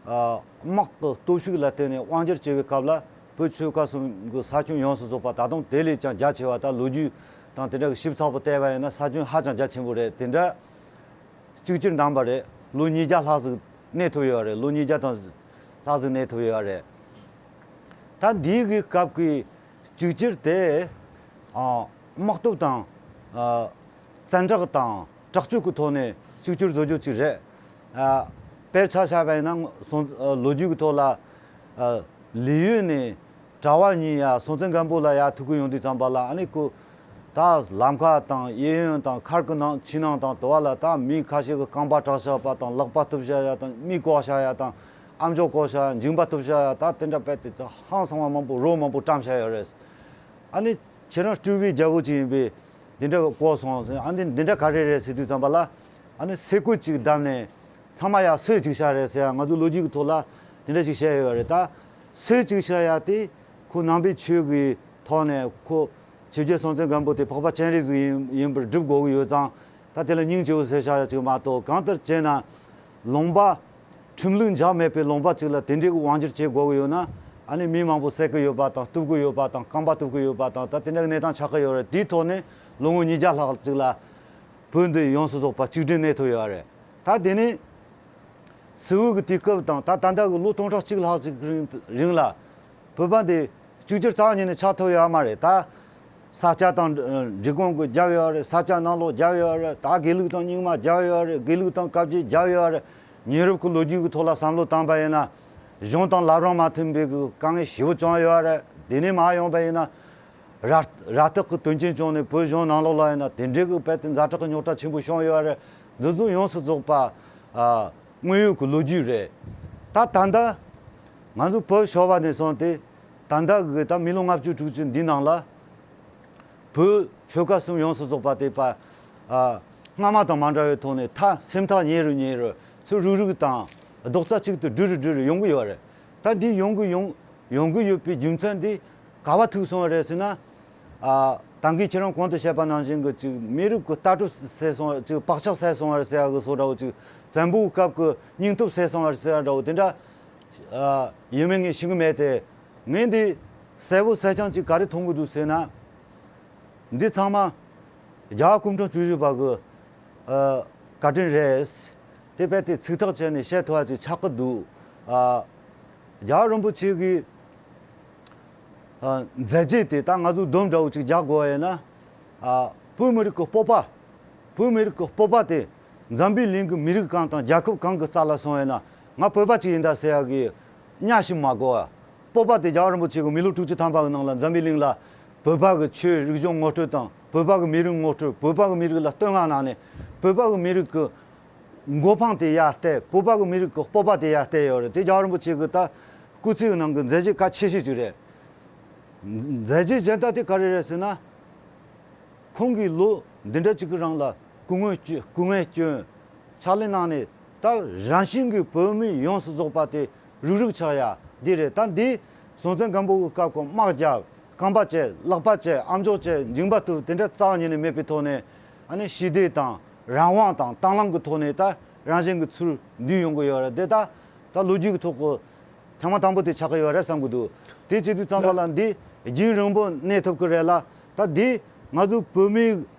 ཨ་དམག་གི་སྟོབས་ཤུགས་ལ་བརྟེན་ནས་དབང་སྒྱུར་བྱས་པའི་སྐབས་ལ། བོད་ཆོལ་ཁ་གསུམ་གྱི་ས་ཁྱོན་ཡོངས་སུ་རྫོགས་པ། ད་དུང་དེ་ལས་ཀྱང་རྒྱ་ཆེ་བ། ད་ལོ་རྒྱུས་དང་དེ་འདྲ་གི་ཞིབ་ཚགས་པོ་བལྟས་པ་ཡིན་ན་ས་ཁྱོན་ཧ་ཅང་རྒྱ་ཆེན་པོ་རེད། དེ་འདྲ་གཅིག་གྱུར་གནང་པ་རེད། ལོ་ཉིས་བརྒྱ་ལྷག་ཟིག་གནས་ཐུབ་ཡོད་རེད། ལོ་ཉིས་བརྒྱ་དང་ལྷག་ཟིག་གནས་ཐུབ་ཡོད་རེད། ད་འདིའི་གི་སྐབས་ཀྱི་གཅིག་གྱུར་དེ་ཨ་དམག་སྟོབས་དང་ཨ་བཙན་དྲག་དང་དྲག་སྤྱོད་ཀྱི་ཐོག་ནས་གཅིག་གྱུར་བཟོ་རྒྱུ་ཅིག་རེད། ཨ་དཔེར་ཆ་བཞག་པ་ཡིན་ན་སོང་ཨ་ལོ་རྒྱུས་ཀྱི་ཐོག་ལ་ཨ་ལི་ཡུལ་ནས་གྲྭ་པ་གཉིས་ཡ་སྲོང་བཙན་སྒམ་པོ་ལ་ཡར་ཐུག་གི་ཡོང་དུས་ཙམ་པ་ལ། ཨ་ནི་ཁོ་ ད་ལམ་ཁ་དང་གཡས་གཡོན་དང་མཁར་གྱི་ནང་ཕྱི་ནང་དང་དུ་བ་ལ་ད་མི་ཁ་ཤས་ཀྱི་རྐང་པ་བྲེགས་བཞག་པ་དང་ལག་པ་གཏུབ་བཞག་ཡ་དང་མིག་བཀོག་བཞག་ཡ་དང་ཨམ་ཅོག་བཀོག་བཞག་ཡ་མཇིང་པ་གཏུབ་བཞག་ཡ་ད་དེ་འདྲ་དཔེ་དེ་ད་ཧང་སང་བ་མང་པོ་རོ་མང་པོ་བཀྲམ་བཞག་ཡོད་རེད། ཨ་ནི་ཁྱེད་རང་སྤྲུལ་པའི་རྒྱལ་པོ་ཅིག་ཡིན་པས་འདི་འདྲ་གོ་སོང་ཟེར། ཨ་ནི་འདི་འདྲ་ག་རེ་རེད་ཟེར་དུས་ཙམ་པ་ལ་ཨ་ནི་སེ་གོལ་ཅིག་བརྡབས་ནས་ཚང་མ་ཡར་སོད་ཅིག་བཞག་རེད་ཟེར་ཡ་ང་ཚོ་ལོ་རྒྱུས་ཀྱི་ཐོག་ལ་དེ་འདྲ་ཅིག་བཤད་ཡོད་རེད། ད་སོད་ཅིག་བཞག་ཡ་དེ་ཁོ་ནང་པའི་ཆོས་ཀྱི་ཐོག་ནས་ཁོ་ཆོས་རྒྱལ་སྲོང་བཙན་སྒམ་པོ་དེ་འཕགས་པ་སྤྱན་རས་གཟིགས་ཡིན་ཡིན་པར་སྒྲུབ་དགོས་ཀྱི་ཡོད་ཙང་། ད་དེ་ལ་སྙིང་རྗེ་བོ་ཟེར་བྱ་ཡ་ཅིག་མ་གཏོགས་གང་ལྟར་བྱས་ན་ལུང་པ་ཁྲིམས་ལུགས་འཇགས་མེད་པའི་ལུང་པ་ཅིག་ལ་དེ་འདྲའི་དབང་སྒྱུར་བྱེད་དགོས་ཀྱི་ཡོད་ན་ཨ་ནི་མི་མང་པོ་བསད་ཀྱི་ཡོད་པ་དང་གཏུབ་ཀྱི་ཡོད་པ་དང་རྐང་པ་གཏུབ་ཀྱི་ཡོད་པ་དང་ད་དེ་འདྲའི་གནས་སྟངས་ཆགས་ཀྱི་ཡོད་རེད། དེའི་ཐོག་ནས་ལོ་ངོ་ཉིས་བརྒྱ་ལྷག་ཅིག་ལ་བོད་འདི་ཡོངས་སུ་རྫོགས་པ་གཅིག་སྒྲིལ་གནས་ཐུབ་ཡོད་རེད། ད་དེ་ནས་སི་འོལ་གྱི་དུས་སྐབས་དང་ད་ད་ལྟ་གི་ལོ་སྟོང་ཕྲག་གཅིག་ལྷག་ཅིག་རིང་རིང་ལ་བོད་པ་འདི་གཅིག་གྱུར་རྩ་བ་ཉིད་ནས་ཆགས་ཐུབ་ཡོད་མ་རེད། ད་ས་སྐྱ་དང་འབྲི་གུང་གི་རྒྱབ་ཡོད་རེད། ས་སྐྱ་ནང་ལོགས་རྒྱབ་ཡོད་རེད། ད་དགེ་ལུགས་དང་རྙིང་མ་རྒྱབ་ཡོད་རེད། དགེ་ལུགས་དང་བཀའ་བརྒྱུད་རྒྱབ་ཡོད་རེད། ཉེ་རབས་ཀྱི་ལོ་རྒྱུས་ཀྱི་ཐོག་ལ་བསམ་བློ་བཏང་པ་ཡིན་ན་གཞུང་དང་བླ་བྲང་མ་མཐུན་པའི་གི་དཀའ་ངལ་ཞེ་པོ་བྱུང་ཡོད་རེད། དེ་ནས་མར་ཡོང་པ་ཡིན་ན། ར་ར་སྟག་གི་དོན་རྐྱེན་བྱུང་ནས་བོད་གཞུང་ནང་ལོགས་ལ་ཡིན་ན་དེ་འདྲའི་གི་དཔེ་དེ་ཛ་དྲག་གི་རྙོག་དྲ་ཆེན་པོ་བྱུང་ཡོད་རེད། འདི་ཚོ་ཡོངས་སུ་རྫོགས་པ་ཨ་དངོས་ཡོད་ཀྱི་ལོ་རྒྱུས་རེད། ད་ད་ལྟ་ང་ཚོ་བོད་ཤོར་བ་ནས་བཟུང་སྟེ་ད་ལྟ་གི་ད་མི་ལོ་ལྔ་བཅུ་དྲུག་ཅུ་འདི་ནང་ལ་བོད་ཆོལ་ཁ་གསུམ་ཡོངས་སུ་རྫོགས་པ་དེ་པ་ཨ་སྔ་མ་དང་མ་འདྲ་བའི་ཐོག་ནས་ད་སེམས་ཐག་ཉེ་རུ་ཉེ་རུ་ཚུར་རུག་རུག་དང་རྡོག་རྩ་གཅིག་ཏུ་སྒྲིལ་རུ་སྒྲིལ་རུ་ཡོང་གི་ཡོད་རེད། ད་འདི་ཡོང་གི་ཡོང་ཡོང་གི་ཡོད་པའི་རྒྱུ་མཚན་འདི་ག་བ་ཐུག་སོང་བ་རེད་ཟེར་ན། ཨ་ད་གིན་ཁྱེད་རང་གོང་དུ་བཤད་པ་ནང་བཞིན་གྱི་ཅིག་མི་རིགས་ཀྱི་ལྟ་གྲུབ་ཟད་སོང་བ་ཅིག་བག་ཆགས་ཟད་སོང་བ་རེད་ཟེར་ཡ་གི་བཟོ་འདྲ་བོ་ཅིག་བཙན་པོའི་སྐབས་ཀྱི་སྙིང་སྟོབས་ཟད་སོང་བ་རེད་ཟེར་ཡ་འདྲ་བོ་དེ་འདྲ་ཨ་ཡིན་མིན་ངས་ཤེས་གི་མེད་དེ། ངས་འདི་གསལ་པོ་གསལ་རྐྱང་ཅིག་ག་རེ་མཐོང་གི་འདུག་ཟེར་ན། འདི་ཚང་མ་རྒྱལ་བ་སྐུ་ཕྲེང་བཅུ་བཞི་པ་གི་ཨ་བཀའ་དྲིན་རེད། དེ་དཔེ་དེ་ཚིག་ཐག་བཅད་ནས་བཤད་ཐུབ་པ་ཅིག་ཆགས་ཀྱི་འདུག་ཨ་རྒྱལ་བ་རིན་པོ་ཆེ་གི་ཨ་མཛད་རྗེས་དེ་ད་ང་ཚོ་སྡོམ་འདྲ་བོ་ཅིག་རྒྱག་དགོས་པ་ཡིན་ན། ཨ་བོད་མི་རིགས་ཀྱི་སྤོབས་པ། བོད་མི་རིགས་ཀྱི་སྤོབས་པ་དེ་འཛམ་བུའི་གླིང་གི་མི་རིགས་གང་དང་རྒྱལ་ཁབ་གང་གི་རྩ་ལ་སོང་བ་ཡིན་ན་ང་བོད་པ་ཅིག་ཡིན་ད་ཟེར་ཡ་གི་གཉའ་ཞིག་མ་དགོས་པ། སྤོབས་པ་དེ་རྒྱལ་བ་རིན་པོ་ཆེ་གིས་མི་ལོ་དྲུག་ཅུ་ཐམ་པ་གི་ནང་ལ་འཛམ་བུའི་གླིང་ལ་བོད་པ་གི་ཆོས་རིག་གཞུང་ངོ་སྤྲོད་དང་བོད་པ་གི་མི་རིགས་ངོ་སྤྲོད། བོད་པ་གི་མི་རིགས་ལ་བསྟོད་བསྔགས་གནང་ནས་བོད་པ་གི་མི་རིགས་ཀྱི་མགོ་འཕང་དེ་ཡར་བསྟན། བོད་པ་གི་མི་རིགས་ཀྱི་སྤོབས་པ་དེ་ཡར་བསྟན་ཡོད་རེད། དེ་རྒྱལ་བ་རིན་པོ་ཆེ་གི་ད་སྐུ་ཚེ་གི་ནང་གི་མཛད་རྗེས་གལ་ཆེ་ཤོས་ཅིག་རེད། མཛད་རྗེས་གཞན་དག་དེ་ག་རེ་རེད་ཟེར་ན། ཁོང་གིས་ལོ་འདི་འདྲ་ཅིག་གི་རིང་ལ་སྐུ་ངལ་སྐྱོན་སྐུ་ངལ་སྐྱོན་ཕྱག་ལས་གནང་ནས་ད་རང་བཞིན་གྱི་བོད་མི་ཡོངས་སུ་རྫོགས་པ་དེ་རུག་རུག་ཆགས་ཡ་འདི་རེད། ད་འདི་སྲོང་བཙན་སྒམ་པོ་གི་སྐབས་ཀྱི་དམག་རྒྱབ། རྐང་པ་བཅད། ལག་པ་བཅད། ཨམ་ཅོག་བཅད། མཇིང་པ་གཏུབ། དེ་འདྲ་རྩ་བ་ཉིད་ནས་མེད་པའི་ཐོག་ནས་ཨ་ནི་ཞི་བདེ་དང་རང་དབང་དང་དྭང་བླངས་ཀྱི་ཐོག་ནས་ད་རང་བཞིན་གྱིས་ཚུར་འདུས་ཡོང་གི་ཡོད་རེད། དེ་ད་ད་ལོ་རྒྱུས་ཀྱི་ཐོག་གི་ཐེངས་མ་དང་པོ་དེ་ཆགས་ཀྱི་ཡོད་རེད་བསམ་གྱི་འདུག་དེ་བྱེད་དུས་ཙམ་པ་ལ་འདི་རྒྱུན་རིང་པོ་གནས་ཐུབ་ཀྱི་རེད་ལ། ད་འདི་ང་ཚོ་བོད་མི་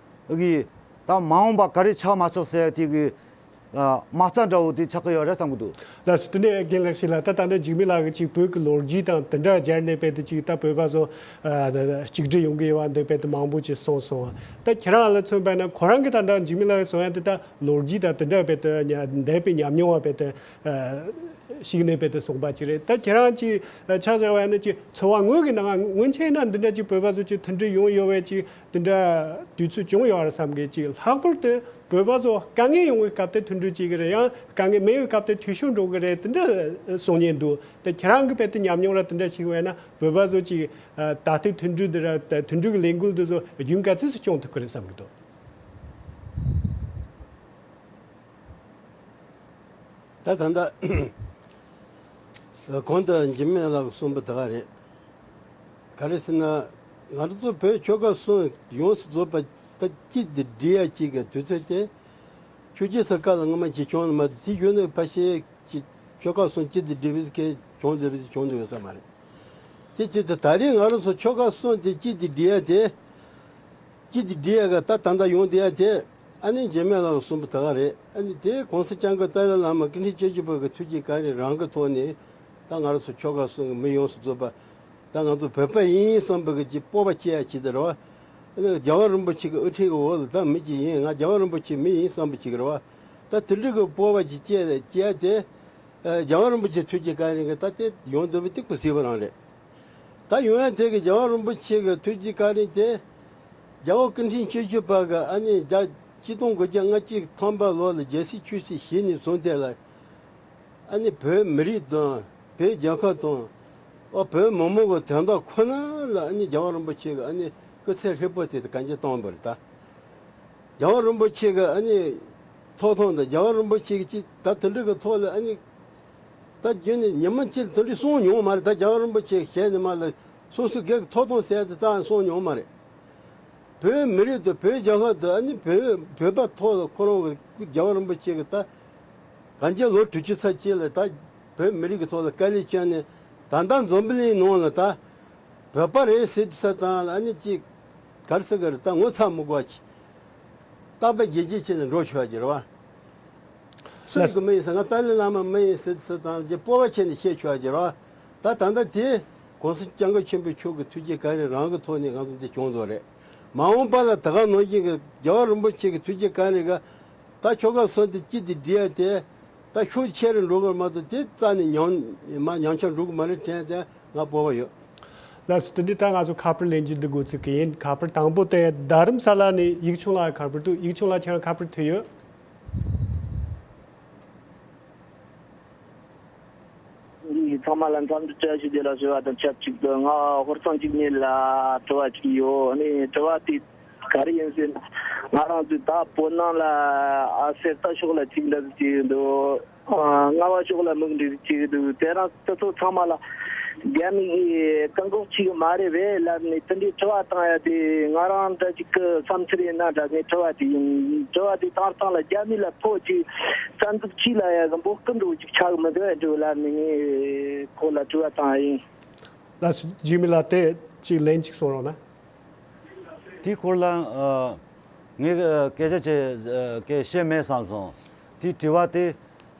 གི་ད་མ་འོངས་པ་ག་རེ་ཆགས་མ་ཆགས་ཟེར་ཡ་དེ་གི་ཨ་མ་རྩ་འདྲ་བོ་དེ་ཆགས་ཀྱི་ཡོད་རེད་བསམ་གྱི་འདུག་ལགས་སོ། དེ་ནས་རྒན་ལགས་ཤིག་ལ་ད་ད་ནི་འཇིགས་མེད་ལགས་ཀྱིས་ཅིག་བོད་ཀྱི་ལོ་རྒྱུས་དང་དེ་འདྲ་སྦྱར་ནས་དཔེ་དེ་ཅིག་ད་བོད་པ་ཚོ་ཨ་གཅིག་སྒྲིལ་ཡོང་གི་ཡོད་པ་འདི་དཔེ་དེ་མང་པོ་ཅིག་གསུངས་སོང་། ད་ཁྱེད་རང་ལ་མཚོན་པ་ན་ཁོ་རང་གིས་ད་ལྟ་འཇིགས་མེད་ལགས་ཀྱིས་གསུང་ཡ་དེ་ད་ལོ་རྒྱུས་དང་དེ་འདྲ་དཔེ་དེ་ཉ་འདས་པའི་ཉམས་མྱོང་བ་དཔེ་དེ་ཨ་ཞིག་ནས་དཔེ་དེ་གསུངས་པ་ཅིག་རེད། ད་ཁྱེད་རང་ཅིག་ཆ་བཞག་པ་ན་ཅིག་ཚོར་བ་དངོས་ཀྱི་ནང་སྔོན་ཆད་ན་འདི་འདྲ་ཅིག་བོད་པ་ཚོ་ཅིག་མཐུན་སྒྲིལ་ཡོང་ཡོད་པའི་ཅིག་དེ་འདྲ་དུས་ཚོད་བྱུང་ཡོད་རེད་བསམ་གི། ཅིག་ལྷག་པར་དུ་བོད་པ་ཚོ་དཀའ་ངལ་ཡོང་བའི་སྐབས་དེ་མཐུན་སྒྲིལ་བྱེད་ཀྱི་རེད། ཡང་དཀའ་ངལ་མེད་པའི་སྐབས་དེ་འཐུས་ཤོར་འགྲོ་གི་རེད། དེ་འདྲ་གསུང་མཁན་འདུག་ད་ཁྱེད་རང་གི་དཔེ་དེ་ཉམས་མྱོང་ར་དེ་འདྲ་ཞིག་བས་ན་བོད་པ་ཚོ་ཅིག་ད་ལྟའི་མཐུན་སྒྲིལ་འདི་ར་ད་མཐུན་སྒྲིལ་གྱི་ལས་འགུལ་འདི་ཚོ་རྒྱུན་ག་ཚོད་སུ་སྐྱོང་ཐུབ་ཀྱི་རེད་བསམ་གི་འདུག་ད་ད་ལྟ་གོང་དུ་འཇིགས་མེད་ལགས་གསུངས་པ་ད་ག་རེད། ག་རེ་ཟེར་ན། ང་རང་ཚོ་བོད་ཆོལ་ཁ་གསུམ་ཡོངས་སུ་རྫོགས་པ་ད་གཅིག་ཏུ་སྒྲིལ་ཡ་གཅིག་གི་དུས་ཚོད་དེ། ཆོས་རྒྱལ་སྲས་སྐབས་ལ་སྔོན་མ་གཅིག་བྱུང་ནི་མ་རེད། དེ་བཞུགས་ནས་ཕལ་ཆེར་གཅིག་ཆོལ་ཁ་གསུམ་གཅིག་ཏུ་སྒྲིལ་བའི་སྐད་བྱུང་བསྡད་པ་ཞིག་བྱུང་འདུག་ཡོད་ས་མ་རེད། དེ་བྱས་ཏེ་ད་རེས་ང་རང་ཚོ་ཆོལ་ཁ་གསུམ་དེ་གཅིག་ཏུ་སྒྲིལ་ཡ་དེ། གཅིག་ཏུ་སྒྲིལ་ཡ་གི་ད་ད་ལྟ་ཡོང་བསྡད་ཡ་དེ། ཨ་ནི་འཇིགས་མེད་ལགས་གསུངས་པ་ད་ག་རེད། ཨ་ནི་དེ་གོང་ས་སྐྱབས་མགོན་ཏཱ་ལའི་བླ་མ་སྐུ་ཕྲེང་བཅུ་བཞི་པ་གི་ཐུགས་རྗེ་བཀའ་དྲིན་རང་གི་ཐོག་ནས་ད་ང་རང་ཚོ་ཆོལ་ཁ་གསུམ་གི་མི་ཡོངས་སུ་རྫོགས་པ། ད་ང་ཚོ་བོད་པ་ཡིན་བསམ་པ་གི་ཅིག་སྤོབས་པ་སྐྱེ་ཡ་ཅིག་དེ་རེད་བ། ཨ་ནི་རྒྱལ་བ་རིན་པོ་ཆེ་གི་དབུ་ཁྲིད་གི་འོག་ལ་ད་མི་ཅིག་ཡིན། ང་རྒྱལ་བ་རིན་པོ་ཆེ་མི་ཡིན་བསམ་པ་ཅིག་རེད་བ། ད་དེ་འདྲ་གི་སྤོབས་པ་ཅིག་སྐྱེ་སྐྱེ་ཡ་དེ། ཨ་རྒྱལ་བ་རིན་པོ་ཆེ་ཐུགས་རྗེ་བཀའ་དྲིན་གི་ད་དེ་ཡོང་འདུག་པ་དེ་ཀུན་གཟིགས་པ་རང་རེད། ད་ཡོང་ཡ་དེ་གི་རྒྱལ་བ་རིན་པོ་ཆེ་གི་ཐུགས་རྗེ་བཀའ་དྲིན་དེ། རྒྱལ་བ་སྐུ་ཕྲེང་བཅུ་བཞི་པ་གི་ཨ་ནི་རྒྱ་ཆིག་སྟོང་དགུ་བརྒྱ་ལྔ་བཅུ་ཐམ་པ་ལོ་ལ་རྒྱལ་སྲིད་ཆོས་སྲིད་བྱས་ནས་བཟུང་སྟེ་ལ། ཨ་ནི་བོད་མི་རིགས་དང་བོད་རྒྱལ་ཁབ་དང་། ཨ་བོད་མི་མང་གི་དོན་དག་ཁོ་ན་ལ་ཨ་ནི་རྒྱལ་བ་རིན་པོ་ཆེ་གི་ཨ་ནི་སྐུ་ཚེ་ཧྲིལ་པོ་དེ་གན་རྒྱ་བཏང་བ་རེད་ད། རྒྱལ་བ་རིན་པོ་ཆེ་གི་ཨ་ནི་ཐོབ་ཐང་དང་རྒྱལ་བ་རིན་པོ་ཆེ་གི་ཅིག་ད་དེ་འདྲ་གི་ཐོག་ལ་ཨ་ནི། ད་རྒྱུན་ནས་ཉི་མ་གཅིག་དེ་འདྲ་གསུངས་མྱོང་མ་རེད། ད་རྒྱལ་བ་རིན་པོ་ཆེ་ཞལ་ནས་མར་ལ་སོ་སོའི་སྒེར་གྱི་ཐོབ་ཐང་ཟེར་དེ་ད་གསུངས་མྱོང་མ་རེད། བོད་མི་རིགས་དང་བོད་རྒྱལ་ཁབ་དང་ཨ་ནི་བོད་བོད་པ་ཐོག་ལ་ཁོ་རང་གི་རྒྱལ་བ་རིན་པོ་ཆེ་གི་ད་གན་རྒྱ་ལོ་དྲུག་ཅུ་ཚར་གཅིག་ལ་ད་བོད་མི་རིགས་ཀྱི་ཐོག་ལ་དཀའ་ལས་བསྐྱོན་ནས་ད་ལྟ་འཛམ་བུ་གླིང་ནང་ལ་ད། བོད་པ་རེད་ཟེར་དུས་ས་དང་ཨ་ནི་ཅིག་ག་རེ་ཟེར་གི་རེད། ད་ངོ་ཚ་མི་དགོས་ཅིག་རྟག་པར་དགེ་རྒྱུ་བྱས་ནས་འགྲོ་ཆོག་གི་རེད་བ། སུ་ཡིན་གི་མི་ཡིན་ཟེར། ང་ཏཱ་ལའི་བླ་མ་མི་ཡིན་ཟེར་དུས་ས་དང་ཅིག་སྤོབས་པ་བྱས་ནས་བཤད་ཆོག་གི་རེད་བ། ད་ད་ལྟ་དེ་༸གོང་ས་༸སྐྱབས་མགོན་ཆེན་པོ་མཆོག་གི་ཐུགས་རྗེ་བཀའ་དྲིན་རང་གི་ཐོག་ནས་ང་ཚོ་འདི་བྱུང་བཟོ་རེད། མ་འོངས་པ་ལ་ད་ག་ནང་བཞིན་གི་རྒྱལ་བ་རིན་པོ་ཆེ་གི་ཐུགས་རྗེ་བཀའ་དྲིན་གི་ད་ཆོལ་ཁ་གསུམ་དེ་སྤྱི་དེ་སྒྲིལ་ཡ་དེ། ད་ཤུགས་ཆེ་རུ་འགྲོ་གི་མ་གཏོགས་དེ་རྩ་ནས་ཉམས་མ་ཉམས་ཆག་འགྲོ་གི་མ་རེད་དྲན་དེ་ང་སྤོབས་པ་ཡོད། ལགས་སོ། དེ་འདི་ད་ང་ཚོ་ཁ་པར་ལེན་རྒྱུ་འདི་འགོ་ཚུགས་ཀྱི་ཡིན། ཁ་པར་དང་པོ་དེ་རྡ་རམ་ས་ལ་ནས་ཡིག་ཆུང་ལགས་ཁ་པར་འདུག་ཡིག་ཆུང་ལགས་ཁྱེད་རང་ཁ་པར་ཐོན་ཡོད། ཚང་མ་ལ་འཚམས་འདྲི་བཀྲ་ཤིས་བདེ་ལེགས་ཞུ་བ་དང་ཆབས་ཅིག་ཏུ་ང་ཧོར་སང་འཇིགས་མེད་ལ་དྲི་བ་ཅིག་ཡོད། ཨ་ནི་དྲི་བ་དེ། ག་རེ་ཡིན་ཟེར་ན། ང་རང་ཚོས་ད་བོད་ནང་ལ་ཨ་གསེར་རྟ་ཕྱོགས་ལ་ཅིག་འདྲ་ཅིག་འདུག་ཨ་རྔ་བ་ཕྱོགས་ལ་མིག་འདྲ་ཅིག་འདུག་དེ་རིང་སྤྱི་ཚོགས་ཚང་མ་ལ་རྒྱ་མི་གིས་བཀག་འགོག་བྱེད་ཀྱི་མ་རེད་པས་ལབ་ནས་དེ་འདྲའི་དྲི་བ་བཏང་ཡ་དེ་ང་རང་འདྲ་ཅིག་གི་བསམ་ཚུལ་ཡིན་ན་འདྲ། ངས་དྲི་བ་དེ་ཡིན། དྲི་བ་དེ་བཏང་སྟངས་ལ་རྒྱ་མི་ལ་ཕོག་ཅིག་བཙན་འཛུལ་བྱེད་ལ་ཡ་གི་འབོད་སྐུལ་འདྲ་ཅིག་ཆགས་གི་མི་འདུག་ཨེ་འདྲ་ལབ་ནས་ངས་ཁོ་ལ་དྲི་བ་བཏང་ཡ་ཡིན། ལགས་སོ། འཇིགས་མེད་ལགས་དེ་ཅིག་ལན་ཅིག་གསུང་རོགས་གནང་། དེའི་སྐོར་ལ་ཨ་ངས་ཨ་སྐད་ཆ་བྱེད་ཨ་སྐད་བཤད་མེད་བསམ་སོང་། དེའི་དྲི་བ་དེ་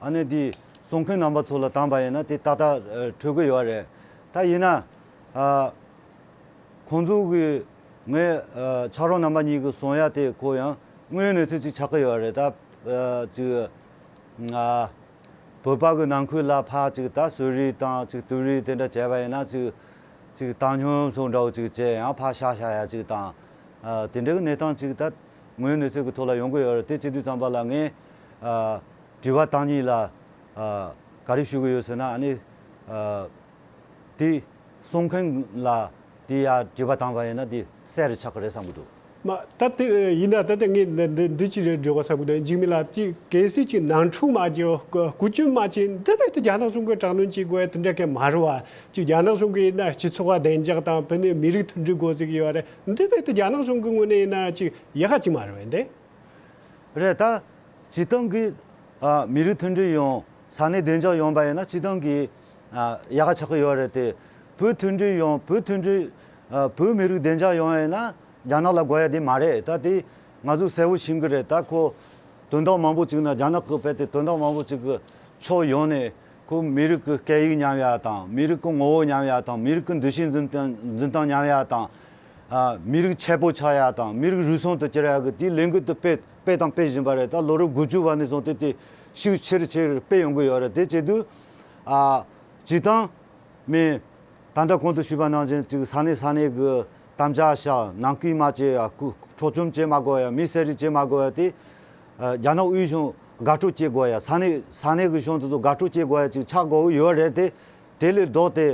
ཨ་ནི་དེ་གསུང་མཁན་རྣམ་པ་ཚོ་ལ་བཏང་པ་ཡིན་ན་དེ་ཏག་ཏག་ཨ་འཕྲོད་གི་ཡོད་རེད། ད་ཡིན་ན་ཨ་ཁོང་ཚོ་གི་ངས་ཨ་ཕྱག་རོགས་རྣམ་པ་གཉིས་ཀྱི་གསུང་ཡ་དེ་ཁོ་ཡང་དངོས་ཡོད་གནས་ཚུལ་ཅིག་ཆགས་ཀྱི་ཡོད་རེད། ད་ཨ་ཅིག་ཨ་བོད་པ་གི་ནང་ཁུལ་ལ་ཕར་ཅིག་ད་གསོད་རེས་དང་ཅིག་གཏུབ་རེས་དེ་འདྲ་བྱས་པ་ཡིན་ན་ཅིག་ཅིག་བཏང་སྙོམས་སོགས་འདྲ་བོ་ཅིག་བྱས་ཡང་ཕར་བཞག་བཞག་ཡ་ཅིག་དང་། ཨ་དེ་འདྲ་གི་གནས་སྟངས་ཅིག་ད་དངོས་ཡོད་གནས་ཚུལ་གི་ཐོག་ལ་ཡོང་གི་ཡོད་རེད། དེ་བྱེད་དུས་ཙམ་པ་ལ་ངས་ཨ་དྲི་བ་བཏང་མཁན་ལ་ཨ་ག་རེ་ཞུ་གི་ཡོད་ཟེར་ན། ཨ་ནི་ཨ་དེ་གསུང་མཁན་ལ་དེ་ཡ་དྲི་བ་བཏང་བ་ཡིན་ན་དེ་གསལ་རུ་ཆགས་ཀྱི་རེད་བསམ་གྱི་འདུག་མ་ད་དེ་ཡིན་ན་ད་ལྟ་ངས་འདི་འདི་འདི་ཅི་རེད་འགྲོ་ག་བསམ་གྱི་འདུག་འཇིགས་མེད་ལགས་ཅིག་གལ་སྲིད་ཅིག་ནང་འཁྲུག་མ་བྱེད་བཀོལ་སྤྱོད་མ་བྱེད་འདི་བས་དེ་རྒྱ་ནག་གཞུང་གིས་དྲག་གནོན་བྱེད་དགོས་དེ་འདྲ་གས་མ་རེད་བ། ཅིག་རྒྱ་ནག་གཞུང་གིས་ཡིན་ན་སྤྱི་ཚོགས་བདེ་འཇགས་དང་བོད་ནས་མི་རིགས་མཐུན་སྒྲིལ་དགོས་ཟེར་གྱི་ཡོད་རེད། འདི་བས་དེ་རྒྱ་ནག་གཞུང་གི་ངོས་ནས་ཡིན་ན་ཅིག་ཡག་ག་ཅིག་མ་རེད་བས་འདི། རེད་ད། སྤྱིར་བཏང་གི་ཨ་མི་རིགས་མཐུན་སྒྲིལ་ཡོང་། ས་གནས་བདེ་འཇགས་ཡོང་པ་ཡིན་ན་སྤྱིར་བཏང་གི་ཨ་ཡག་ག་ཆགས་ཀྱི་ཡོད་རེད་དེ། བོད་མཐུན་སྒྲིལ་ཡོང་། བོད་མཐུན་སྒྲིལ་ཨ་བོད་མི་རིགས་བདེ་འཇགས་ཡོང་ཡ་ཡིན་ན་རྒྱ་ནག་ལ་དགོས་ཡ་དེ་མ་རེད། ད་དེ་ང་ཚོས་གསལ་བོ་ཤེས་ཀྱི་རེད། ད་ཁོ་དོན་དག་མང་པོ་ཅིག་ན་རྒྱ་ནག་གི་དཔེ་དེ་དོན་དག་མང་པོ་ཅིག་གི་ཕྱོགས་ཡོང་ནས་ཁོ་མི་རིགས་ཀྱི་སྐད་ཡིག་ཉམས་ཡ་དང་། མི་རིགས་ཀྱི་ངོ་བོ་ཉམས་ཡ་དང་། མི་རིགས་ཀྱི་འདུ་ཤེས་འཛིན་སྟངས་འཛིན་སྟངས་ཉམས་ཡ་དང་། ཨ་མི་རིགས་ཆད་པོ་ཆགས་ཡ་དང་། མི་རིགས་རུལ་སུངས་དུ་གྱུར་ཡ་གི་དེའི་ལས་འགུལ་དེ་སྤེལ་སྤེལ་དང་སྤེལ་བཞིན་པ་རེད། ད་ལོ་རབས་དགུ་བཅུ་བ་ནས་བཟུང་སྟེ་དེ་ཤུགས་ཆེ་རུ་ཆེ་རུ་སྤེལ་ཡོང་གི་ཡོད་རེད། དེ་བྱེད་དུས་ཨ་སྤྱིར་བཏང་མི་ད་ལྟ་གོང་དུ་ཞུས་པ་ནང་བཞིན་ཅིག་ས་གནས་ས་གནས་གི་དམ་བཅའ་བཞག་ནང་ཁུལ་མ་བྱེད་ཡ། ཁུ་འཕྲོག་བཅོམ་བྱེད་མ་དགོས་ཡ། མི་བསད་རེས་བྱེད་མ་དགོས་ཡ། དེ་ཨ་རྒྱ་ནག་དབུས་གཞུང་དགག་སྤྲོ་བྱེད་དགོས་ཡ། ས་གནས་ས་གནས་གི་གཞུང་དེ་ཚོ་དགག་སྤྲོ་བྱེད་དགོས་ཡ་ཅིག་ཆགས་དགོས་ཀྱི་ཡོད་རེད་དེ། དེ་ལས་ལྡོག་སྟེ་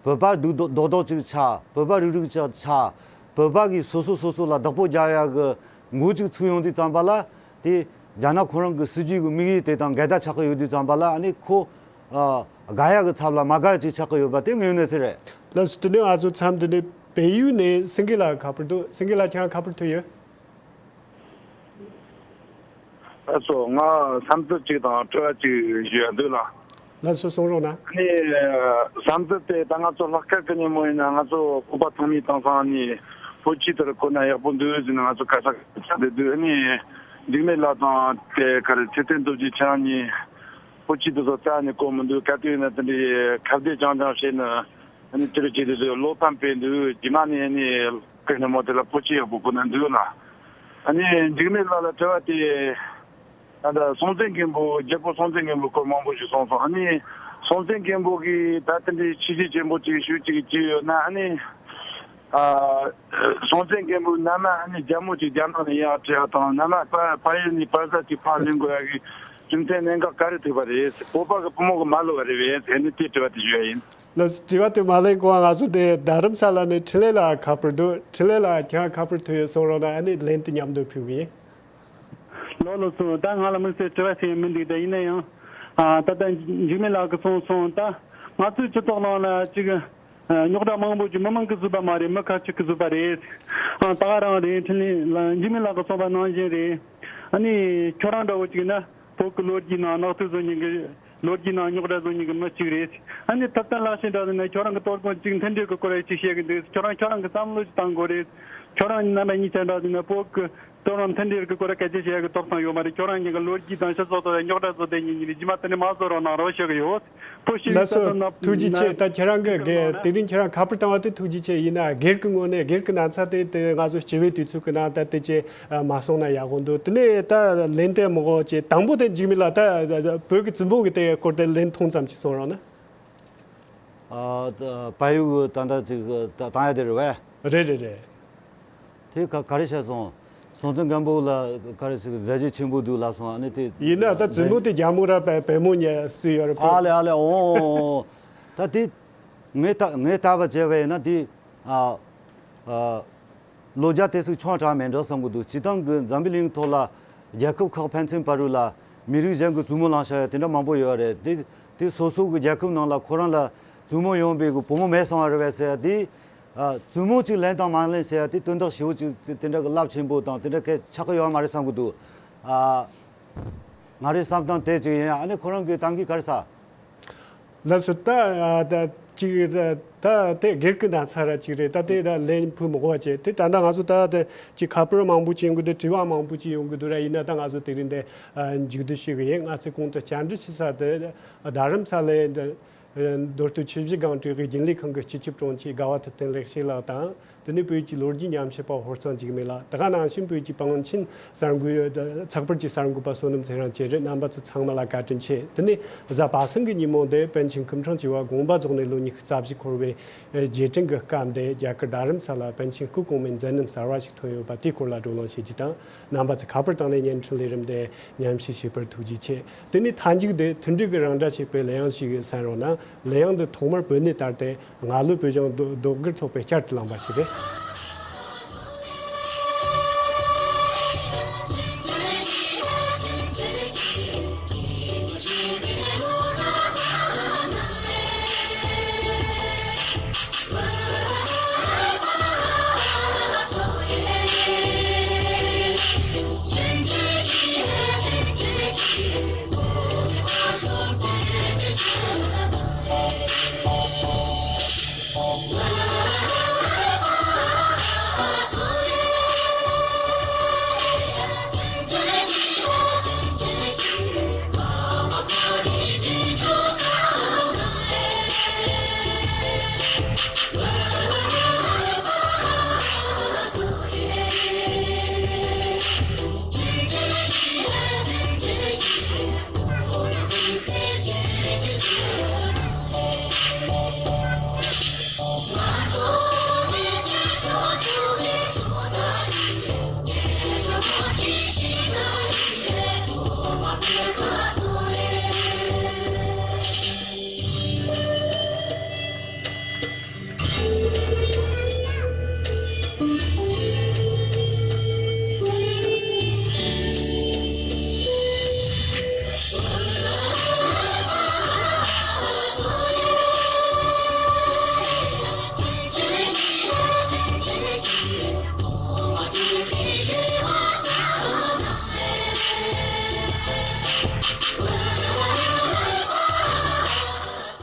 བོད་པ་རྡོག་རྡོག་རྡོག་རྡོག་ཅིག་ཆགས། བོད་པ་རིགས་རིགས་ཅིག་ཆགས། བོད་པ་གིས་སོ་སོ་སོ་སོ་ལ་བདག་པོ་རྒྱག་ཡག་གི་འགོ་ཅིག་ཚུགས་ཡོང་དུས་ཙམ་པ་ལ། དེ་རྒྱ་ནག་ཁོ་རང་གི་སྲིད་ཇུས་ཀྱི་དམིགས་ཡུལ་དེ་དང་འགལ་ཟླ་ཆགས་ཀྱི་ཡོད་དུས་ཙམ་པ་ལ། ཨ་ནི་ཁོ་ཨ་དགའ་ཡག་གི་ཚབ་ལ་མ་དགའ་ཡག་ཅིག་ཆགས་ཀྱི་ཡོད་པ་དེ་དངོས་ཡོད་གནས་ཚུལ་རེད། ལགས་སོ། དེ་ནས་ང་ཚོ་མཚམས་འདི་ནས་བལ་ཡུལ་ནས་སེང་གེ་ལགས་ཁ་པར་འདུག་སེང་གེ་ལགས་ཁྱེད་རང་ཁ་པར་ཐོན་ཡོད། ཨ་སོ། ང་བསམ་ཚུལ་གཅིག་དང་དྲི་བ་གཅིག་ཞུ་ཡ་འདོད་ལ། ལགས་སོ། གསུང་རོགས་གནང་། ཨ་ནི་བསམ་ཚུལ་དེ་ད་ང་ཚོ་ལྷག་དཀར་གྱི་ཉིན་མོ་ཡིན་ན་ང་ཚོ་བོད་པ་ཚང་མས་དེང་སང་ནི་བོད་ཆས་དེར་གོན་ན་ཡག་པོ་འདུག་ཟེར་ནས་ང་ཚོ་ག་ས་ག་ས་བསྡད་དུས། ཨ་ནི་འཇིགས་མེད་ལགས་དང་དེ་ག་རེ་ཚེ་བརྟན་རྡོ་རྗེ་ཁྱེད་རང་གཉིས་བོད་ཆས་དེ་ཚོ་རྩ་ནས་གོན་མི་འདུག་ག་དུས་ཡིན་ན་དེ་འདྲའི་ཁ་བརྡ་རྐྱང་རྐྱང་བྱས་ནས། ཨ་ནི་དེ་རུ་བྱས་དུས་བློ་ཕམ་དཔེ་འདུག་རྗེས་མ་ནས་ཨ་ནི་ཀི་ནི་མོ་དེ་ལ་ཕོ་ཆེ་ཡག་པོ་ཁོ་ན་འདུག་ལ། ཨ་ནི་འཇིགས་མེད་ལགས་ལ་དྲི་བ་དེ། ད་ལྟ་སྲོང་བཙན་སྒམ་པོ་རྒྱལ་པོ་སྲོང་བཙན་སྒམ་པོའི་སྐོར་མང་པོ་ཞིག་གསུངས་སོང་། ཨ་ནི་སྲོང་བཙན་སྒམ་པོ་གིས་ད་དེ་འདྲའི་ཆོས་བརྒྱུད་ཆེན་པོ་ཅིག་ཞུ་ཅིག་བྱས་ཡོད་ན། ཨ་ནི་ ཨ། སྲོང་བཙན་སྒམ་པོ་མནའ་མ་ཨ་ནི་རྒྱ་མོ་ཅིག་རྒྱ་ནག་ནས་ཡར་ཁྲིད་ཡ་དང་། མནའ་མ་ཕ་ཕ་ཡུལ་ནས་བར་ས་ཅིག་ཕར་ལེན་དགོས་ཡ་གི་རྒྱུ་མཚན་གནད་འགག་ག་རེ་ཐུག་པ་རེད། བོད་པ་གི་བུ་མོ་གི་མ་ལོ་བ་རེད་བས། ཨ་ནི་དེ་དྲི་བ་དེ་ཞུ་ཡ་ཡིན། ལགས་སོ། དྲི་བ་དེ་མ་ལེན་གོང་ང་ཚོ་དེ་རྡ་རམ་ས་ལ་ནས་འཕྲིན་ལས་ལགས་ཁ་པར་འདུག་འཕྲིན་ལས་ལགས་ཁྱེད་རང་ཁ་པར་ཐོན་ཡོད་གསུང་རོགས་གནང་། ཨ་ནི་ལན་དེ་མཉམ་དུ་ཕུལ་གི་ཡིན། ལགས་ལགས་སོ། ད་ང་ལ་དམིགས་བསལ་དྲི་བ་ཞིག་མི་འདུག་ད་ཡིན་ན་ཡང་། ཨ། ད་ལྟ་འཇིགས་མེད་ལགས་ཀྱིས་གསུངས་སོང་། ད་ང་ཚོའི་སྤྱི་ཚོགས་ནང་ལ་ཅིག་ཨ། རྙོག་དྲ་མང་པོ་ཅིག་མི་མང་གིས་བཟོས་པ་མ་རེད། མི་ཁ་ཅིག་གིས་བཟོས་པ་རེད། ཨ། ད་ག་རང་རེད། འཕྲིན་ལས་ལགས་འཇིགས་མེད་ལགས་ཀྱིས་གསུངས་པ་ནང་བཞིན་རེད། ཨ་ནི་ཁྱོད་རང་འདྲ་བོ་ཅིག་ན་བོད་ཀྱི་ལོ་རྒྱུས་ནང་ནག་ཐིག་བཟོ་མཁན་གྱི། ལོ་རྒྱུས་ནང་རྙོག་དྲ་བཟོ་མཁན་གྱི་མི་གཅིག་རེད། ཨ་ནི་ཐུབ་བསྟན་ལགས་ཞེས་འདྲ་ཟེར་ན་ཁྱོད་རང་གི་དོ་དགོང་གཅིག་མཐུན་སྒྲིལ་གྱི་སྐོར་ཡ་གཅིག་བཤད་གི་འདུག་ཁྱོད་རང་ཁྱོད་རང་གི་བསམ་བློ་ཅིག་བཏང་དགོས་རེད། ཁྱོད་རང་རྣམ་པ་གཉིས་ཆ་འདྲ་ཟེར་ན་བོད་ཀྱི་དོ་དམ་མཐུན་སྒྲིལ་གྱི་སྐོར་སྐད་ཆ་བཤད་ཡ་གི་ཐོབ་ཐང་ཡོད་མ་རེད། ཁྱོད་རང་གཉིས་ཀྱི་ལོ་རྒྱུས་དང་སྤྱི་ཚོགས་ཐོག་ཡ་རྙོག་དྲ་བཟོ་བསྡད་མཁན་གཉིས་རེད། རྗེས་མ་དེ་ནས་མ་བཟོ་རོགས་གནང་རོགས་ཞུ་གི་ཡོད། ཕོ་ཤི་ལགས་སོ། ཐུགས་རྗེ་ཆེ། ད་ཁྱེད་རང་གི་དེ་རིང་ཁྱེད་རང་ཁ་པར་བཏང་བ་དེ་ཐུགས་རྗེ་ཆེ། ཡིན་ན་སྒེར་གྱི་ངོས་ནས་སྒེར་གྱི་ན་ཚ་དེ་དེ་ང་ཚོ་སྤྱི་བའི་དུས་ཚོད་ཀྱི་ནང་ད་དེ་ཅེ་མ་སོང་ན་ཡག་པོ་འདུག་དེ་ནས་ད་ལན་དེ་མི་དགོས་ཅེ། དང་པོ་དེ་འཇིགས་མེད་ལགས་ད་བོད་ཀྱི་བཙུན་མོ་གི་དེ་སྐོར་དེ་ལན་ཐུང་ཙམ་ཅིག་གསུང་རོགས་གནང་། ཨ། ད་བལ་ཡུལ་གྱི་ད་ལྟ་ཅིག་ད་བཏང་ཡ་དེ་རེད་བས། རེད་རེད་རེད། དེ་ག་ག་རེ་བྱས་སོང་། སྲོང་བཙན་སྒམ་པོ་ལ་ག་རེ་ཞིག་མཛད་རྗེས་ཆེན་པོ་འདུག་ལབ་སོང་། ཨ་ནི་དེ། ཡིན་ན་ད་བཙུན་མོ་དེ་རྒྱ་མོ་ར་བལ་བལ་མོ་ཉེ་སུ་ཡོད་རེད། ཨ་ལེ་ཨ་ལེ། འོ་འོ་འོ། ད་དེ་ངས་ལྟ་ངས་ལྟ་བ་བྱས་པ་ཡིན་ན་དེ། ཨ། ཨ། ལོ་རྒྱུས་དེ་ཚོ་ཆུང་དྲགས་མེད་འགྲོ་བསམ་གི་འདུག་སྤྱིར་བཏང་གི་འཛམ་བུའི་གླིང་ཐོག་ལ་རྒྱལ་ཁབ་ཁག་ཕན་ཚུན་བར་རུ་ལ་མི་རིགས་གཞན་གྱི་བཙུན་མོ་བླངས་བཞག་ཡ་དེ་འདྲ་མང་པོ་ཡོད་རེད། དེ་དེ་སོ་སོ་གི་རྒྱལ་ཁབ་ནང་ལ་ཁོ་རང་ལ་བཙུན་མོ་ཡོང་པའི་གི་བུ་མོ་མེད་སོང་བ་རེད་བས་ཟེར་ཡ་དེ། ཨ། བཙུན་མོ་གཅིག་ལེན་དང་མ་ལེན་ཟེར་ཡ་དེ་དོན་དག་ཞེ་པོ་ཅིག་དེ་འདྲ་གི་རླབས་ཆེན་པོ་དང་དེ་འདྲ་གི་ཆགས་ཀྱི་ཡོད་མ་རེད་བསམ་གི་འདུག་ཨ། ང་རའི་བསམ་སྟངས་དེ་ཅིག་ཡིན། ཨ་ནི་ཁོ་རང་གི་ཏང་གིས་ག་རེ་ཟ། ལགས་སོ། ད་ཨ་ད་ཅིག་ད་ད་དེ་སྒེར་གྱི་ན་ཚ་ར་ཅིག་རེད། ད་དེ་ད་ལན་ཕུལ་མི་དགོས་པ་བྱས། དེ་ད་ལྟ་ང་ཚོ་ད་དེ་ཅིག་ཁ་པར་མང་པོ་ཅིག་ཡོང་གི་འདུག་དྲི་བ་མང་པོ་ཅིག་ཡོང་གི་འདུག་ར། ཡིན་ན་ད་ང་ཚོ་དེ་རིང་དེ་ཨ་མཇུག་བསྡུ་ཞུ་གི་ཡིན། ང་ཚོས་གོང་དུ་བཅར་འདྲི་ཞུ་ས་དེ་རྡ་རམ་ས་ལའི་འདི་མདོ་སྟོད་ཆུ་བཞི་སྒང་དྲུག་གི་རྒྱུན་ལས་ཁང་གི་སྤྱི་ཁྱབ་དྲུང་ཆེ་དགའ་བ་ཐུབ་བསྟན་ལེགས་བཤད་ལགས་དང་། དེ་ནས་བོད་ཀྱི་ལོ་རྒྱུས་ཉམས་ཞིབ་པ་ཧོར་གཙང་འཇིགས་མེད་ལགས། དེ་ག་ནང་བཞིན་བོད་ཀྱི་པང་ཆེན་གསར་འགོད་ཚགས་པར་གྱི་གསར་འགོད་པ་བསོད་ནམས་ཚེ་རིང་བཅས་རེད། རྣམ་པ་ཚོ་ཚང་མ་ལ་བཀའ་དྲིན་ཆེ། དེ་ནས་གཟའ་པ་སངས་ཀྱི་ཉིན་མོ་འདི་པཎ་ཆེན་སྐུ་ཕྲེང་བཅུ་བ་དགོངས་པ་རྫོགས་ནས་ལོ་ཉི་ཤུ་རྩ་བཞི་འཁོར་བའི་རྗེས་དྲན་གྱི་སྐབས་འདི་རྒྱ་གར་རྡ་རམ་ས་ལ་པཎ་ཆེན་སྐུ་གོང་མའི་མཛད་རྣམ་གསར་བ་ཞིག་ཐོན་ཡོད་པ་དེའི་སྐོར་ལ་བགྲོ་གླེང་བྱེད་རྒྱུ་དང་། རྣམ་པ་ཚོས་ཁ་པར་བཏང་ནས་བརྙན་འཕྲིན་ལས་རིམ་འདི་མཉམ་ཞུགས་བྱས་པར་ཐུགས་རྗེ་ཆེ། དེ་ནས་མཐའ་མཇུག་དེ་མཐུན་སྒྲིལ་གྱི་རང་སྒྲ་ཞེས་པའི་གླུ་དབྱངས་ཤིག་གསན་རོགས་གནང་། གླུ་དབྱངས་འདི་ཐོག་མར་བོད་ནས་དར་ཏེ་སྔ་ལོའི་བོད་གཞུང་ཟློས་ཟློས་གར་ཚོགས་པས་བསྐྱར་དུ་བླངས་པ་ཞིག་རེད།